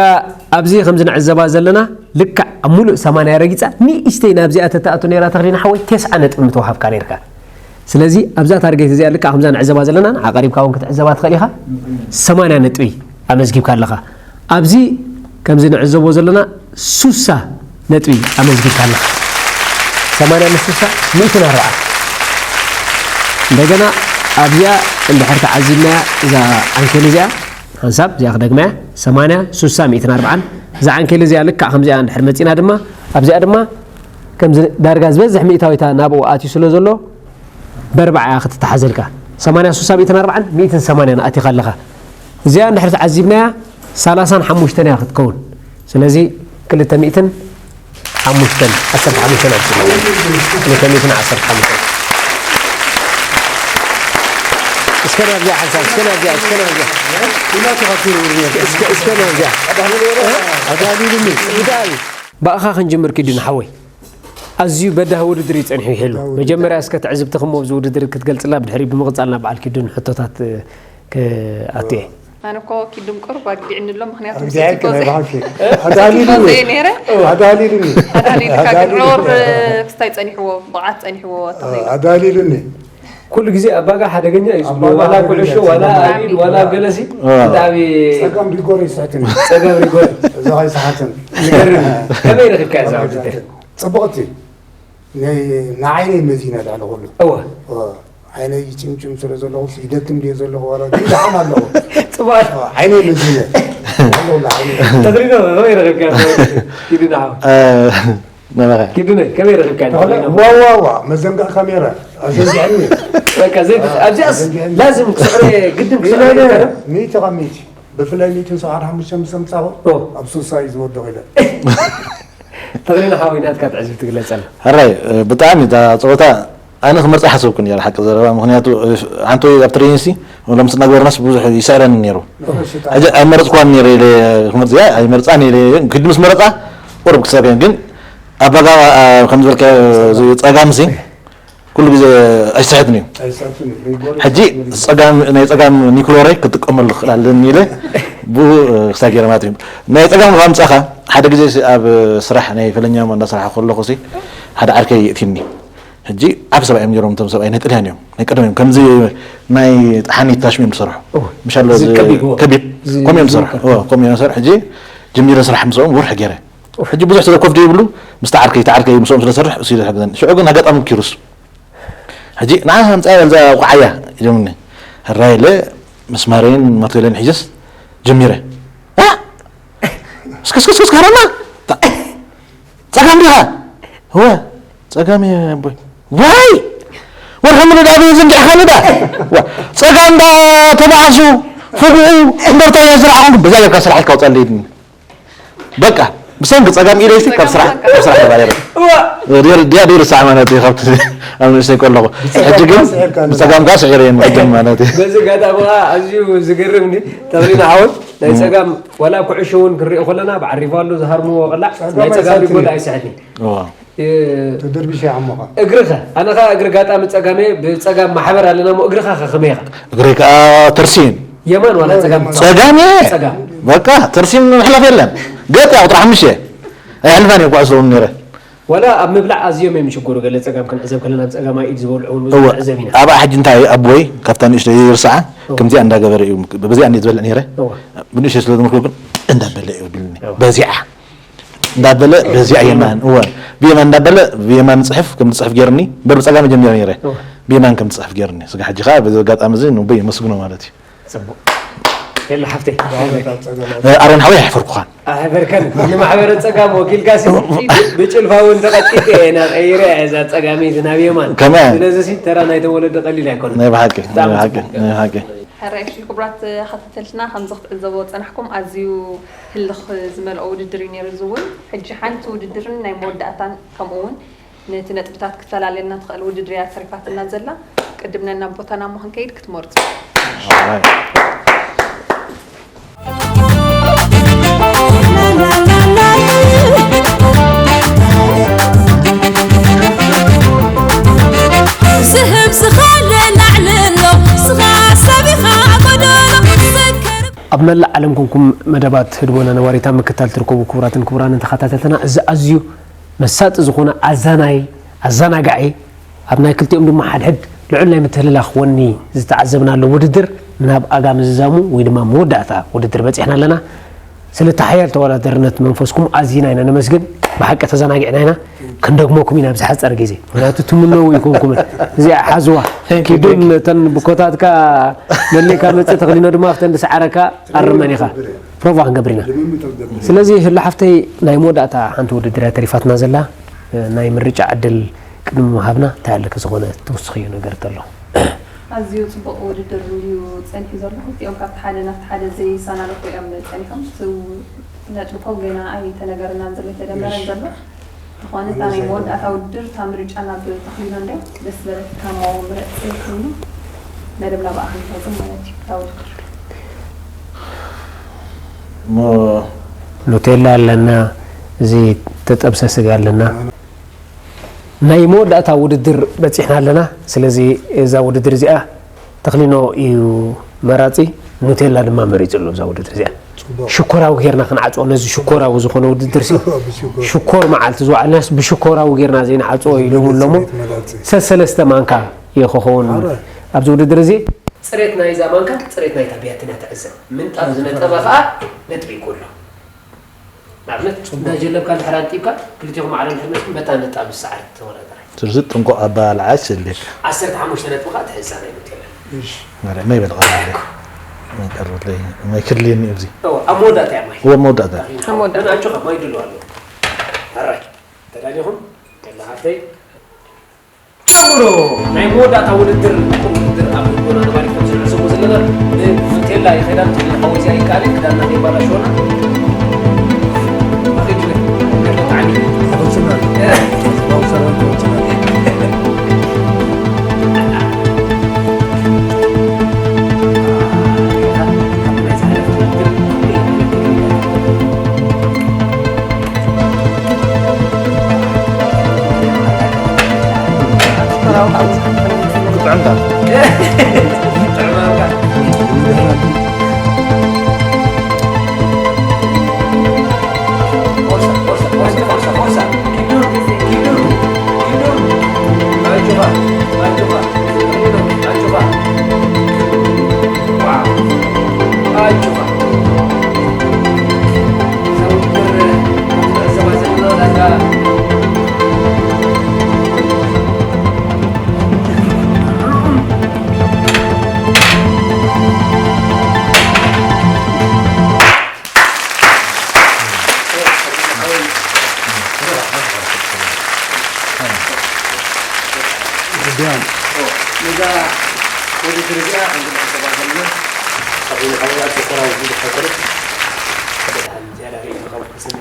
ኣብዚ ከምዚ ንዕዘባ ዘለና ልክዕ ኣብ ሙሉእ ሰማንያ ረጊጻ ንእሽተይ ናብዚኣ ተተኣቱ ነይራ ተኽሊና ሓወይ፣ ተስዓ ነጥቢ ምተዋሃብካ ነይርካ። ስለዚ ኣብዛ ታርጌት እዚኣ ልክዕ ከምዛ ንዕዘባ ዘለና፣ ንዓ ቀሪብካ እውን ክትዕዘባ ትኽእል ኢኻ። ሰማንያ ነጥቢ ኣመዝጊብካ ኣለኻ። ኣብዚ ከምዚ ንዕዘቦ ዘለና ሱሳ ነጥቢ ኣመዝጊብካ ኣለኻ። ሰማንያ ምስ ሱሳ ሚእትን ኣርባዓ። እንደገና ኣብዚኣ እንድሕር ተዓዚብናያ እዛ ዓንኬል እዚኣ ሓንሳብ እዚኣ ክደግመያ፣ ሰማንያ ሱሳ ሚእትን ኣርባዓን። እዛ ዓንኬል እዚኣ ልክዕ ከምዚኣ እንድሕር መጺና ድማ ኣብዚኣ ድማ ከምዚ ዳርጋ ዝበዝሕ ሚእታዊታ ናብኡ ኣትዩ ስለ ዘሎ በርባዕ እያ ክትተሓዘልካ። ሰማንያ ሱሳ ሚእትን ኣርባዓን ሚእትን ሰማንያን ኣቲኻ ኣለኻ። እዚኣ እንድሕር ተዓዚብናያ ሰላሳን ሓሙሽተን እያ ክትከውን። ስለዚ ክልተ ሚእትን ሓሙሽተን፣ ዓሰርተ ሓሙሽተ ናብቲ ክልተ ሚእትን ዓሰርተ ሓሙሽተ። እስከ ናብዚኣ ሓንሳብ፣ እስከ ናብዚኣ፣ እስከ ናብዚኣ። እስከ፣ እስከ ናብዚኣ። ኣዳሊሉኒ። እንታይ? ብኣኻ ክንጅምር ኪዱ ንሓወይ። ኣዝዩ በዳህ ውድድር እዩ ጸኒሑ ይሕሉ። በዳህ ውድድር። መጀመርያ እስከ ትዕዝብትኹም ኣብዚ ውድድር ክትገልጽልና፣ ብድሕሪ ብምቕጻል ናብ በዓል ኪዱን ሕቶታት ክኣቱ እየ። ኣነ እኮ ኪዱን ቁሩብ ኣግዲዕኒ ኣሎ፣ ምኽንያቱ ኣግዲዕኪ ምስቲ ናይ ቲፎዘ-፣ በሓቂ። ምስቲ ኣዳሊሉኒ። ቲፎዘ እየ ነይረ። ኦ፣ ኣዳሊሉኒ። ኣዳሊልካ ግን ኣዳሊሉኒ። ዑር ክስታይ ጸኒሕዎ፣ ብቕዓት ጸኒሕዎ ተኽሊና። ኣዳሊሉኒ። ኩሉ ግዜ ኣባጋ ሓደገኛ እዩ ዝብሎ። ኣባጋ ዋላ ሓደገኛ ኩዕሾ፣ እዩ። ዋላ ኣብ ኢድ፣ ዋላ ኣብ ገለሲ። አ። ብጣዕሚ ጸጋም ሪጎሪ ይስሕትኒ። ጸጋም ሪጎሪ። እዛ ኣይስሓትን። ይገርም እዩ። ከመይ ረኺብካያ እዛ ውድድር? ጽብቕቲ። ናይ፣ ንዓይነይ መዚና ላዕሊ ኩሉ። እወ። እወ። ዓይነይ ይጭምጭም ስለ ዘለኹ፣ ይደክም ድየ ዘለኹ፣ ዋላ ግን ደሓን ኣለኹ። ጽቡቕ። እወ፣ ዓይነይ መዚነ። ኣለኹ፣ ዓይነይ። ተኽሊኖ፣ ከመይ ረኺብካያ? ኪዱ ንዓው። እ፣ ነበረ። ኪዱነ፣ ከመይ ረኺብካያ? ተኽለ፣ ዋ፣ ዋ፣ ዋ፣ መዘንግዕ ካሜራ። ኣዘንጊዕኒ። በቃ፣ ዘይ-፣ አ፣ ኣብዚኣስ ኣዘንጊዕኒ። ላዝም ክስዕረ፣ ግድን ክስዕረ ኢለ፣ ይግበር። ሚእቲ ካብ ሚእቲ። ብፍላይ ሚእትን ሰብዓን ሓሙሽተን ምስ ኣምጻኹ፣ ኦ። ኣብ ሱሳ እዩ ዝወድቕ ኢለ። ተኽሊና ሓወይ፣ ናትካ ትዕዝብቲ ግለጸልና። ሕራይ፣ እ፣ ብጣዕሚ እታ ጸወታ ኣነ ክመርጻ ሓሰብኩ ነይረ፣ ሓቂ ዘረባ። ምኽንያቱ፣ እ፣ ሓንቲ ወይ ኣብ ትሬኒንግሲ፣ ሎምስ እናገበርናስ ብዙሕ ይስዕረኒ ነይሩ። ሕጂ ኣይመረጽኩዋን ነይረ ኢለ ክመርጽ እያ፣ ኣይመርጻን ኢለ፣ ግዲ ምስ መረጻ ቁሩብ ክሳብ ግን፣ ግን ኣባጋ፣ እ፣ ከም ዝበልካዮ፣ እዚ ጸጋምሲ፣ ኩሉ ግዜ ኣይስሕትን እዩ። ኣይስሕትን እዩ። ሪጎሪ ሕጂ ይስሕትን እዩ። ጸጋም፣ ናይ ጸጋም ኒክሎረይ ክጥቀመሉ ክኽእል ኣለኒ ኢለ ብኡ፣ እ፣ ክሳብ ገይረ ማለት እዩ። ናይ ጸጋም ካብ ምጻኻ ሓደ ግዜ ኣብ ስራሕ ናይ ፈለኛ እንዳ ስራሕ ከለኹ ሲ ሓደ ዓርከይ የእትዩኒ። ሕጂ ዓቢ ሰብኣይ እዮም ነይሮም፣ እቶም ሰብኣይ ናይ ጥልያን እዮም፣ ናይ ቀደም እዮም። ከምዚ ናይ ጠሓኒ ታሽሚ እዮም ዝሰርሑ። ኦ፣ ምሽ ኣሎ እዚ እዚ ከቢድ፣ ኦ። ከቢድ። እዚ ከምኡ እዮም ዝሰርሑ። ዝከብድ። ኦ፣ ከምኡ እዮም ዝሰርሑ። ሕጂ ጀሚረ ስራሕ ምስኦም ወርሒ ገይረ። ሕጂ ብዙሕ ስለ ኮፍ ዘይብሉ ምስቲ ዓርከይ፣ እቲ ዓርከይ ምስኦም ስለ ዝሰርሕ እሱ እዩ ዝሕግዘኒ። ሽዑ ግን ኣጋጣሚ ኪሩስ ሕጂ ንዓ ኣምጻያ በልዛ ቁዓያ ኢሎምኒ። ሕራይ ኢለ መስማረይን ማርቴለይን ሒጀስ ጀሚረ። እ? እስከ፣ እስከ፣ እስከ፣ እስከ፣ ሃረማ? ጸጋም ዲኻ? እወ፣ ጸጋም እየ ኣቦይ። ዋይ! ወርሒ ሙሉእ ዳ ብዘንጊዕካኒ ዳ? ዋ፣ ጸጋም ዳ ተባኣሱ፣ ፍግኡ፣ እንደርታ እየ ዝረኣኹም፣ በዛ ጌርካ ስራሕ ኢልካ ውጻለይ ኢልኒ። በቃ፣ ብሰንኪ ጸጋም ኢለይሲ ካብ ስራሕ፣ ካብ ስራሕ ተባሪረ። እዋ። ድያ፣ ድያ፣ ድያ፣ ሳዕ ማለት እዩ፣ ካብቲ ኣብ ንእሽተይ ከለኹ። ብጸጋም ሕጂ ግን፣ ስዒርካ ኣለኻ። ብጸጋም ከኣ ስዒረ እየ፣ ቅድም ማለት እዩ። በዚ ኣጋጣሚ ከኣ ኣዝዩ ዝገርም እንዲ፣ ተኽሊና ሓወይ፣ ናይ ጸጋም፣ ዋላ ኩዕሾ እውን ክንሪኦ ከለና፣ በዓል ሪቫልዶ ዝሃርምዎ ቅላዕ፣ ጸጋም ናይ ጸጋም ኣይሳትን'ዩ። ሪጎል ኣይስሕትን። እዋ። እ፣ ተደርቢሸ ይዓሞኻ። እግርኸ? ኣነ ኸኣ እግሪ ጋጣሚ ጸጋም እየ፣ ብጸጋም ማሕበር ኣለና እሞ እግርኻ ኸ ከመይ ኢኻ? እግረይ ከኣ ተርሲን። የማን ዋላ ጸጋም? ጸጋም እየ። ጸጋም። በቃ፣ ተርሲን ምሕላፍ የለን። ገጥ ያው ጥራሕ ምሽ እየ። ኣይሕልፋን እየ ኳዕሶ እውን ነይረ። ዋላ ኣብ ምብላዕ ኣዝዮም እዮም ይሽገሩ። ገለ ጸጋም ክንዕዘብ ከለና ብጸጋማይ ኢድ ዝበልዑ እውን ብዙሕ እወ። ንዕዘብ ኢና። ኣብኣ ሕጂ እንታይ ኣቦይ ካብታ ንእሽቶ ይርስዓ፣ እወ። ከምዚኣ እንዳገበረ እዩ፣ በዚኣ እንድየ ዝበልዕ ነይረ። እወ። ብንእሽቶ ስለ ዝመልኩ ግን እንዳበለ እዩ ይብልኒ። እወ። በዚዓ። እንዳበለ በዚኣ የማን፣ እወ፣ ብየማን እንዳበለ ብየማን ጽሕፍ፣ ከም ዝጽሕፍ ገይርኒ፣ እምበር ብጸጋም ጀሚረ ነይረ። እወ። ብየማን ከም ዝጽሕፍ ገይርኒ። ስጋ ሕጂ ኸኣ በዚ ኣጋጣሚ እዚ ንቦይ የመስግኖ ማለት እዩ። ጽቡቕ። የለ ሓፍተይ። እ፣ ኣሮን ሓወይ ኣይሕፈርኩኻን። ኣይሕፈርከን። ንማሕበረ ጸጋም ወኪልካ ሲ፣ ብጭልፋ እውን ተቐጢጠ እየ፣ ናብ ቀይረ እየ እዛ ጸጋመይቲ ናብ የማን። ከመይ? ስለዚ ሲ ተራ ናይቶም ወለዲ ቀሊል ኣይኮነን። ናይ ብሓቂ፣ ብጣዕሚ ናይ ብሓቂ፣ ጽቡቕ። ናይ ብሓቂ። ሕራይ፣ እሺ፣ ክቡራት ተኸታተልትና፣ ከምዚ ክትዕዘብዎ ዝጸናሕኩም ኣዝዩ ህልኽ ዝመልኦ ውድድር እዩ ነይሩ። እዚ እውን ሕጂ ሓንቲ ውድድርን ናይ መወዳእታን፣ ከምኡ እውን ነቲ ነጥብታት ክፈላልየና ትኽእል ውድድር እያ ተሪፋትና ዘላ። ቅድም ነናብ ቦታና እሞ ክንከይድ ክትመርጹ። ኣራይ። ዝህብ ዝኸለ ላዕሊ ኣሎ፣ ስኻ ሰብ ኢኻ ጎደሎ፣ ዘከር ኣብ መላእ ዓለም ኮንኩም መደባት ህድሞና ነባሪታ ምክታል ትርከቡ ክቡራትን ክቡራንን ተኸታተልትና፣ እዚ ኣዝዩ መሳጢ ዝኾነ ኣዛናይ ኣዘናጋዒ፣ ኣብ ናይ ክልቲኦም ድማ ሓድሕድ ልዑል ናይ ምትህልላኽ ወኒ ዝተዓዘብናሉ ውድድር ናብ ኣጋ ምዝዛሙ ወይ ድማ መወዳእታ ውድድር በጺሕና ኣለና። ስለቲ ሓያል ተወዳዳርነት መንፈስኩም ኣዚና ኢና ነመስግን። ብሓቂ ተዘናጊዕና ኢና። ክንደግመኩም ኢና ኣብዚ ሓጸር ግዜ። ምኽንያቱ ትምነው ኣይኮንኩምን። እዚኣ ሓዝዋ። ኪዱን ነተን ብኮታትካ መሊእካ መጽእ ተኽሊኖ ድማ ኣብተን ዝሰዓረካ ኣርመን ኢኻ። ፕሮቫ ክንገብር ኢና። ስለዚ ህሉ ሓፍተይ ናይ መወዳእታ ሓንቲ ውድድር እያ ተሪፋትና ዘላ። ናይ ምርጫ ዕድል ቅድሚ ምሃብና እንታይ ኣለኪ ዝኾነ ትውስኽዮ ነገር ተሎ? ኣዝዩ ጽቡቕ ውድድር እንድዩ ጸኒሑ ዘሎ። ክልቲኦም ካብቲ ሓደ ናብቲ ሓደ ዘይሰናነቑ እዮም ጸኒሖም። እቲ ነጥቢ እኮ ገና ኣይተነገረናን ዘሎ፣ ኣይተደመረን ዘሎ። ዝኾነ እታ ናይ መወዳእታ ውድድር እታ ምርጫ ናብ ተኽሊኖ እንድያ ደስ ዝበለትካ እሞ ምረጽ ኮይኑ መደብና ብኣ ክንፈጽም ማለት እዩ። እታ ውድድር እሞ ኑቴላ ኣለና፣ እዚ ተጠብሰ ስጋ ኣለና። ናይ መወዳእታ ውድድር በጺሕና ኣለና። ስለዚ እዛ ውድድር እዚኣ ተኽሊኖ እዩ መራጺ፣ ኑቴላ ድማ መሪጹ ኣሎ እዛ ውድድር እዚኣ። ሽኮራዊ ጌርና ክንዓጽዎ ነዚ ሽኮራዊ ዝኾነ ውድድር ሲ ሽኮር። ሽኮር መዓልቲ ዝወዓልናስ ብሽኮራዊ ጌርና ዘይንዓጽዎ ኢሎም ኣለሞ። ብጽሬት መላጺ። ሰሰለስተ ማንካ ይኸውን። ኣረ። ኣብዚ ውድድር እዚ ጽሬት ናይዛ ማንካ፣ ጽሬት ናይታ ቢያቲ ኢና ትዕዘብ። ምንጣፍ ዝነጠበ ኸኣ ነጥቢ ይጎሎ። ንኣብነት፣ ጽቡቕ። እንዳ ጀለብካ እንድሕር ኣንጢብካ፣ ክልቴኹም ዓለም እንድሕር መጺኹም፣ በታ ነጣብ ዝሰዓር ተወዳዳራይ። ስለዚ ጥንቁቕ ኣበላልዓ የድልየካ። ዓሰርተ ሓሙሽተ ነጥቢ ከኣ ትሕዛ ናይ ኑቴላ። እሺ። ማርያም፣ ማይ በል፣ ቀርበለይ። ማይ ቀርበለይ። ማይ ክድልየኒ እዩ፣ ኣብዚ። እወ፣ ኣብ መወዳእታ እያ ማይ። እወ፣ መወዳእታ። ኣብ መወዳእታ። ኣጆኻ፣ ማይ ድልው ኣሎ። ሕራይ፣ ተዳሊኹም? የላ ሃፍተይ። ጀምሩ! ናይ መወዳእታ ውድድር፣ ውድድር ኣብ ልቦና ነባሪት ከም ዝንዕዘቦ ዘለና፣ ንኑቴላ ይኸይዳ፣ ኑቴላ ሓወዚ ኣይከኣልን፣ ክዳንና ከይባላሸወና። ኣኺዱ፣ ኑቴላ ብጣዕሚ።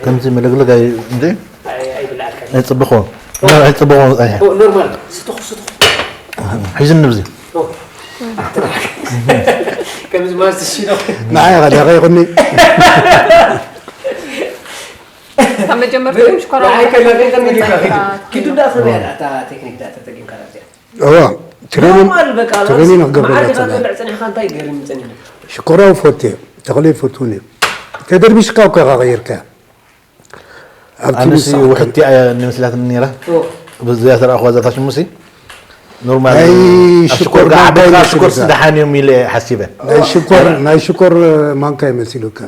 ከምዚ ምልግልግ ኣይ-፣ እንዴ? ኣይጽብኾ። ኣይጽብኾ። ኖርማል። ስትኹ፣ ስትኹ። ሒዝኒ ብዚ። ከምዚ ማለት እሺ ነው። ንዓይ ኸ ደኸ ይኹኒ። ካብ መጀመርታ ግን ሽኮራ ንዓይ ከ ደኸ ይኹኒ። ኪዱ እንዳሰበያ እታ ቴክኒክ ዳ ተጠቂምካ ናብዚኣ። እዋ፣ ትሬኒንግ፣ ኖርማል በቃ፣ ትሬኒንግ ራሱ ክገብረላ መዓልቲ ጽላል። ክትበልዕ ጸኒሕካ እንታይ ገርም ጸኒሑ? ሽኮራዊ ፎቴ፣ ተኽሊ ፎቱኒ። ተደርቢሽካ እኮ ኢኻ ቀይርካ። ኣብቲ ኣነስ ምሳሕ ውሕድቲ እያ ንመስላትኒ ነይራ። ኦ። ብዚኣ ተረኣኹዋ እዛ ታሽሙሲ። ኖርማል፣ ናይ ኣብ ሽኮር ሽኮር ጋር ማንካ ዓበድካ ይመስል ሽኮር እዛ። ስደሓን እዮም ኢለ ሓሲበ። ናይ ሽኮር፣ ናይ ሽኮር ማንካ ይመስሉካ።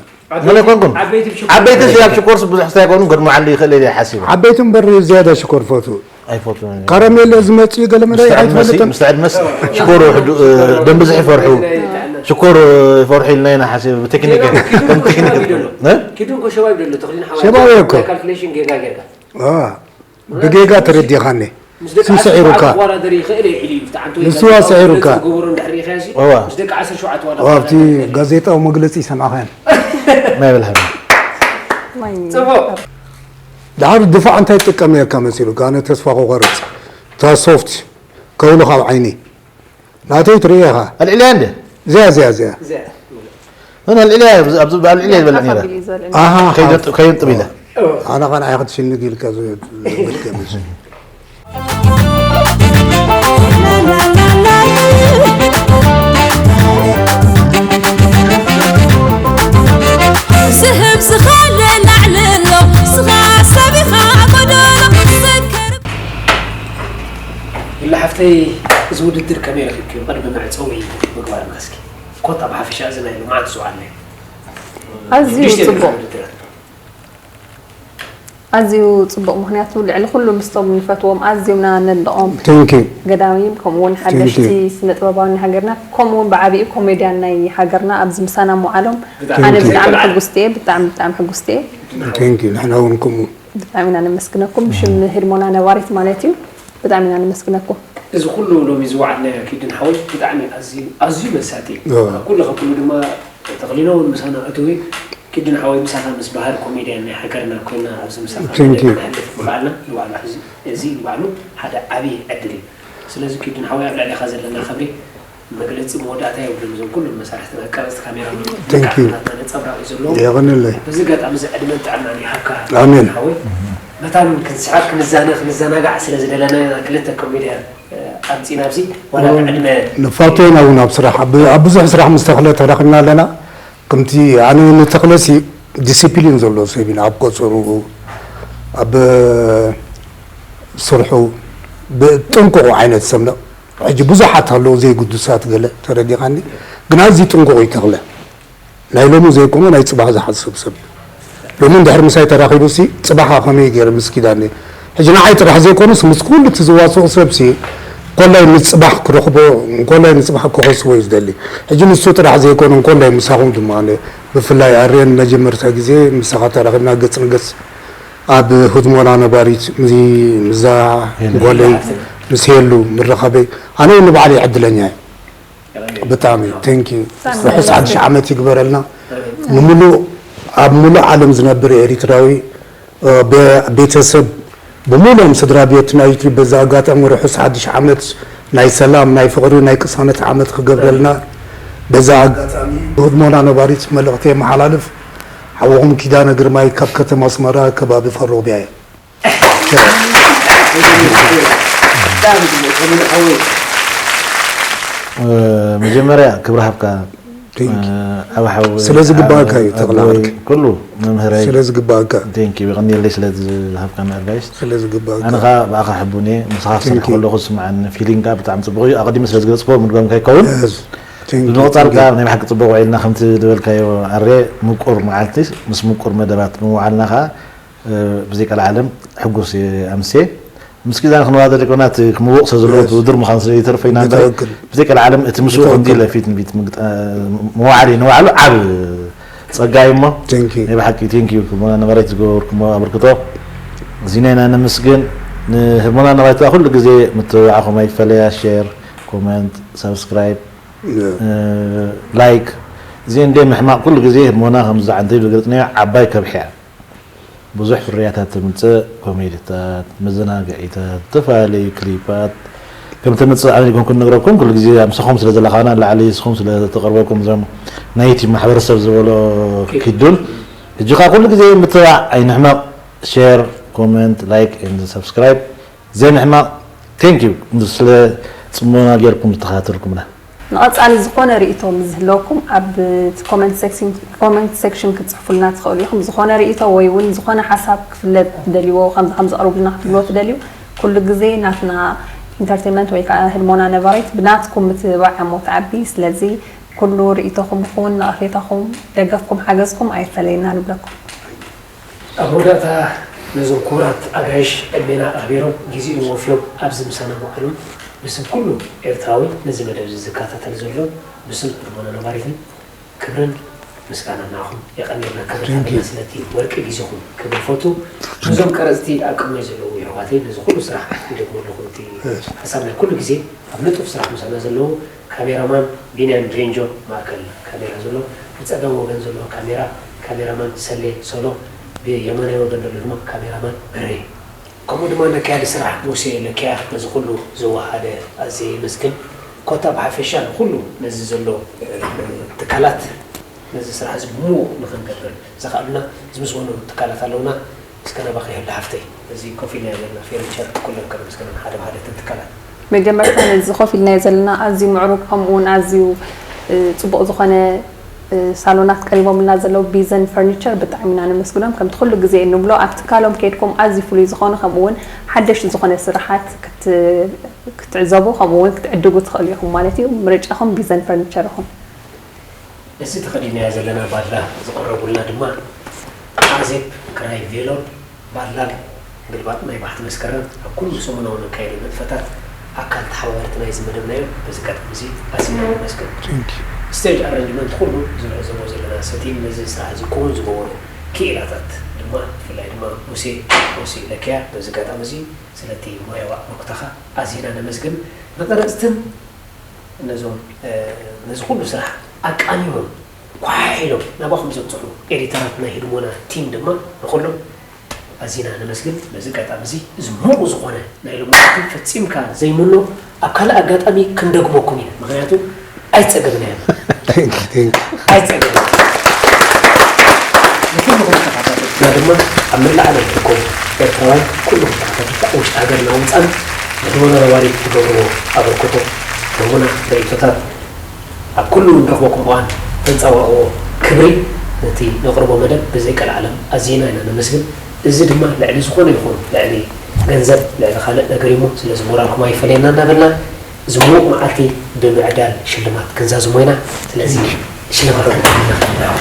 መን ኣይኮንኩን? ዓበይቲ ብሽኮር። ዓበይቲ ሲ ኣብ ሽኮርስ ብዙሕ ስታይ ኣይኮኑን፣ ገድሞ ዓሊ ይኽእል እየ ሓሲበ። ዓበይቲ እምበር ዝያዳ ሽኮር ፈቱ። ኣይፈቱን። ካራሜል ዝመጽእ ገለ መለ ምስተዕድ መሲ፣ ኣይትፈልጥን? ምስተዕድ መስ፣ ሽኮር ውሕዱ፣ እ፣ ደም ብዙሕ ይፈርሑ። ሽኮር ይፈርሑ ኢልና ኢና ሓሲብ፣ ብቴክኒክ፣ ኪዱ ከም እኮ ቴክኒክ። ሸባብ ይደሎ። እ? ኪዱ እኮ ሸባብ ይደሎ፣ ተኽሊን ሓዋይ። ሸባብ እኮ። ናይ ካልኩሌሽን ጌጋ ጌጋ። አ፣ ብጌጋ ተረዲኻኒ። ምስ ደቂ ስም ዓሰርተ ስዒሩካ። ሸውዓተ ክወዳደር ይኽእል እየ ኢሉ እዩ። ብትዓንቶ ንሱ ይዛረብ። ስዒሩካ። ዝገበሮ እንድሕር ሪኢኻዮ ሲ፣ እዋ። ምስ ደቂ ዓሰርተ ሸውዓተ ዋላ እዋ፣ ኣብቲ ክወዳደር ይኽእል። ጋዜጣዊ መግለጺ ሰማዕኻዮ። ማይ በልሃኒ። ማይ። ጽቡቕ። ድሓር ድፋዕ እንታይ ትጥቀም ነርካ መሲሉካ? ኣነ ተስፋ ክቆርጽ። እታ ሶፍት ከውልኻ ኣብ ዓይኒ። ናተይ ትርእዮ ኢኻ። ኣልዕልያ እንደ? እዚኣ፣ እዚኣ፣ እዚኣ። እዚኣ። ኣነ ኣልዕልያ፣ ኣብዚ፣ ኣብዚ፣ ኣብ ልዕልያ ይበልዕ ነይረ። ኣቢሉ እዩ ዝበልዕ። ኣሃ፣ ከይደ-፣ ሓፍ። ከየንጥብ ኢለ። ኣነ ኸኣ ንዓይ ክትሽንግ ኢልካ ዝ-፣ ዝብል ገምሽ። እዚ ውድድር ከመይ ረኺብክዮ? ቅድሚ መዕጸዊ ምግባርና እስኪ ኮታ ብሓፈሻ እዚ ናይ ሎማዓንቲ ዝወዓልና እዩ። ኣዝዩ ሽዱሽተ ጽቡቕ ውድድራት። ኣዝዩ ጽቡቕ፣ ምኽንያቱ ልዕሊ ኩሉ ምስቶም ንፈትዎም ኣዝዮምና ነድንቖም Thank you. ገዳይም፣ ከምኡ እውን ሓደሽቲ Thank ስነ ጥበባውያን ናይ ሃገርና፣ ከምኡ እውን ብዓቢኡ ኮሜድያን ናይ ሃገርና ኣብዚ ምሳና ምውዓሎም ብጣዕሚ ኣነ Thank you. ብጣዕሚ ሕጉስቲ እየ። ብጣዕሚ ብጣዕሚ ሕጉስቲ እየ። Thank you. ንሕና እውን ከምኡ። ብጣዕሚ ኢና ነመስግነኩም፣ ብሽም ሄድሞና ነባሪት ማለት እዩ። ብጣዕሚ ኢና ነመስግነኩም። እዚ ኩሉ ሎሚ ዝወዓልናዮ ኪዱን ሓወይ ብጣዕሚ ኣዝዩ ኣዝዩ መሳጢ እዩ። እዎ። ካብ ኩሉ ከብሉ ድማ ተቕሊሎ እውን ምሳና እትዊ ኪዱን ሓወይ ምሳኻ ምስ ባህር ኮሜድያን ናይ ሃገርና ኮይና ኣብዚ ምሳኻ Thank you. ክነሕልፍ ምኽኣልና ንባዕሉ ሕዚ እዚ ንባዕሉ ሓደ ዓብዪ ዕድል እዩ። ስለዚ ኪዱን ሓወይ ኣብ ልዕሌኻ ዘለና ክብሪ መግለፂ መወዳእታ የብሉን። እዞም ኩሎም መሳርሕትና ቀረፅቲ ካሜራ Thank you. ናትና ነፀብራቕ እዩ ዘለዎም። የቐንለይ። በዚ ኣጋጣሚ እዚ ዕድመን ጥዕናን ይሃብካ ኣሜን። ሓወይ። መታን ክንስሓቅ ክንዛነ ክንዘናጋዕ ስለ ዝደለና ኢና ክልተ ኮሜድያን ኣምፂና ኣብዚ ዋላ ብዕድመ ንፋቶ ኢና እውን ኣብ ስራሕ ኣብ ኣብ ብዙሕ ስራሕ ምስ ተኽለ ተራኺብና ኣለና። ከምቲ ኣነ ንተኽለሲ ዲሲፕሊን ዘለዎ ሰብ ኢና ኣብ ቆፀሩ ኣብ ስርሑ ብጥንቁቑ ዓይነት ሰብ ነው። ሕጂ ብዙሓት ኣለዉ ዘይግዱሳት ገለ ተረዲኻኒ፣ ግን ኣዝዩ ጥንቁቕ እዩ ተኽለ። ናይ ሎሚ ዘይኮነ ናይ ፅባሕ ዝሓስብ ሰብ እዩ። ሎሚ እንድሕር ምሳይ ተራኺቡ ሲ ፅባሕ ከመይ ገይረ ምስ ኪዳነ ሕጂ ንዓይ ጥራሕ ዘይኮነስ ምስ ኩሉ እቲ ዝዋስኦ ሰብ ሲ እንኮላይ ንፅባሕ ክረኽቦ እንኮላይ ንፅባሕ ክኸስቦ እዩ ዝደሊ። ሕጂ ንሱ ጥራሕ ዘይኮነ እንኮላይ ምሳኹም ድማ ብፍላይ ኣርየን መጀመርታ ግዜ ምሳኻ ተራኺብና ገፅ ንገፅ ኣብ ህድሞና ነባሪት ምዚ ምዛ ጓለይ ምስ ሄሉ ምረኻበይ ኣነ እውን ንባዕለይ ዕድለኛ እየ። ብጣዕሚ thank you። ርሑስ ሓድሽ ዓመት ይግበረልና። ንምሉእ ኣብ ሙሉእ ዓለም ዝነብር ኤሪትራዊ ቤተሰብ ብምሉኦም ስድራ ቤት ናይ ዩትዩብ በዚ ኣጋጣሚ ርሑስ ሓድሽ ዓመት ናይ ሰላም ናይ ፍቕሪ ናይ ቅሳነት ዓመት ክገብረልና በዚ ኣጋጣሚ ብህድሞና ነባሪት መልእኽቲ የመሓላልፍ። ሓውኹም ኪዳነ ግርማይ ካብ ከተማ ኣስመራ ከባቢ ፈሮቢያ እየ። ብጣዕሚ ጽቡቕ ከመይ ሓወይ መጀመርያ ክብሪ ሃብካ Thank you. ዓብ ሓው ስለ ዝግባእካ እዩ ተኽለ ዓርኪ። ኩሉ መምህረይ ስለ ዝግባእካ ቴንኪ ብቕንየለይ ስለ ዝሃብካና ኣድቫይስ ስለ ዝግባእካ ኣነ ኸዓ ብኣኻ ሕቡን እየ። ምሳኻ ክሰርሕ Thank you. ከለኹ ዝስምዓኒ ፊሊንግ ከዓ ብጣዕሚ ፅቡቕ እዩ። ኣቐዲመ ስለ ዝገለፅክዎ ምድጋም ከይከውን Yes. Thank you. ብምቕፃል ከዓ ናይ ብሓቂ ፅቡቕ ውዒልና ከምቲ ዝበልካዮ ኣሬ ምቁር መዓልቲ ምስ ምቁር መደባት ምውዓልና ከዓ ብዘይ ቀልዓለም ሕጉስ እየ ኣምስየ። ምስ ኪዳነ ክንወዳደር ዘይኮና እቲ ክምውቕ ስለ ዘለዎ Yes. እቲ ውድድር ምዃኑ ስለ ይተርፈ ኢና እምበር ብትኽክል። ብዘይ ቀልዓለም እቲ ምስኡ ከምዚ ብትኽክል። ኢለ ፊት ንፊት ምግጣ- ምውዓል እዩ ንባዕሉ ዓብ ፀጋ እዩ እሞ Thank you. ናይ ብሓቂ ቴንኪዩ ህርሞና ነባሪት ዝገበርኩሞ ኣበርክቶ እዚና ኢና ነመስግን። ንህርሞና ነባሪት ኩሉ ግዜ ምትብባዕኹም ኣይፈለያ። ሼር፣ ኮመንት፣ ሳብስክራይብ፣ Yeah. ላይክ እዚአን እንደ ምሕማቕ ኩሉ ግዜ ህርሞና ከምዚ ዓንተይ ዝገልጽናዮ ዓባይ ከብሒ እያ። ብዙሕ ፍርያታት ተምፅእ ኮሜዲታት፣ መዘናግዒታት፣ ዝተፈላለዩ ክሊፓት ከም ተምፅእ ኣነ ይኮንኩ ንነግረኩም ኩሉ ግዜ ምሳኹም ስለ ዘለኻና ንላዕሊ ንስኹም ስለ ተቐርበኩም እዞም ናይ ዩቲብ ማሕበረሰብ ዝበሎ ኪዱን ሕጂ ኸዓ ኩሉ ግዜ ምትባዕ ኣይንሕመቕ። ሼር፣ ኮመንት፣ ላይክ ኤንድ ሰብስክራይብ ዘይምሕማቕ። ቴንክ ዩ ስለ ፅሞና ጌርኩም ዝተኸታተልኩምና። ንቐፃሊ ዝኾነ ርእይቶ ምስ ዝህለወኩም ኣብ ኮመንት ሴክሽን ክትፅሕፉልና ትኽእሉ ኢኹም። ዝኾነ ርእይቶ ወይ እውን ዝኾነ ሓሳብ ክፍለጥ ትደልይዎ ከምዚ ከም ዘቕርቡልና ክትብልዎ ትደልዩ ኩሉ ግዜ ናትና ኢንተርቴንመንት ወይ ከዓ ህድሞና ነባሪት ብናትኩም ምትብባዕ እሞ ትዓቢ። ስለዚ ኩሉ ርእይቶኹም ይኹን ነቐፌታኹም ደገፍኩም ሓገዝኩም ኣይፈለየና ንብለኩም። ኣብ መወዳእታ ነዞም ክቡራት ኣጋይሽ ዕድሜና ኣኽቢሮም ግዜኦም ወፍዮም ኣብዚ ምሳና ምውዓሎም ብስም ኩሉ ኤርትራዊ ነዚ መደብ እዚ ዝከታተል ዘሎ ብስም ህድሞና ነባሪትን ክብርን ምስጋና ንዓኹም የቐንየልና። ክብሪ Thank you. ስለቲ ወርቂ ግዜኹም ክብል ፈቱ። ነዞም ቀረፅቲ ኣብ ቅድመይ ዘለዉ የሕዋተይ ነዚ ኩሉ ስራሕ ይደግሙ ኣለኹ። እቲ Yes. ሓሳብ ናይ ኩሉ ግዜ ኣብ ንጡፍ ስራሕ ምሳና ዘለዉ ካሜራማን ቢንያም ሬንጆ ማእከል ካሜራ ዘሎ ብፀጋም ወገን ዘሎ ካሜራ ካሜራማን ሰሌ ሶሎ ብየማናይ ወገን ዘሎ ድማ ካሜራማን በሬ ከምኡ ድማ ነካያዲ ስራሕ ሙሴ ለኪያ ነዚ ኩሉ ዘወሃደ ኣዝየ የመስግን። ኮታ ብሓፈሻ ንኩሉ ነዚ ዘሎ ትካላት ነዚ ስራሕ እዚ ብምዉቕ ንክንገብር ዘኽኣሉና ዝምስገኑ ትካላት ኣለዉና። እስከ ናባኺ ይህሉ ሓፍተይ እዚ ኮፍ ኢልና ዘለና ፌርኒቸር ኩለን ከነመስግነን ሓደ ብሓደ እተን ትካላት። መጀመርታ ነዚ ኮፍ ኢልናዮ ዘለና ኣዝዩ ምዕሩግ ከምኡ እውን ኣዝዩ እ፣ ፅቡቕ ዝኾነ ሳሎናት ቀሪቦምልና ዘለዉ ቢዘን ፈርኒቸር ብጣዕሚ ኢና ነመስግኖም። ከምቲ ኩሉ ግዜ እንብሎ ኣብ ትካሎም ከይድኩም ኣዝዩ ፍሉይ ዝኾነ ከምኡ እውን ሓደሽቲ ዝኾነ ስራሓት ክት- ክትዕዘቡ ከምኡ እውን ክትዕድጉ ትኽእሉ ኢኹም ማለት እዩ። ምርጫኹም ቢዘን ፈርኒቸር ይኹን። እዚ ተኸዲናያ ዘለና ባድላ ዝቐረቡልና ድማ ኣዜብ ክራይ ቬሎን ባድላን ግልባጥ ናይ ባሕቲ መስከረም ኣብ ኩሉ ሰሙናዊ ነካየዶ ንጥፈታት ኣካል ተሓባበርቲ ናይዚ መደብና እዮም። በዚ ኣጋጣሚ እዚ ኣዚና ነመስግን። ስቴጅ ኣረንጅመንት ኩሉ ዝንዕዘቦ ዘለና ሰቲን ነዚ ስራሕ እዚ ክውን ዝገበሩ ክኢላታት ድማ ብፍላይ ድማ ሙሴ ኦሲ ለኪያ በዚ ኣጋጣሚ እዚ ስለቲ ሞያዊ ኣበርክቶኻ ኣዚና ነመስግን። ንቐረፅትን ነዞም ነዚ ኩሉ ስራሕ ኣቃኒሞም ኳሕ ኢሎም ናባኹም ዘብፅሑ ኤዲተራት ናይ ህድሞና ቲም ድማ ንኹሎም ኣዚና ነመስግን። በዚ ኣጋጣሚ እዚ እዚ ሙቕ ዝኾነ ናይ ሎማዓንቲ ፈጺምካ ዘይምኖ ኣብ ካልእ ኣጋጣሚ ክንደግመኩም ኢና። ምኽንያቱ ኣይጸገብናዮ። Thank you, thank you. ኣይጸገብና ንኩልኹም ተኸታተልትና ድማ ኣብ መላእ ዓለም ትርከቡ ኤርትራውያን ኩልኹም ተኸታተልቲ ኣብ ውሽጢ ሃገርና ወጻን ንህድሞና ነባሪ ትገብርዎ ኣበርክቶ ህቡና ርእይቶታት ኣብ ኩሉ እንረኽበኩም እዋን ተንጸባቕዎ ክብሪ ነቲ ነቕርቦ መደብ ብዘይ ቀልዓለም ኣዚና ኢና ነመስግን። እዚ ድማ ልዕሊ ዝኾነ ይኹን ልዕሊ ገንዘብ ልዕሊ ካልእ ነገር እሞ ስለዚ ሞራልኩም ኣይፈለየና እንዳበልና ዝሙቕ መዓልቲ ብምዕዳል ሽልማት ክንዛዝሞ ኢና። ስለዚ ሽልማት ረብና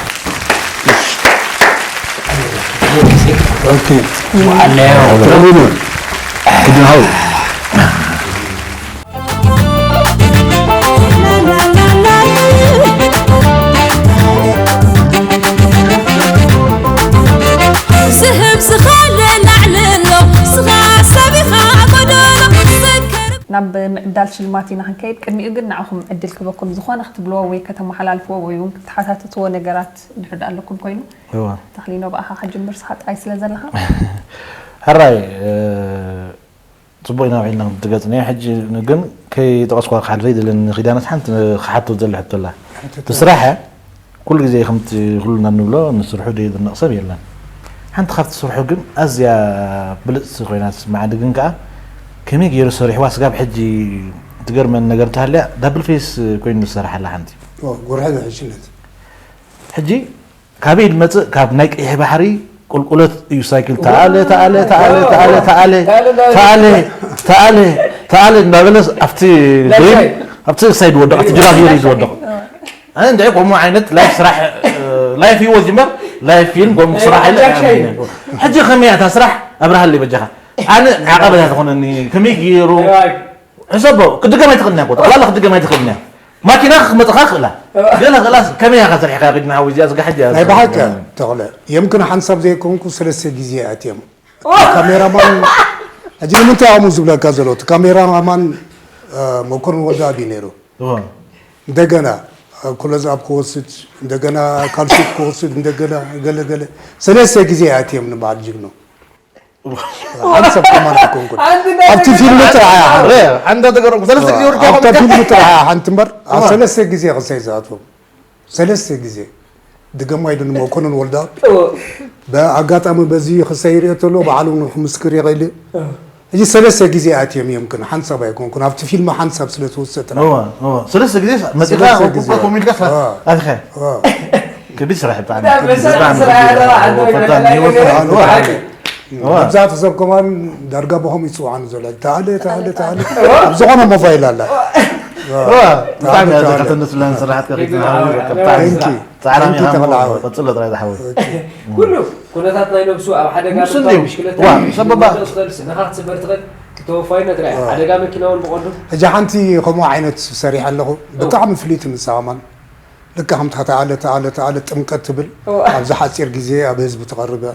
Okay. Good. Good. ዝህብ ዝኸለ ላዕሊ ኣሎ ስኻ ሰብ ኢኻ ጎደሎ ዘከር ናብ ምዕዳል ሽልማት ኢና ክንከይድ። ቅድሚኡ ግን ንዓኹም ዕድል ክበኩም ዝኾነ ክትብልዎ ወይ ከተመሓላልፍዎ ወይ እውን ክትሓታትትዎ ነገራት ድሕር ኣለኩም ኮይኑ እዋ ተኽሊኖ ብኣኻ ክጅምር ስኻ ጥራይ ስለ ዘለኻ ሕራይ ጽቡቕ ኢና ውዒልና ትገጽ ናይ ሕጂ ግን ከይጠቐስኳ ክሓልፈ ይደለኒ ኪዳነት ሓንቲ ክሓቶ ዘለ ሕቶ ኣላ ብስራሕ ኩሉ ግዜ ከምቲ ኩልና እንብሎ ንስርሑ ደይድነቕ ሰብ የለን ሓንቲ ካብቲ ስርሑ ግን ኣዝያ ብልጽቲ ኮይና ትስምዓኒ ግን ከኣ ከመይ ገይሩ ሰሪሕዋ ስጋብ ሕጂ ትገርመኒ ነገር እንተሃልያ ዳብል ፌስ ኮይኑ ዝሰርሓላ ሓንቲ ጉርሒ ዝሕሽነት ሕጂ ካበይ ዝመፅእ ካብ ናይ ቀይሕ ባሕሪ ቁልቁለት እዩ ሳይክል ተኣለ ተኣለ ተኣለ ተኣለ ተኣለ ተኣለ ተኣለ ተኣለ እናበለ ኣብቲ ዶይን ኣብቲ ሳይድ ዝወድቕ ኣብቲ ጅራፍ ገይሩ እዩ ዝወድቕ ኣነ እንድዒ ከምኡ ዓይነት ላይፍ ስራሕ ላይፍ ህይወት ጅመር ላይፍ ፊልም ከምኡ ስራሕ ኢለ ሕጂ ከመይ እያ እታ ስራሕ ኣብርሃለይ በጃኻ ኣነ ዓቐበት እያ ትኾነኒ ከመይ ገይሩ ሕሰቦ ክድገም ኣይትኽእልን እያ ጠቕላላ ክድገም ኣይትኽእልን እያ ማኪና ክትመፅኻ ክእላ ገለ ክእላስ ከመይ ኢኻ ሰሪሕካ ኺድና ሓዊ እዚኣ ዝጋ ሕጂ እያ ናይ ብሓቂ ዝኮነ። ተኽለ የምክን ሓንሳብ ዘይኮንኩ ሰለስተ ግዜ ኣትዮም ካሜራማን ሕጂ ንምንታይ ኣሙ ዝብለካ ዘሎ እቲ ካሜራማን መኮንን ወልደኣብ እዩ ነይሩ እዎ። እንደገና ክሎዝ ኣፕ ክወስድ እንደገና ካልሲት ክወስድ እንደገና ገለገለ ሰለስተ ግዜ ኣትዮም ንበዓል ጅግኖ ሓንሳብ ከማን ኣይኮንኩን ኣብቲ ፊልም ጥራሕ እያ ሓንቲ ረ፣ ሓንቲ ተገረምኩ ሰለስተ ግዜ ወርጃ ኣብታ ፊልም ጥራሕ እያ ሓንቲ እምበር ኣብ ሰለስተ ግዜ ክሳይ ዝኣትዎም ሰለስተ ግዜ ድገማ ኢሉ ንመኮንን ወልዳ ብኣጋጣሚ በዚ ክሳይ ይሪኦ ተሎ ባዕሉ ክምስክር ይኽእል እዩ እዚ ሰለስተ ግዜ ኣትዮም እዮም ግን ሓንሳብ ኣይኮንኩን ኣብቲ ፊልም ሓንሳብ ስለ ትውስጥ ጥራሕ እዋ እዋ ሰለስተ ግዜ መፂኻ ሰለስተ ግዜ። ኮሚልካ እዋ። ኣትኸ እዋ። ከቢድ ስራሕ ብጣዕሚ ብጣዕሚ ከቢድ መሳጢ ብጣዕሚ ስራሕ ከቢድ ኣለዋ፣ ስራሕ ኣንተ ኣለዋ። ፈታኒ መለለይ ህይወት ነገር እዋ። ኣለዋ። እዋ። መብዛሕትኡ ሰብ ከማን ዳርጋ ብኸም ይፅውዓኒ ዘሎ ተኣለ ተኣለ ተኣለ ኣብ ዝኾነ ሞባይል ኣላ እዋ። ብጣዕሚ እያ ተኣለ። ዘካተነት ስለ ስራሓት ከፊትና ብጣዕሚ Thank you. ፃዕራም Thank you ኢኻ ተኽለ ዓወት። ቀፅሎ ጥራይ ዝሓወይ ኩሉ ኩነታት ናይ ነብሱ ኣብ ሓደጋ ንሱ ምእታው እንድዩ። ብሽክለታ ዋ፣ እዩ። ሰበባ። ክትወድቕ ትኽእል፣ ንስኻ ክትስበር ትኽእል፣ ክተወፋይነት ርኣ። ሓደጋ መኪና እውን ብቐንዱ ሕጂ ሓንቲ ከምኡ ዓይነት ሰሪሐ ኣለኹ ብጣዕሚ ፍልይቲ ንሳ ከማን ልካ ከምታ ተኣለ ተኣለ ተኣለ ጥምቀት ትብል ኣብዚ ሓፂር ግዜ ኣብ ህዝቢ ትቐርብ እያ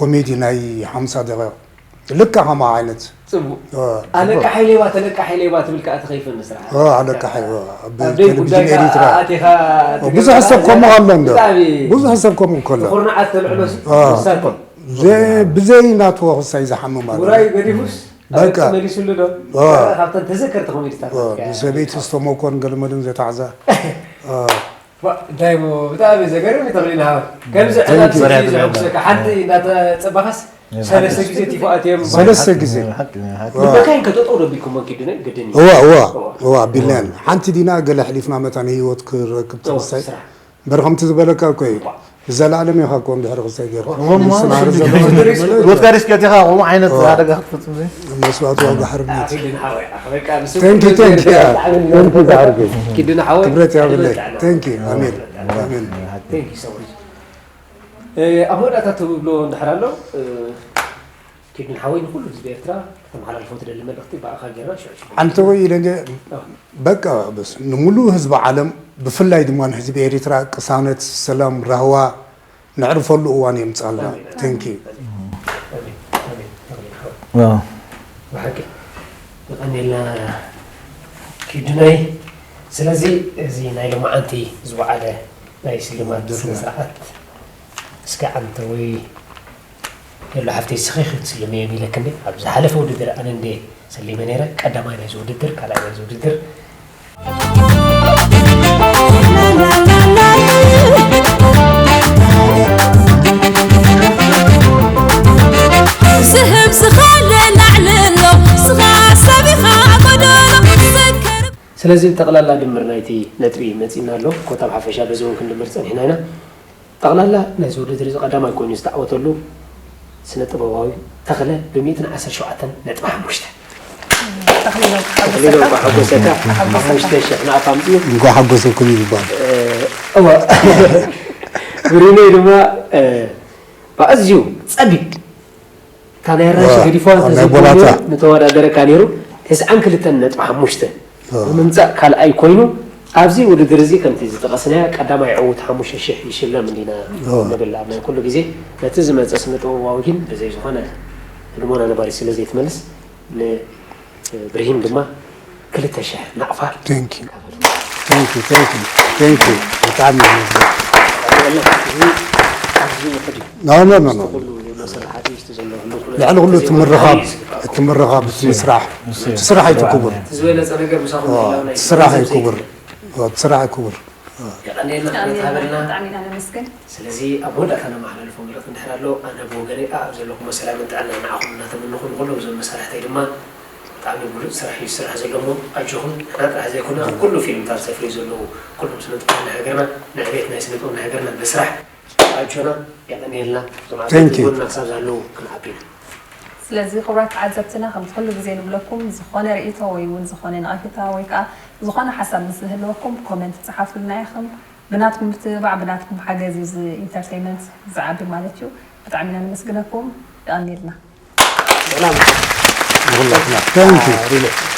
ኮሜዲ ናይ ሓምሳ ደቂቕ ልካ ከምኣ ዓይነት ጽቡቅ እ፣ ኣለቃ ሓይሌባ ተለቃ ሓይሌባ ትብል ከኣ ትኸይፈኒ ስራሕ እ፣ ኣለቃ ሓይ እ፣ ኣብ ኣብ ደይ ቴሌቪዥን ጉዳይካ ኤሪትራ ኣቲኻ ብዙሕ ሰብ ከምኡ ኣሎ እንዶ ብጣዕሚ ብዙሕ ሰብ ከምኡ ከሎ ኩርናዓት ተልዕሎስ እ፣ ውሳቶ ዘ- ብዘይ ናትዎ ክሳይ ዝሓምም ኣሎ ውራይ ገዲፉስ በቃ። መሊሱሉ ዶ እ። ካብተን ተዘከርቲ ኮሜዲታት እ፣ ሰበይቲ ዝተመኮን ገለመልን ዘታዕዛ እ፣ እንታይ ሞ ብጣዕሚ ዘገርም እዩ ተኽሊል ሃወ ከምዚ Thank you. ዕላል ዘሕጉሰካ ሓንቲ እንዳተጸባኻስ ሰለስተ ግዜ ቲፎ ኣትዮም ሰለስተ ግዜ ሓቂ ሓቂ መካይን ከጠጠው ደቢልኩም መንኪዱ ነ ገደኒ እዋ እዋ እዋ ቢልያን ሓንቲ ዲና ገለ ሕሊፍና መታን ህይወት ክረክብ ተወሳይ ስራሕ በርኸምቲ ዝበለካ እኮ እዩ። ብዘለዓለም ኢኻ እኮ እንድሕር ክሰይ ገይርካ። እሞ እሞ ንስና ርዘ ወትካ ሪስክ ኣቲኻ ከምኡ ዓይነት ሓደጋ ክትፈፅም ዘይ መስዋእቲ ዋጋ ሓርነት። Thank you, thank you. Thank you ዝዓርከይ። ኪድና ሓወይ ክብረት ያብለይ። Thank you. ኣሜን ኣሜን። ኣብ መወዳእታ ትብሎ እንድሕር ኣሎ ኪድን ሓወይ ንኩሉ ህዝቢ ኤርትራ ከተመሓላልፎ ትደሊ መልእኽቲ ብኣኻ ጌርና ሽዑ ሽዑ ሓንቲ ወይ ኢለ እንደ በቃ በስ ንሙሉ ህዝቢ ዓለም ብፍላይ ድማ ንህዝቢ ኤሪትራ ቅሳነት፣ ሰላም፣ ራህዋ ነዕርፈሉ እዋን የምጻልና። Thank you። ኣሜን ኣሜን ኣሜን ሓወይ ብሓቂ የቐንየልና ኪድናይ። ስለዚ እዚ ናይ ሎማዓንቲ ዝወዓለ ናይ ስልማት ስነ ስርዓት እስከ ዓንተ ወይ የሎ ሓፍተይ ስኺ ክትስልምዮም ኢለክኒ ኣብ ዝሓለፈ ውድድር ኣነ እንደ ሰሊመ ነይረ ቀዳማይ ናይዚ ውድድር ካልኣይ ናይዚ ውድድር ዝህብ ዝኸለ ላዕሊ ኣሎ ስኻ ሰብ ኢኻ ጎደሎ ዘከር ስለዚ ጠቕላላ ድምር ናይቲ ነጥቢ መፂና ኣሎ ኮታ ብሓፈሻ በዚ እውን ክንድምር ፀኒሕና ኢና ጠቕላላ ናይዚ ውድድር እዚ ቀዳማይ ኮይኑ ዝተዓወተሉ ስነ ጥበባዊ ተኽለ ብ ሚእትን ዓሰርተ ሸውዓተን ነጥቢ ሓሙሽተ ተኽሊሎ ሓጎሰካ ሓሙሽተ ሽሕ ንኣፍ ኣምፅኡ እንኳ ሓጎሰኩም ይባል። እወ ብሪነይ ድማ ብኣዝዩ ፀቢብ እታ ናይ ኣራንሺ እወ፣ ገዲፍዋ ኣብ ናይ ተዘይኮነ ቦላታ። ንተወዳደረካ ነይሩ ተስዓን ክልተን ነጥቢ ሓሙሽተ ብምምፃእ ካልኣይ ኮይኑ ኣብዚ ውድድር እዚ ከምቲ ዝጠቐስናዮ ቀዳማይ ዕዉት ሓሙሽተ ሽሕ ይሽለም እንዲና እወ። ንብል ኣብ ናይ ኩሉ ግዜ ነቲ ዝመፀ ስነ ጥበባዊ ግን ብዘይ ዝኾነ ህልሞና ነባሪ ስለ ዘይትመልስ ንብርሂን ድማ ክልተ ሽሕ ናቕፋ Thank you. Thank you, thank you, thank you. ብጣዕሚ ይመስገን። ኣዝዩ ውሑድ እዩ No, no, no, no. ኩሉ ዘሎ ስራሓት እዩ ዘሎ ኩሉ ልዕሊ ኩሉ እቲ ምርኻብ እቲ ምርኻብ እቲ ምስራሕ እቲ ስራሕ እዩ እቲ ክቡር። ዝበለፀ ነገር ምሳኹም ኦ፣ ምህላው ናይ እቲ ስራሕ እዩ ሰብ ክቡር። ኦ፣ እቲ ስራሕ እዩ ክቡር። የቐንየልና ክብረት ሃበልና ብጣዕሚ ኢና ነመስግን። ስለዚ ኣብ መወዳእታ ነማሓላልፎ መልእኽቲ እንድሕር ኣሎ ኣነ ብወገነይ ኣብ ዘለኹሞ ሰላምን ጥዕና ንዓኹም እናተመነኹ ንኩሎም እዞም መሳርሕተይ ድማ ብጣዕሚ ብሉፅ ስራሕ እዩ ዝስራሕ ዘሎ እሞ ኣጆኹም ንሕና ጥራሕ ዘይኮነ ኣብ ኩሉ ፊልምታት ዘፍርዩ ዘለዉ ኩሎም ስነ ጥበብ ናይ ሃገርና ንዕቤት ናይ ስነ ጥበብ ናይ ሃገርና ብስራሕ ኣጆና የቐንየልና እዞም Thank you. ዓበይቲ ጎንና ክሳብ ዝሃለዉ ክንዓቢ ኢና ስለዚ ክቡራት ተዓዘብትና ከምቲ ኩሉ ግዜ ንብለኩም ዝኾነ ርእይቶ ወይ እውን ዝኾነ ነቐፌታ ወይ ከዓ ዝኾነ ሓሳብ ምስ ዝህልወኩም ብኮመንት ጸሓፉልና ኢኹም። ብናትኩም ምትብባዕ ብናትኩም ሓገዝ እዩ እዚ ኢንተርቴይመንት ዝዓቢ ማለት እዩ። ብጣዕሚ ኢና ነመስግነኩም። የቐንየልና። ንኹላትና። Thank you.